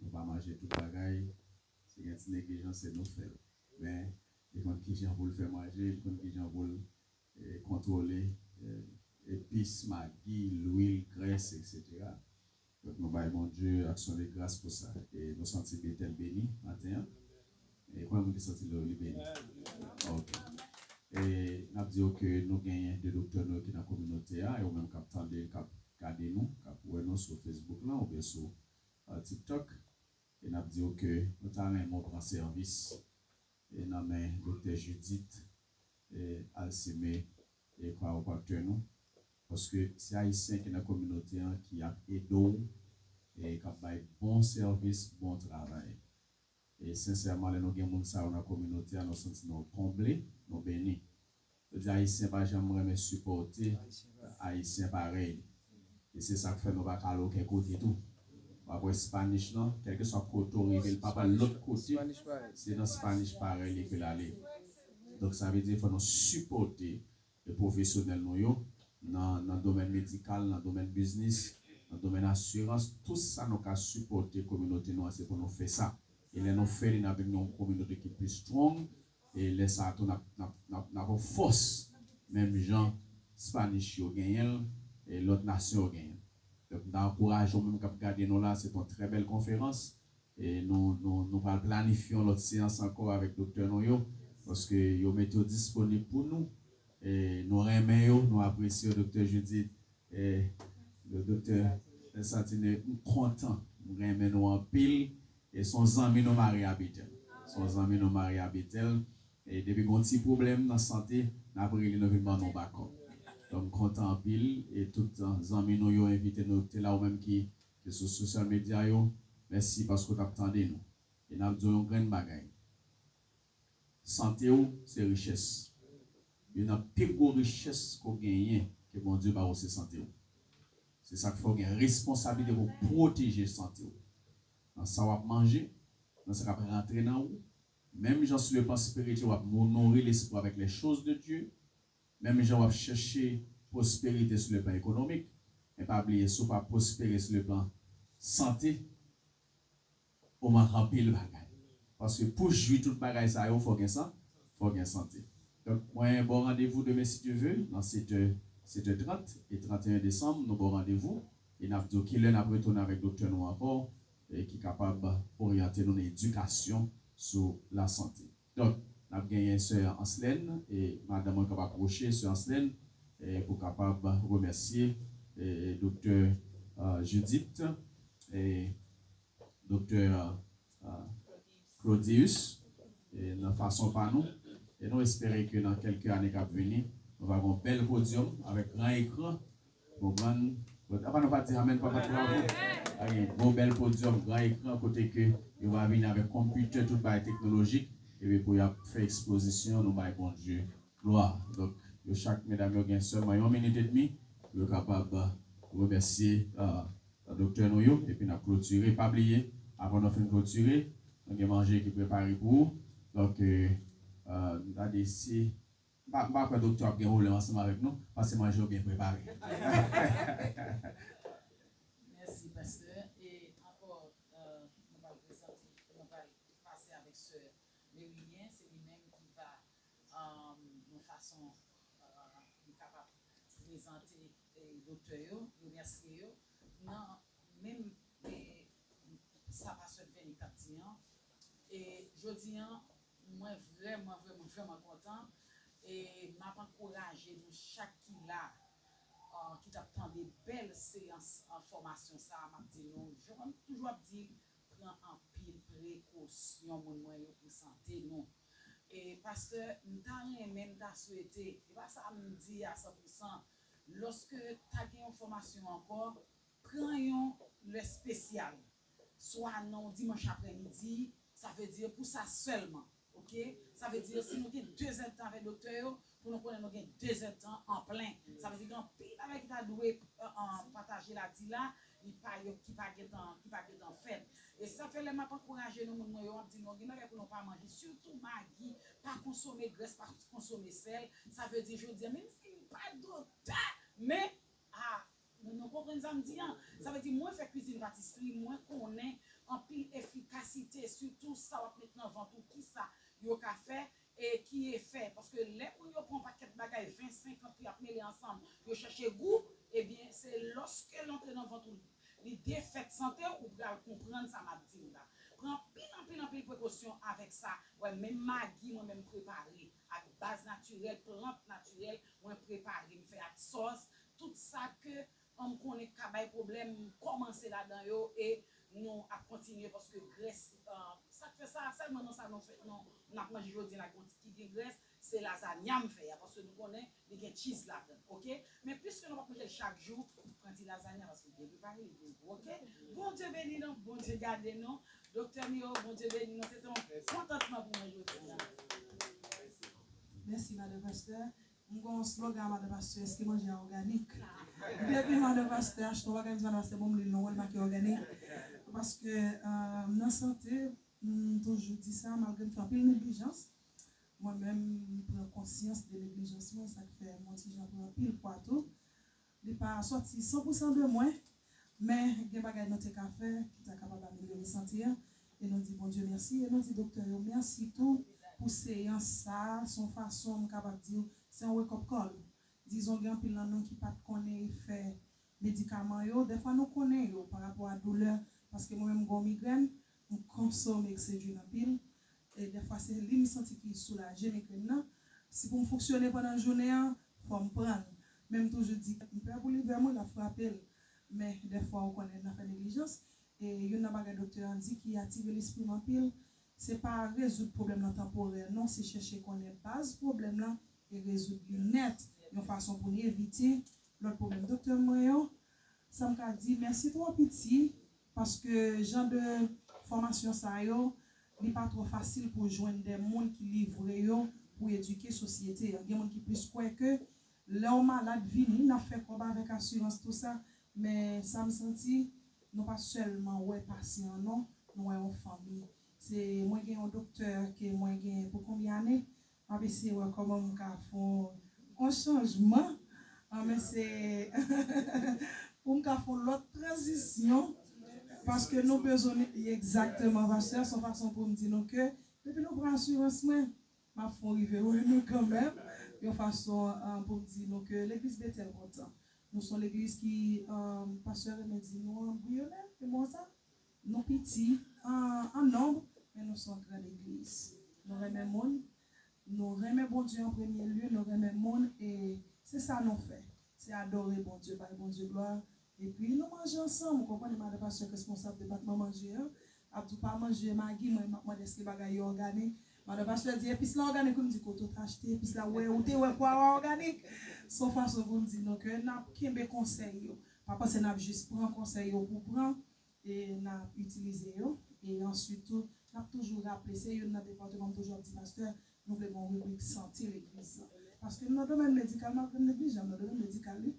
Nou pa manje tout bagay, si gen ti neglijans, se nou k fè l. Men, li konn kijan pou l fè manje, li konn kijan pou l, e, kontwole, e, epis, magi, lwil, grès, etsetera. Donk, nou bay Bondye aksyon de gras pou sa. E nou santi Betèl beni maten an. E konbyen moun ki santi li beni? Ok. E n ap di yo ke nou genyen de doktè nou ki nan kominote a, e ou menm k ap tande, k ap gade nou, k ap wè nou sou Facebook lan oubyen sou uh, TikTok. E n ap di yo ke nou ta renmen w pran sèvis e nan men Doktè Judith e Alcime e chiropractor nou. Paske se Ayisyen ki nan kominote an ki ap ede w e k ap bay bon sèvis, bon travay. E sensèman, lè nou gen moun sa yo nan kominote a, nou santi nou konble, nou beni. Yo di Ayisyen pa janm renmen sipòte Ayisyen parèy li. E se sa k fè nou pa ka al okenn kote tou. W ap wè Spanish lan, kèlkeswa kote w rive, l pa pral lòt kote, se nan Spanish parèy li ke l ale. Donk, sa vle di fò nou sipòte e pwofesyonèl nou yo nan, nan domèn medikal, nan domèn biznis, nan domèn asirans, tout sa nou ka sipòte kominote nou an, se pou nou fè sa. E lè nou fè li, n ap vin yon kominote ki pi strong, e lè sa a tou, n ap, n ap, n ap, n ap yon fòs, menm jan Spanish yo genyen l, e lòt nasyon yo genyen l. Donk, m ta ankouraje w menm k ap gade nou la, se te yon trè bèl konferans. E nou, nou, nou pral planifye yon lòt seyans ankò avèk doktè nou yo, paske yo mete yo disponib pou nou. E nou renmen yo, nou apresye yo, Doktè Judith, e Doktè Santine, m kontan, m renmen nou anpil, e se yon zanmi nou mare a Betèl. Se yon zanmi nou mare a Betèl, e depi gon ti pwoblèm nan sante, n ap rele nou vin ban nou bakòp. Donk, m kontan anpil, e tout zanmi nou yo envite nou, te la ou menm ki ki sou sosyal medya yo, mèsi paske w t ap tande nou. E n ap di w yon grenn bagay. Sante w, se richès. Youn nan pi gwo richès ke w genyen, ke Bondye ba w, se sante w. Se sa k fè w gen responsablite pou w pwoteje sante w. Nan sa w ap manje, nan sa k ap rantre nan ou, menm jan sou le plan spirityèl w ap nou-, nouri lespri w avèk les choses de Dieu, menm jan w ap chèche pwosperite sou le plan ekonomik, men pa bliye, si w pa pwospere sou le plan sante, ou manke anpil bagay. Paske pou jwi tout bagay sa yo, fò gen san-, fò gen sante. Donk, mwen ba w randevou demen, si Dye ve, nan sèt è, sèt è trant, e trant e en desanm, nou ba w randevou, e n ap di w kilè n ap retounen avèk doktè nou ankò, e ki kapab oryante nou nan edikasyon sou lasante. Donk, n ap genyen sè Anslène, e madanm mwen k ap apwoche, sè Anslène, e pou kapab remèsye, e, doktè, a, Judith, e doktè, a, Claudius, e nan fason pa nou. E nou espere ke nan kèlke ane k ap vini, nou va gen yon bèl podyòm avèk gran ekran. Konprann? Apa nou pa di amèn, papa, bravo. Ay, gwo bèl podyòm, gran ekran, kote ke yo va vini avèk konpitè, tout bagay teknolojik, epi pou y ap fè ekspozisyon, nou bay Bondye glwa. Donk, yo chak, medam yo gen sèlman yon minit edmi pou yo kapab remèsye, a, doktè nou yo, epi n ap klotire. Pa bliye, avan nou fin klotire, nou gen manje ki prepare pou ou. Donk, e, a, gade si M pa, m pa kwè doktè ap gen pwoblèm ansanm avèk nou, paske manje yo byen prepare. Mèsi, pastè. E ankò, e, nou pral prezante, nou pral pase avèk sè Merilien, se li menm ki va, e, yon fason, e, li kapab prezante, e, doktè yo, remèsye yo. Nan menm, e, sa pastè Dveni t ap di an. E jodi an, mwen vrèman, vrèman, vrèman kontan. E m ap ankouraje nou chak ki la, e, ki t ap tande bèl seyans, e, fòmasyon sa a, m ap di nou, jan m toujou ap di, pran anpil prekosyon, moun mwen yo, pou sante nou. E pastè, m ta renmen, m ta swete, e pa sa m di a san pou san, lòske ta gen yon fòmasyon ankò, pran yon lè espesyal, swa nan yon dimanch aprèmidi, sa vle di pou sa sèlman, oke? Sa vle di si nou gen de zèdtan avèk doktè yo, pou nou konnen nou gen de zèdtan an plen. Sa vle di gen anpil bagay ki ta dwe, e, e, pataje la di la, li pa yo, ki pa gentan, ki pa gentan fèt. E sa fè lè m ap ankouraje nou, moun mwen yo, m ap di nou, gen bagay pou nou pa manje, sitou magi, pa konsome grès, pa konsome sèl. Sa vle di jodi a, menm si m pa doktè, men, a, nou, nou konprann sa m di an? Sa vle di mwen fè kwizin patisri, mwen konnen anpil efikasite, sitou sa w ap met nan vant ou, kisa yo ka fè, e ki efè. Paske lè moun yo pran yon pakèt bagay, ven, senkant, pou y ap mele ansanm, yo chèche gou, ebyen, se lòske l antre nan vant ou, li defèt sante w, ou pral konprann sa m ap di w la. Pran anpil, anpil, anpil prekosyon avèk sa. Wè, menm magi, mwen menm prepare ak baz natirèl, plant natirèl, mwen prepare, m fè ak sòs, tout sa ke, um, m konnen k ka bay pwoblèm, m kòmanse ladan yo e nou ap kontinye paske grès, uh, sa k fè sa, sèlman nan sa nou fè, nou, n ap manje jodi a la ki gen grès, se lazanya m fè a, paske nou konnen li gen cheese ladan, oke? Men piske nou p ap manje l chak jou, pran ti lazanya paske l byen prepare, li byen gou, oke? Bondye beni nou, Bondye gade nou. Doktè Miro, Bondye beni nou. Se te yon kontantman pou mwen jodi a. Mèsi, madan pastè. M gen yon slogan a madan pastè, èske manje a òganik? Depi madan pastè achte yon bagay, m di madan pastè, ban m li l non, wè l make òganik. Paske, euh, nan sante, m toujou di sa, malgre m fè anpil neglijans, mwen menm, m pran konsyans de neglijans mwen, sa k fè m yon ti jan pran anpil pwa tou. Li pa sòti san pou san de mwen, men gen bagay nou te ka fè ki ta kapab amelyore sante a. E nou di Bondye mèsi, e nou di doktè yo mèsi tou pou seyans sa a. Se yon fason m kapab di w, se yon wake up call. Dizon, gen anpil nan nou ki pa t konnen efè medikaman yo. Dèfwa nou konnen yo pa rapò a doulè, paske mwen menm m gen yon migrèn, m konsome Excedrin anpil. E dèfwa se li m santi ki soulaje migrèn nan. Si pou m fonksyone pandan jounen an, fò m pran l. Men m toujou di, m pè pou livè mwen, l ap frape l. Men dèfwa ou konnen n ap fè neglijans. E youn nan bagay doktè an di ki atire lespri m anpil, se pa rezoud pwoblèm lan tanporè, non, se chèche konnen baz pwoblèm lan e rezoud li nèt, yon fason pou n evite lòt pwoblèm. Doktè mwen yo, sa m ka di, mèsi twò piti, paske jan de fòmasyon sa yo, li pa twò fasil pou jwenn de moun ki livre yo pou edike sosyete a. Gen moun ki plis kwè ke lè w malad vini, n ap fè kòb avèk asirans, tou sa, men sa m santi, nou pa sèlman wè pasyan an non, nou wè yon fanmi. Se, mwen gen yon doktè ke mwen gen pou konbyen ane, m ap eseye wè kòman m ka fè yon, yon chanjman, an, men se pou m ka fè yon lòt tranzisyon, paske nou bezwen, egzakteman, pastè, se yon fason pou m di nou ke depi nou pran asirans mwen, m ap fè w rive wè nou kanmenm, yon fason, ah, pou m di nou ke legliz Betèl kontan. Nou se yon legliz ki, ah, pastè renmen di nou an Gwiyonè, e bon sa, nou piti an, an nonb, men nou se yon gran legliz. Nou renmen moun, nou renmen Bondye an premye lye, nou renmen moun, e se sa nou fè. Se adore Bondye, bay Bondye glwa. Epi nou manje ansanm, ou konprann, e madan pastè k responsab depatman manje an, ap di w pa manje magi, mwen m ap mande èske bagay yo òganik. Madan pastè di epis la òganik, wi, m di kote w te achte epis la, ou wè, ou te wè pwa a òganik. Se yon fason pou m di nou ke n ap kenbe konsèy yo. Pa panse n ap jis pran konsèy yo pou pran, e n ap itilize yo. E answit tou, n ap toujou raple, se youn nan depatman m toujou ap di pastè, nou vle gen yon ribrik sante legliz la. Paske m nan domèn medikal, malgre m neglijan, m nan domèn medikal, wi.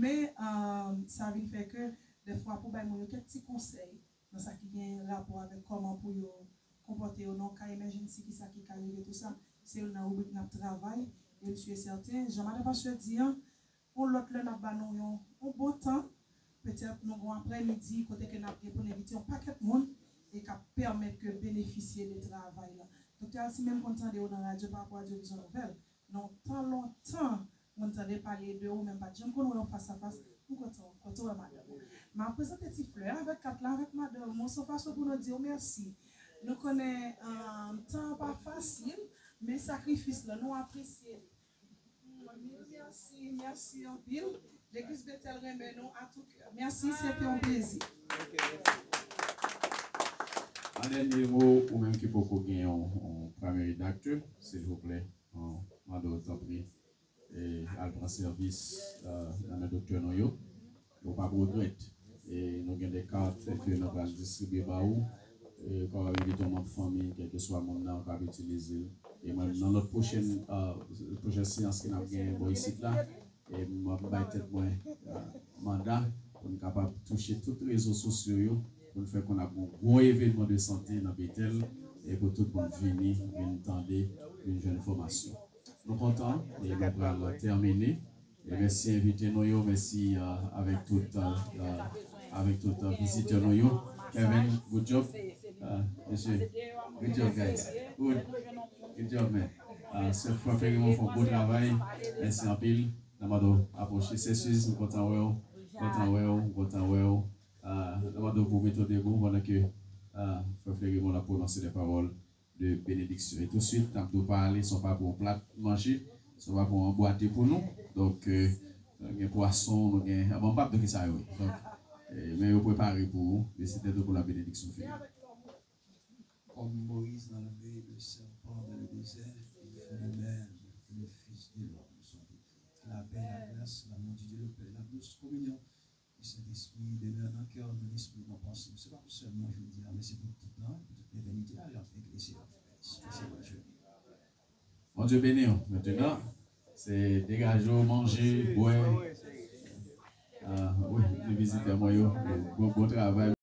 Men, ah, sa vin fè ke, dèfwa, pou bay moun yo kèk ti konsèy nan sa ki gen rapò avèk kòman pou yo konpòte yo nan ka emergency, kisa ki ka rive, tou sa, se youn nan ribrik n ap travay. E m si e sèten, jan madan pastè di an, yon lòt lè n ap ba nou yon, yon bon tan. Petèt nou gen yon aprèmidi kote ke n ap gen pou n envite yon pakèt moun e k ap pèmèt ke benefisye de travay la. Doktè Alcimé, m konn tande w nan radyo pa rapò a Divizyon Nouvèl. Nan yon tan lontan, mwen tande pale de ou, men m pa t janm konn wè w fas a fas. M kontan, m kontan wè madanm ou. M ap prezante ti flè avèk kat la avèk madanm ou. Se yon fason pou nou di w mèsi. Nou konnen, ah, tan an pa fasil, men sakrifis la, nou apresye li. Mèsi, mèsi anpil. Legliz Betèl renmen nou a tou kè. Mèsi, se te yon plezi. An dènye mo, ou menm ki poko gen yon, yon primary doctor, silvouplè, an, mande w tanpri, e, al pran sèvis, e, nan men doktè nou yo. Ou p ap regrèt. E nou gen de kat ke nou pral distribye ba ou. E, kòm w ap envite yon manm fanmi, kèlkeswa moun nan, ou kab itilize l. E mwen, nan lòt pwochèn, ah, pwochèn seyans ke n ap gen bò isit la, e m ap bay tèt mwen, ah, manda pou n kapab touche tout rezo sosyo yo, pou n fè konnen ap gen yon gwo evenman de sante nan Betèl, e pou tout moun vini, vin tande, vin jwenn fòmasyon. Nou kontan e nou pral tèmine. E mèsi envite nou yo, mèsi, euh, avèk tout, euh, euh, avèk tout, euh, vizitè nou yo. Kevin, good job. Euh, mesye, good job, guys. Good. Good job, man. Euh, Sè Frank Perrimon fè yon bon travay. Mèsi anpil. N ap mande w apwoche. Sè Suze, m kontan wè w. Kontan wè w. Kontan wè w. Mwen mande w pou w mete w debout pandan ke ah, frè Flerimon ap pwononse de pawòl de benediksyon. E touswit, n ap tou pale, se pa pou yon plat manje, se pa pou yon bwate pou nou. Donk, euh, nou gen pwason, nou gen. Ah, bon, m p ap di ki sa yo ye. Donk, euh, men yo prepare pou ou. Vizitè tou pou la benediksyon fini. Comme Moïse a levé le serpent dans le désert, il faut de même que le Fils de l'homme soit écrit. Que la paix, la grâce, l'amour de Dieu le Père, la douce communion du Saint-Esprit demeure dans nos cœurs, dans nos esprits, dans nos pensées. C'est pas pour seulement aujourd'hui, mais c'est pour tout le temps, pour toute l'éternité. Allez, avec les Seigneur. Merci, bonne journée. Bondye beni w. Mentnan, se degaje w, manje, bwè. Ah, wi, vizitè mwen yo, bon, bon travay.